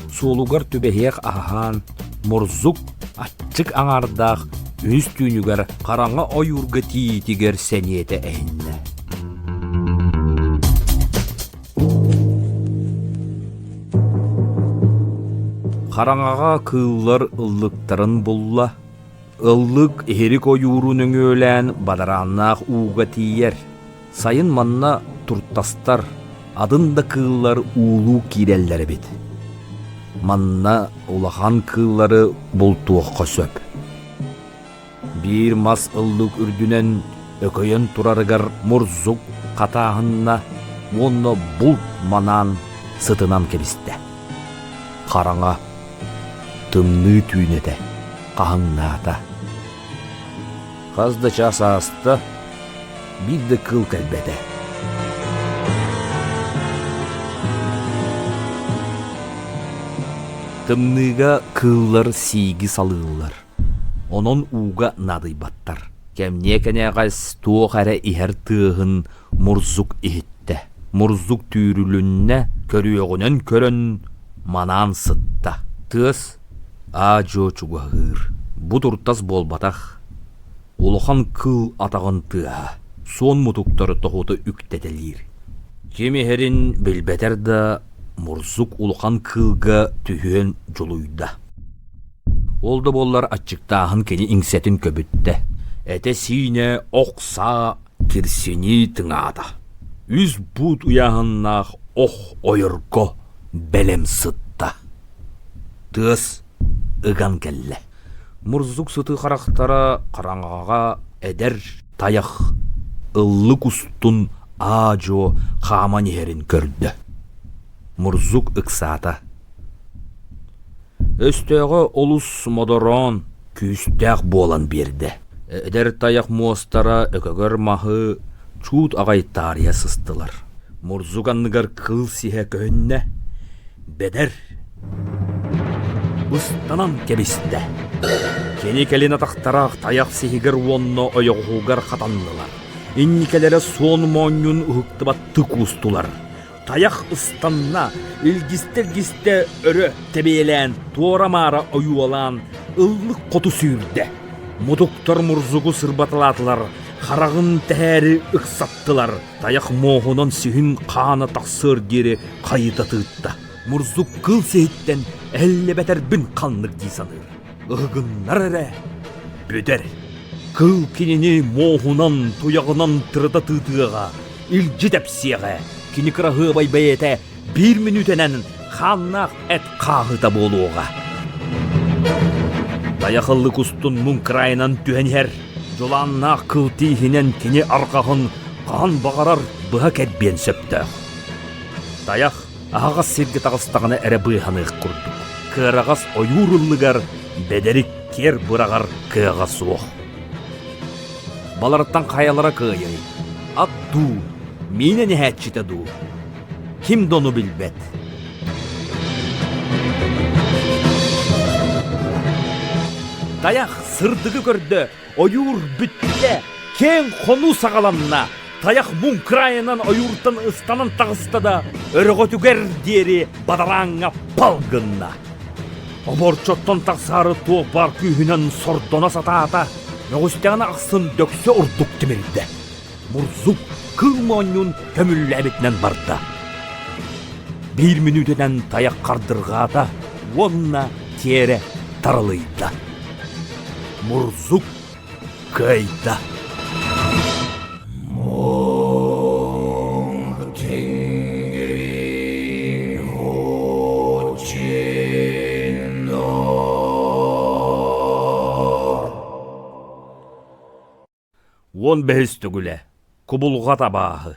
Суолугар түбэһиэх аһаан, Мурзук аччык аҥаардаах үһүс түүнүгэр хараҥа ойуурга тиийиитигэр сэниэтэ эһиннэ. Хараҥаҕа кыыллар ыллыктарын булла, ыллык иһирик ойууру нөҥүөлээн бадарааннаах ууга тиийэр. Сайын манна туртастар, атын да кыыллар уулуу киирэллэр эбит. Манна улахан кыыллары бултуохха сөп. Биир мас ыллык үрдүнэн өкөйөн турарыгар мурзук хатааһынна уонна булт манаан сытынан кэбистэ. Хараҥа, тымныы түүн этэ, хаһыҥнаата. Хас да чаас ааста, биир да кыыл кэлбэтэ. Тымныыга кыыллар сииги салыыллар, онон ууга наадыйбаттар. Кэмниэ кэнэҕэс туох эрэ иһэр тыаһын Мурзук иһиттэ. Мурзук түүрүлүннэ, көрүөҕүнэн көрөн, манаан сытта. Тыас аа-дьуо чугаһыыр. Бу туртас буолбатах, Улахан кыыл атаҕын тыаһа, суон мутуктары тоһута үктэтэлиир. Ким иһэрин билбэтэр да, Мурзук улахан кыылга түһүөн дьулуйда. Ол да буоллар аччыктааһын кини иҥсэтин көбүттэ. Этэ-сиинэ ох саа кирсинии тыҥаата. Үс буут ыйааһыннаах ох ойорго бэлэм сытта. Тыас ыган кэллэ. Мурзук сытыы харахтара хараҥаҕа эдэр тайах ыллык устун аа-дьуо хааман иһэрин көрдө. Мурзук ыксаата. Өстөөҕө олус модороон, күүстээх буолан биэрдэ. Эдэр тайах муостара өкөгөр маһы чуут аҕай таарыйа сыстылар. Мурзук анныгар кыл сиһэ көһүннэ. Бэдэр ыстанан кэбистэ. Кини кэлин атахтара тайах сиһигэр уонна ойоҕоһугар хатаннылар. Инникэлэрэ суон моонньун ыһыктыбаттыы куустулар. Тайах ыстанна, илгистэ-илгистэ өрө тэбиэлээн, туора-маара ойуолаан, ыллык хоту сүүрдэ. Мутуктар мурзугу сырбаталаатылар, хараҕын тэһээри ыксаттылар. Тайах муоһунан сиһин хаана тахсыар диэри хайыта тыытта. Мурзук кыл сиһиттэн эһиллибэтэрбин ханнык дии саныыр. Ыһыгыннар эрэ, бүтэр. Кыл кинини муоһунан, туйаҕынан тырыта тыытыаҕа, илдьи тэпсиэҕэ. Кини кыраһыабай бэйэтэ биир мүнүүтэнэн хааннаах эт хааһыта буолуоҕа. Тайах ыллык устун муҥ кыраайынан түһэн иһэр. Дьулааннаах кыл тииһинэн кини арҕаһын хаһан баҕарар быһа кэрбиэн сөптөөх. Тайах аһаҕас сиргэ таҕыстаҕына эрэ быыһаныах курдук. Кыараҕас ойуур ыллыгар бэдэри киэр быраҕар кыаҕа суох. Балартан хайалара кыайай? Ат дуу, миинэн иһээччитэ дуу? Ким да ону билбэт. Тайах сырдыгы көрдө, ойуур бүттэ, киэҥ хонуу саҕаланна. Тайах муҥ кыраайынан ойууртан ыстанан таҕыста да, өрөҕөтүгэр диэри бадарааҥҥа пал гынна. Оборчоттон тахсаары туох баар күүһүнэн сордоно сатаата, мөҕүстэҕинэ ахсын дөксө ордук тимирдэ. Мурзук кыл моонньун көмүллээбитинэн барда. Биир мүнүүтэнэн тайах хардырҕаата уонна тиэрэ таралыйда. Мурзук кыайда. 15 төгүлэ Кубулҕат абааһы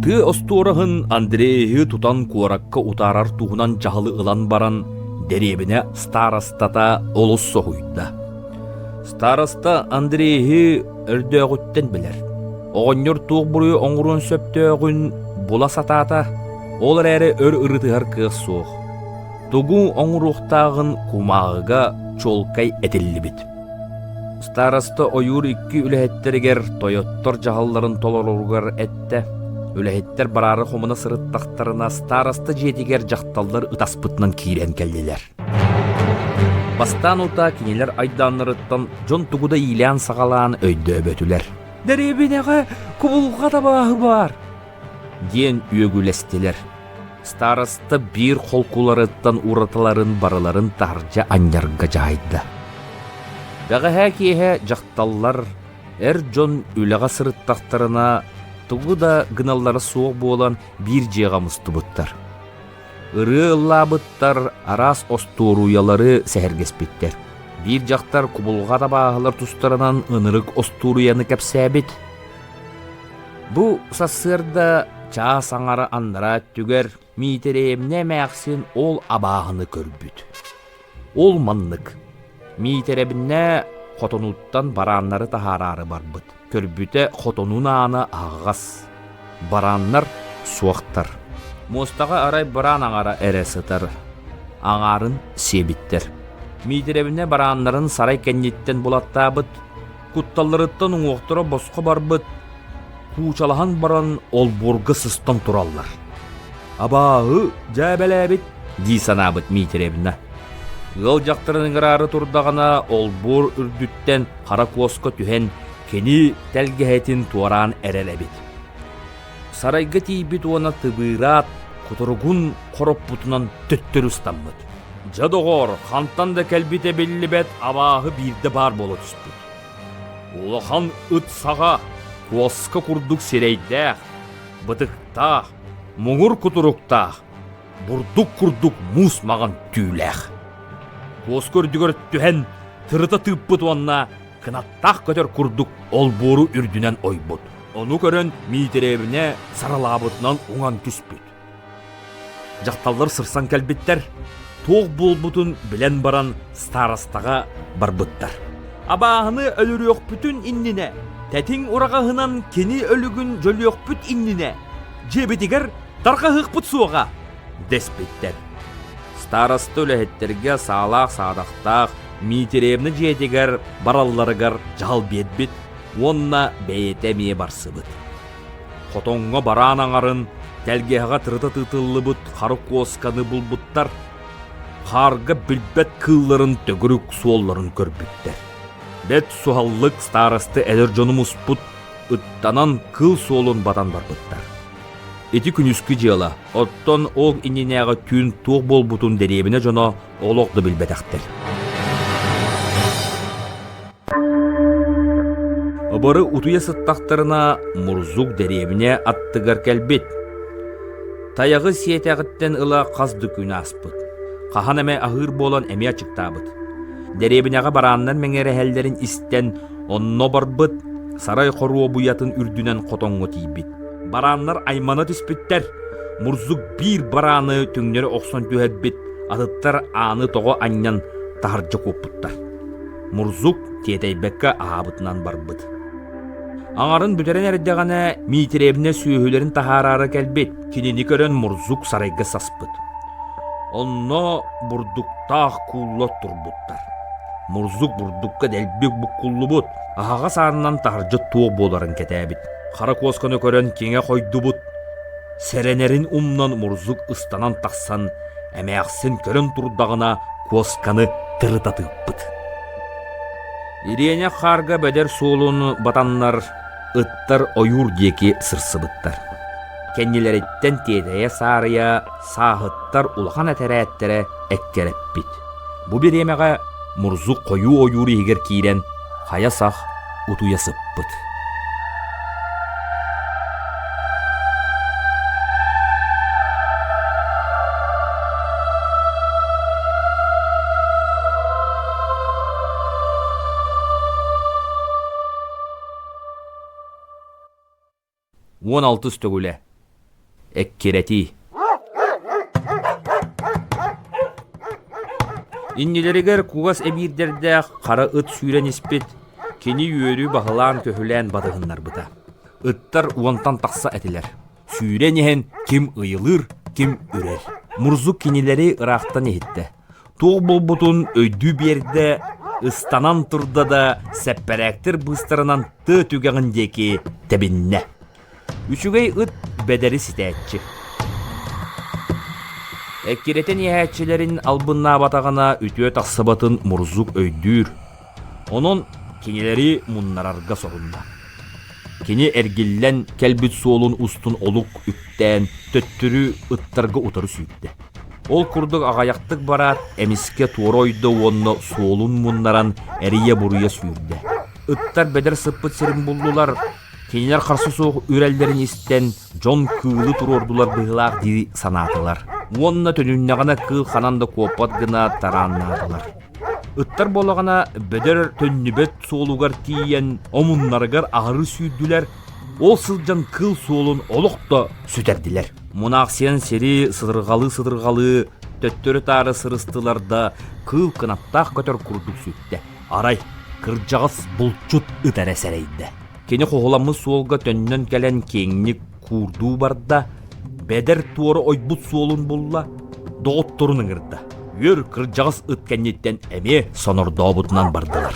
Тыа остуораһын Андрееһы тутан куоракка утаарар туһунан дьаһалы ылан баран, дэриэбинэ старостата олус соһуйда. Староста Андрееһы өрдөөҕүттэн билэр. Оҕонньор туох буруйу оҥоруон сөптөөҕүн була сатаата, ол эрээри өр ырытыһар кыах суох. Тугу оҥоруохтааҕын кумааҕыга чуолкай этиллибит. Староста ойуур икки үлэһиттэригэр тойоттор дьаһалларын толороругар эттэ. Үлэһиттэр бараары хомуна сырыттахтарына староста дьиэтигэр дьахталлар ытаспытынан киирэн кэллилэр. Бастаан утаа кинилэр айдааннарыттан дьон тугу да иилээн-саҕалаан өйдөөбөтүлэр. «Дэриэбинэҕэ кубулҕат абааһы баар!» диэн үөгүлэстилэр. Староста биир холкуларыттан уратыларын барыларын таһырдьа анньарга дьаһайда. Бэҕэһээ киэһэ дьахталлар, эр дьон үлэҕэ сырыттахтарына тугу да гыналлара суох буолан биир дьиэҕэ мустубуттар. Ырыа ыллаабыттар, араас остуоруйалары сэһэргэспиттэр. Биир дьахтар кубулҕат абааһылар тустарынан ынырык остуоруйаны кэпсээбит. Бу сарсыарда чаас аҥара аннараа өттүгэр Миитэрэйэбинэ эмээхсин ол абааһыны көрбүт. Ол маннык. Миитэрэбинэ хотонуттан барааннары таһаараары барбыт. Көрбүтэ хотонун аана аһаҕас. Барааннар суохтар. Муостаҕа арай бараан аҥара эрэ сытар. Аҥаарын сиэбиттэр. Миитэрэбинэ барааннарын сарай кэнниттэн булаттаабыт. Кутталларыттан уҥуохтара босхо барбыт, куучалаһан баран олбуорга сыстан тураллар. «Абааһы дьээбэлээбит» дии санаабыт Миитэревна. Ыал дьахтарын ыҥыраары турдаҕына олбуор үрдүттэн хара куоска түһэн кини тэлгэһэтин туораан эрэр эбит. Сарайга тиийбит уонна тыбыыраат кутуругун хороппутунан төттөрү ыстаммыт. Дьэ, доҕоор, хантан да кэлбитэ биллибэт абааһы биирдэ баар буола түспүт. Улахан ыт саҕа, куоска курдук сирэйдээх, бытыктаах, муҥур кутуруктаах, бурдук курдук муус маҕан түүлээх. Куоска үрдүгэр түһэн тырыта тыыппыт уонна кынаттаах көтөр курдук олбуору үрдүнэн ойбут. Ону көрөн Миитэрэбинэ саралаабытынан уҥан түспүт. Дьахталлар сырсан кэлбиттэр, туох буолбутун билэн баран старостаҕа барбыттар. Абааһыны өлөрүөхпүтүн иннинэ, тэтиҥ ураҕаһынан кини өлүгүн дьөлүөхпүт иннинэ, дьиэбитигэр тарҕаһыахпыт суоҕа, дэспиттэр. Староста үлэһиттэргэ саалаах-саадахтаах Миитириэбинэ дьиэтигэр баралларыгар дьаһал биэрбит уонна бэйэтэ эмиэ барсыбыт. Хотоҥҥо бараан аҥарын, тэлгэһэҕэ тырыта тыытыллыбыт хары куосканы булбуттар, хаарга билбэт кыылларын төгүрүк суолларын көрбүттэр. Бэрт суһаллык староста эдэр дьону муспут, ыттанан кыыл суолун батан барбыттар. Ити күнүскү дьыала, оттон ол иннинээҕи түүн туох буолбутун дэриэбинэ дьоно олох да билбэтэхтэр. Бары утуйа сыттахтарына Мурзук дэриэбинэ аттыгар кэлбит. Тайаҕы сиэтэҕиттэн ыла хас да күн ааспыт. Хаһан эмэ аһыыр буолан эмиэ аччыктаабыт. Дэриэбинэҕэ барааннар мэҥэрэһэллэрин истэн онно барбыт, сарай хоруобуйатын үрдүнэн хотоҥҥо тиийбит. Барааннар аймана түспүттэр. Мурзук биир барааны түҥнэри охсон түһэрбит, атыттар ааны тоҕо анньан таһырдьа куоппуттар. Мурзук тиэтэйбэккэ аһаабытынан барбыт. Аҥарын бүтэрэн эрдэҕинэ Миитирэбинэ сүөһүлэрин таһаараары кэлбит, кинини көрөн Мурзук сарайга саспыт. Онно бурдуктаах куулла турбуттар. Мурзук бурдукка дэлби буккуллубут, аһаҕас аанынан таһырдьа туох буоларын кэтээбит. Хара куосканы көрөн киҥэ хойдубут. Сэрэнэрин умнан Мурзук ыстанан тахсан эмээхсин көрөн турдаҕына куосканы тырыта тыыппыт. Ириэнэх хаарга бэдэр суолун батаннар ыттар ойуур диэки сырсыбыттар. Кэннилэриттэн тиэтэйэ-саарыйа сааһыттар улахан этэрээттэрэ эккирэппит. Бу бириэмэҕэ Мурзук хойуу ойуур иһигэр киирэн хайа сах утуйа сыппыт. 16 төгүлэ Эккирэтии Иннилэригэр кугас эбиирдэрдээх хара ыт сүүрэн испит, кини үөрүү баһылаан-көһүлээн батыһыннарбыта. Ыттар уонтан тахса этилэр. Сүүрэн иһэн ким ыйылыыр, ким үрэр. Мурзук кинилэри ыраахтан иһиттэ. Туох буолбутун өйдүү биэрдэ, ыстанан турда да, сэппэрээктэр быыстарынан тыа түгэҕин диэки тэбиннэ. Үчүгэй ыт бэдэри ситээччи. Эккирэтэн иһээччилэрин албыннаабатаҕына үтүө тахсыбатын Мурзук өйдүүр. Онон кинилэри муннарарга сорунна. Кини эргиллэн кэлбит суолун устун олук үктээн төттөрү ыттарга утары сүүрдэ. Ол курдук аҕыйахтык бараат, эмискэ туора ойдо уонна суолун муннаран эрийэ-буруйа сүүрдэ. Ыттар бэдэр сыппыт сирин буллулар, Кинилэр харса суох үрэллэрин истэн, дьон кыылы туруордулар быһыылаах дии санаатылар. Уонна төнүннэҕинэ кыыл ханан да куоппат гына тарааннаатылар. Ыттар буоллаҕына бөдөр төннүбэт суолугар тиийэн омуннарыгар аһары сүүрдүлэр, ол сылдьан кыыл суолун олох да сүтэрдилэр. Мунаахсыйан сири сытырҕалыы-сытырҕалыы төттөрү-таары сырыстылар да, кыыл кынаттаах көтөр курдук сүттэ. Арай, кырдьаҕас булчут ыт эрэ сэрэйдэ. Кини хоһуламмыт суолга төннөн кэлэн киэҥник куурдуу барда, бэдэр туора ойбут суолун булла, доҕотторун ыҥырда. Үөр кырдьаҕас ыт кэнниттэн эмиэ сонордообутунан бардылар.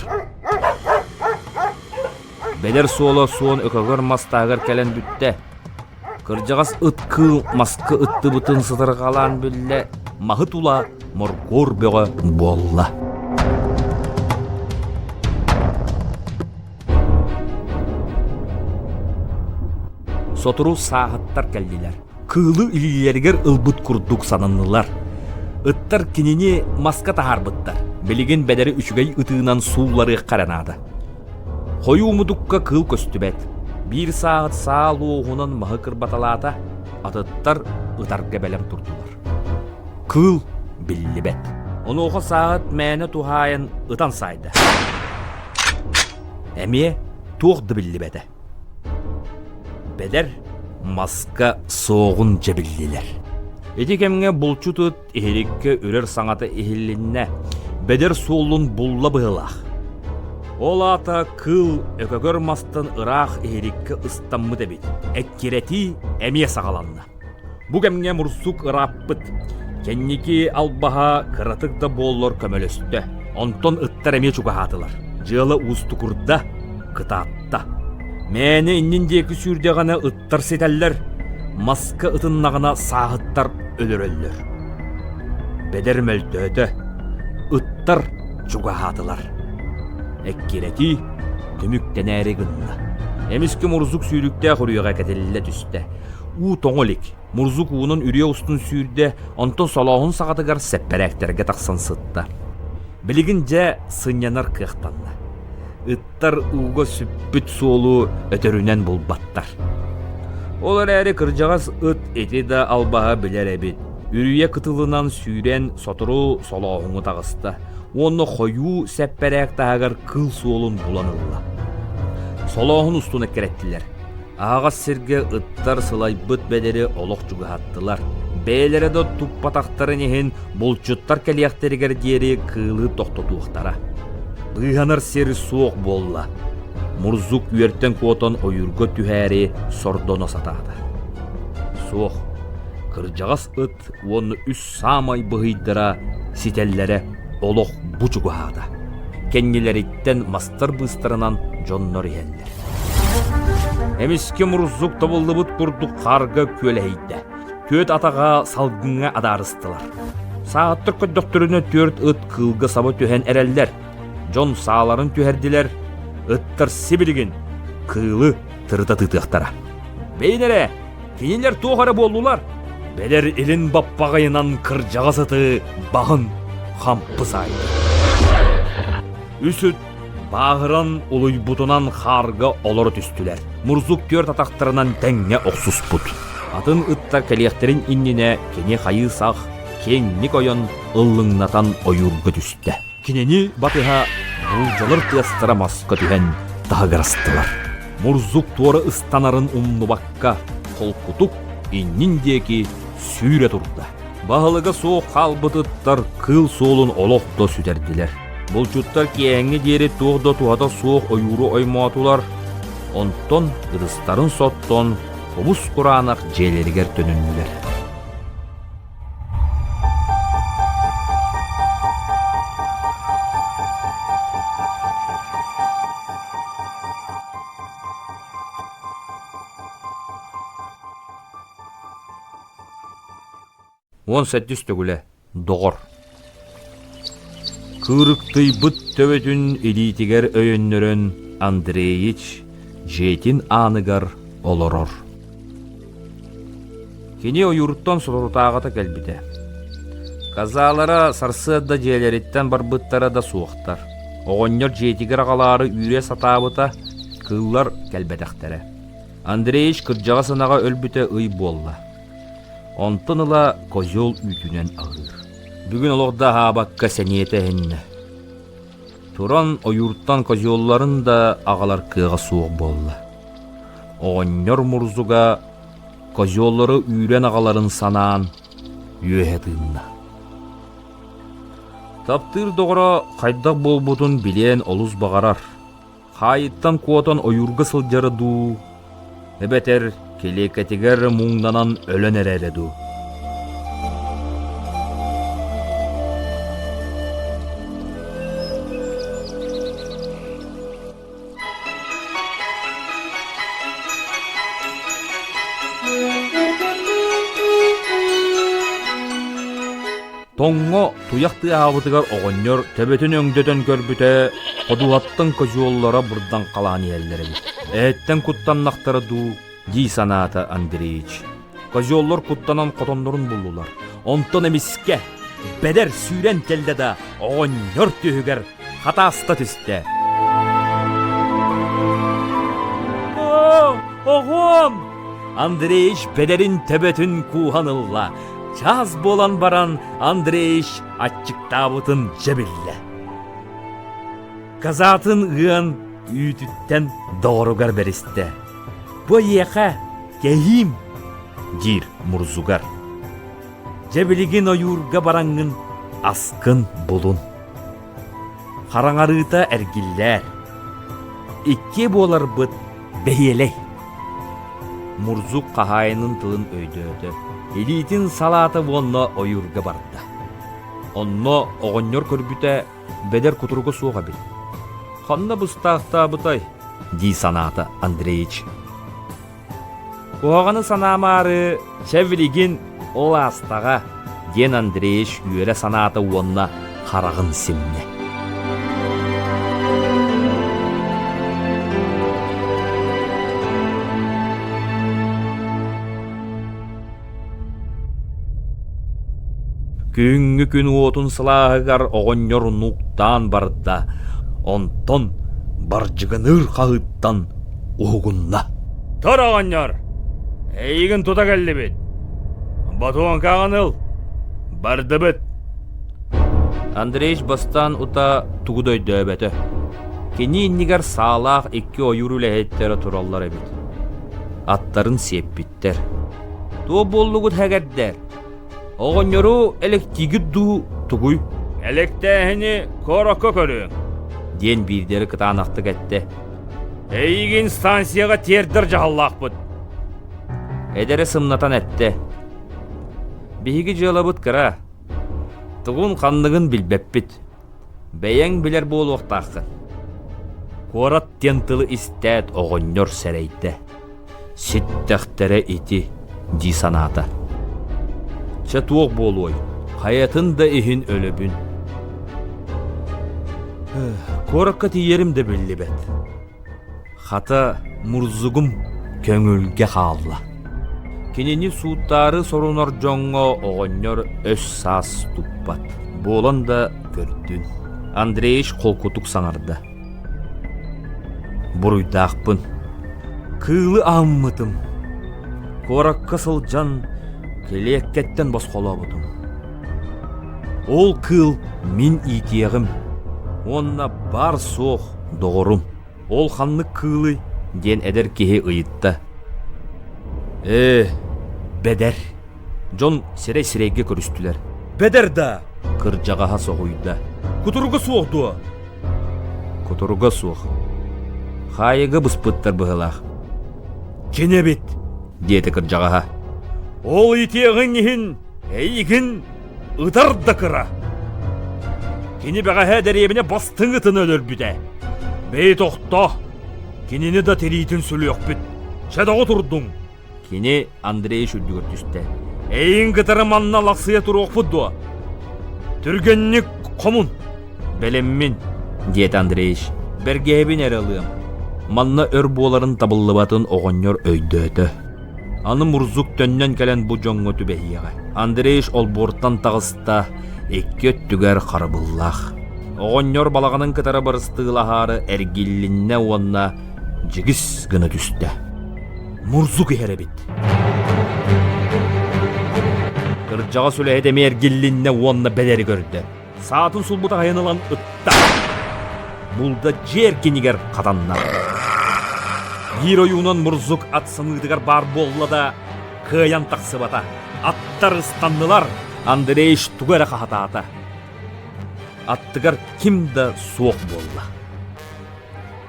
Бэдэр суола суон өкөгөр мас таһыгар кэлэн бүттэ. Кырдьаҕас ыт кыыл маска ыттыбытын сытырҕалаан биллэ, маһы тула моргуор бөҕө буолла. Сотору сааһыттар кэллилэр. Кыылы илиилэригэр ылбыт курдук сананнылар. Ыттар кинини маска таһаарбыттар. Билигин бэдэри үчүгэй ытыынан суулларыахха эрэ наада. Хойуу мутукка кыыл көстүбэт. Биир сааһыт саа луоһунан маһы кырбаталаата, атыттар ытарга бэлэм турдулар. Кыыл биллибэт. Онуоха сааһыт мээнэ туһаайан ытан саайда. Эмиэ туох да биллибэтэ. Бэдэр маска суоҕун дьэбиллилэр. Ити кэмҥэ булчут ыт иһириккэ үрэр саҥата иһиллиннэ, бэдэр суолун булла быһыылаах. Ол аата кыыл өкөгөр мастан ыраах иһириккэ ыстаммыт эбит. Эккирэтии эмиэ саҕаланна. Бу кэмҥэ Мурсук ырааппыт. Кэнники албаһа кыратык да буоллар көмөлөстө. Онтон ыттар эмиэ чугаһаатылар. Дьыала уустугурда, кытаатта. Мээнэ иннин диэки сүүрдэҕинэ ыттар ситэллэр, маска ытыннаҕына сааһыттар өлөрөллөр. Бэдэр мөлтөөтө, ыттар чугаһаатылар. Эккирэтии түмүктэнээри гынна. Эмискэ Мурзук сүүрүктээх үрүйэҕэ кэтиллэ түстэ. Уу тоҥо илик. Мурзук уунан үрүйэ устун сүүрдэ, онтон солооһун саҕатыгар сэппэрээктэргэ тахсан сытта. Билигин дьэ сынньанар кыахтанна. Ыттар ууга сүппүт суолу өтөрүнэн булбаттар. Ол эрээри кырдьаҕас ыт ити да албаһа билэр эбит. Үрүйэ кытылынан сүүрэн сотору солооһуҥҥа таҕыста уонна хойуу сэппэрээк таһыгар кыыл суолун булан ылла. Солооһун устун эккирэттилэр. Аһаҕас сиргэ ыттар сылайбыт бэдэри олох чугаһаттылар. Бэйэлэрэ да туппатахтарын иһин булчуттар кэлиэхтэригэр диэри кыылы тохтотуохтара. Быыһанар сир суох буолла. Мурзук үөртэн куотан ойуурга түһээри сордоно сатаата. Суох, кырдьаҕас ыт уонна үс саамай быһыйдара ситэллэрэ олох бу чугаһаата. Кэннилэриттэн мастар быыстарынан дьоннор иһэллэр. Эмискэ мурзук тобуллубут курдук хаарга күөлэһийдэ. Түөрт атаҕа салгыҥҥа адаарыстылар. Сааттар көрдөхтөрүнэ түөрт ыт кыылга саба түһэн эрэллэр. Дьон сааларын түһэрдилэр, ыттар сибилигин кыылы тырыта тыытыахтара. Бэйин эрэ, кинилэр туох эрэ буоллулар? Бэдэр илин баппаҕайынан кырдьаҕас ыты баһын хампы саайда. Үс ыт бааһыран улуйбутунан хаарга олоро түстүлэр. Мурзук түөрт атахтарынан тэҥҥэ охсуспут. Атын ыттар кэлиэхтэрин иннинэ кини хайыы-сах киэҥник ойон ыллыҥнатан ойуурга түстэ. Кинини батыһа буулдьалар тыастара маска түһэн таһыгырастылар. Мурзук туора ыстанарын умнубакка холкутук иннин диэки сүүрэ турда. Баһылыга суох хаалбыт ыттар кыыл суолун олох да сүтэрдилэр. Булчуттар киэһэҥҥи диэри туох да туһата суох ойууру оймоотулар, онтон ытыстарын соттон хомус кураанах дьиэлэригэр төнүннүлэр. 18 төгүлэ доҕор Кыырыктыйбыт төбөтүн илиитигэр өйөннөрөн Андреич дьиэтин ааныгар олорор. Кини ойууруттан соторутааҕыта кэлбитэ. Казалара сарсыарда дьиэлэриттэн барбыттара да суохтар. Оҕонньор дьиэтигэр аҕалаары үүрэ сатаабыта, кыыллар кэлбэтэхтэрэ. Андреич кырдьаҕас ынаҕа өлбүтэ ый буолла. Онтон ыла козел үүтүнэн аһыыр. Бүгүн олох да аһаабакка сэниэтэ эһиннэ. Туран ойууртан козелларын да аҕалар кыаҕа суох буолла. Оҕонньор мурзуга козеллары үүрэн аҕаларын санаан үөһэ тыынна. Таптыыр доҕоро хайдах буолбутун билиэн олус баҕарар. Хаайыттан куотан ойуурга сылдьара дуу, эбэтэр килиэкэтигэр муҥнанан өлөн эрэрэ дуу. Тоҥҥо туйах тыаһаабытыгар оҕонньор төбөтүн өҥдөтөн көрбүтэ, ходуһаттан козеллара бурдаҥхалаан иһэллэр эбит. Эһэттэн куттаннахтара дуу дии санаата Андреич. Козеллор куттанан хотоннорун буллулар. Онтон эмискэ бэдэр сүүрэн кэллэ да оҕонньор түөһүгэр хатааста түстэ. Оҕом! Андреич бэдэрин төбөтүн кууһан ылла. Чаас буолан баран Андреич аччыктаабытын дьэ биллэ. Казатын ыан үүтүттэн доҕоругар бэристэ. «Бу эйиэхэ кэһиим!» диир Мурзугар. «Дьэ билигин ойуурга бараҥҥын аскын булун. Хараҥарыыта эргиллээр. Иккиэ буоларбыт бэһиэлэй!» Мурзук хаһаайынын тылын өйдөөтө, илиитин салаата уонна ойуурга барда. Онно оҕонньор көрбүтэ бэдэр кутуруга суох эбит. «Ханна быстаахтаабытай?» дии санаата Андреич. Куһаҕаны санаамаары, чэ билигин ол аастаҕа, диэн Андреич үөрэ санаата уонна хараҕын симнэ. Күҥҥү күн уотун сылааһыгар оҕонньор нуктаан барда, онтон бардьыгыныыр хаһыыттан уһугунна. Тур, оҕонньор! Эйигин тута кэллибит. Ботуоҥкаҕын ыл. Бардыбыт. Андреич бастаан ута тугу да өйдөөбөтө. Кини иннигэр саалаах икки ойуур үлэһиттэрэ тураллар эбит. Аттарын сиэппиттэр. Туох буоллугут хэгэрдэр? Оҕонньору элэктиигит дуу, тугуй? Элэктээһини куоракка көрүөҥ, диэн биирдэри кытаанахтык эттэ. Эйигин станцияҕа тиэрдэр дьаһаллаахпыт. Эдэрэ сымнатан эттэ. Биһиги дьыалабыт кыра. Тугун-ханныгын билбэппит. Бэйэҥ билэр буолуохтааххын. Куорат диэн тылы истээт оҕонньор сэрэйдэ. Ситтэхтэрэ ити дии санаата. Чэ туох буолуой, хайатын да иһин өлөбүн. Куоракка тиийэрим да биллибэт. Хата, мурзугум көҥүлгэ хаалла. Кинини сууттаары сорунар дьоҥҥо оҕонньор өс-саас туппат. Буолан да көрдүн. Андреевич холкутук саҥарда. Буруйдаахпын. Кыылы аһыммытым. Куоракка сылдьан килиэккэттэн босхолообутум. Ол кыыл мин иитиэҕим уонна баар-суох доҕорум. Ол ханнык кыылый? диэн эдэр киһи ыйытта. Ээ, бэдэр. Дьон сирэй-сирэйгэ көрүстүлэр. Бэдэр да! Кырдьаҕаһа соһуйда. Кутуруга суох дуо? Кутуруга суох. Хаайыга быспыттар быһыылаах. Кини эбит, диэтэ кырдьаҕаһа. Ол итиэҕиҥ иһин эйигин ытар да кыра. Кини бэҕэһээ дэриэбинэ бастыҥ ытын өлөрбүтэ. Бэйи тохтоо, кинини да тириитин сүлүөхпүт. Чэ тоҕо турдуҥ? Кини Андреич үрдүгэр түстэ. Эйин кытары манна лахсыйа туруохпут дуо? Түргэнник хомун. Бэлэммин, диэтэ Андреич. Бэргэһэбин эрэ ылыам. Манна өр буоларын табыллыбатын оҕонньор өйдөөтө. Аны Мурзук төннөн кэлэн бу дьоҥҥо түбэһиэҕэ. Андреич олбуортан таҕыста, икки өттүгэр харабыллаах. Оҕонньор балаҕанын кытары барыстыылаһаары эргиллиннэ уонна дьигис гына түстэ. Мурзук иһэр эбит. Кырдьаҕас үлэһит эмиэ эргиллиннэ уонна бэлэри көрдө. Саатын сулбута айан ылан ытта. Булда дьиэ эркинигэр хатанна. Биир ойуунан Мурзук ат самыытыгар баар буолла да, кыайан тахсыбата. Аттар ыстаннылар, Андреич тугу эрэ хаһатаата. Аттыгар ким да суох буолла.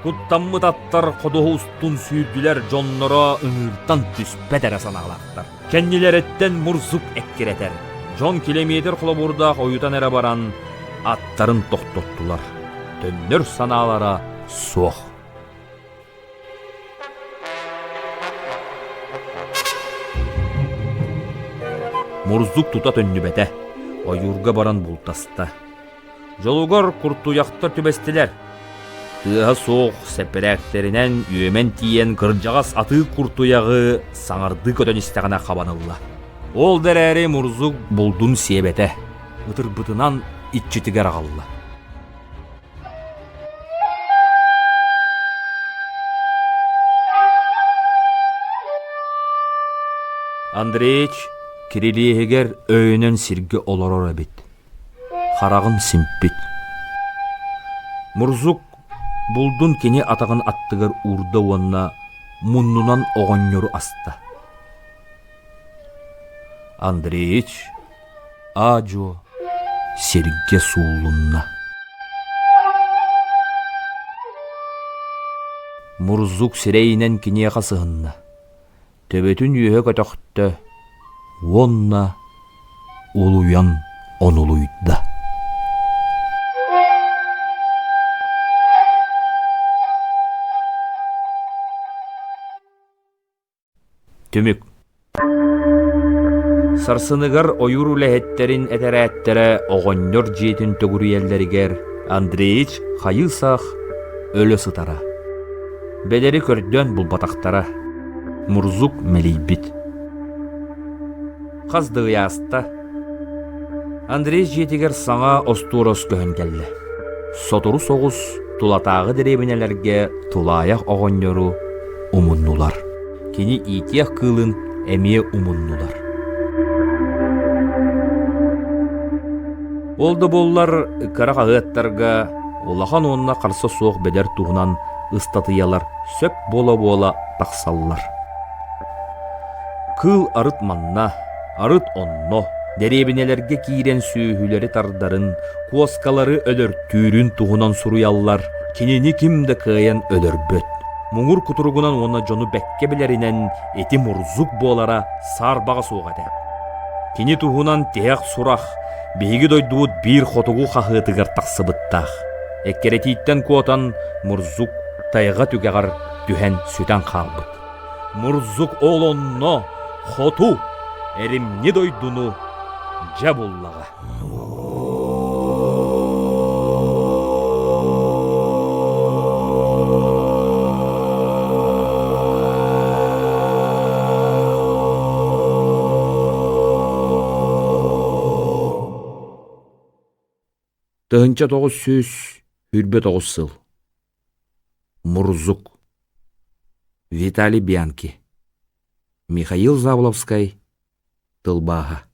Куттаммыт аттар ходуһу устун сүүрдүлэр, дьонноро ыҥыыртан түспэт эрэ санаалаахтар. Кэннилэриттэн мурзук эккирэтэр. Дьон килэмиэтир холобурдаах ойутан эрэ баран, аттарын тохтоттулар. Төннөр санаалара суох. Мурзук тута төннүбэтэ, ойуурга баран бултаста. Дьолугар куртуйахтар түбэстилэр. Тыаһа суох сэппэрээктэринэн үөмэн тиийэн кырдьаҕас атыы куртуйаҕы саҥардыы көтөн истэҕинэ хабан ылла. Ол да эрээри Мурзук булдун сиэбэтэ, ытырбытынан иччитигэр аҕалла. Андреич кирилиэһигэр өйөнөн сиргэ олорор эбит. Хараҕын симпит. Мурзук булдун кини атаҕын аттыгар уурда уонна муннунан оҕонньору аста. Андреич аа-дьуо сиргэ сууллунна. Мурзук сирэйинэн киниэхэ сыһынна. Төбөтүн үөһэ көтөхтө уонна улуйан онулуйда. Түмүк Сарсыныгар ойуур үлэһиттэрин этэрээттэрэ оҕонньор дьиэтин төгүрүйэллэригэр Андреич хайыы-сах өлө сытара. Бэлэри көрдөөн булбатахтара. Мурзук мэлийбит. Хас да ый ааста. Андрей дьиэтигэр саҥа остуорас көһөн кэллэ. Сотору соҕус тулатааҕы дэриэбинэлэргэ тулаайах оҕонньору умуннулар. Кини иитиэх кыылын эмиэ умуннулар. Ол да буоллар кыра хаһыаттарга улахан уонна харса суох бэдэр туһунан ыстатыйалар сөп буола-буола тахсаллар. Кыыл арыт манна, арыт онно, дэриэбинэлэргэ киирэн сүөһүлэри тардарын, куоскалары өлөртүүрүн туһунан суруйаллар, кинини ким да кыайан өлөрбөт. Муҥур кутуругунан уонна дьону бэккэ билэринэн ити мурзук буолара саарбаҕа суох этэ. Кини туһунан тиһэх сурах биһиги дойдубут биир хотугу хаһыатыгар тахсыбыттаах. Эккирэтииттэн куотан Мурзук тайҕа түгэҕэр түһэн сүтэн хаалбыт. Мурзук ол онно хоту эримньи дойдуну дьэ буллаҕа. 1929 сыл. Мурзук. Виталий Бианки. Михаил Завловскай тылбааһа.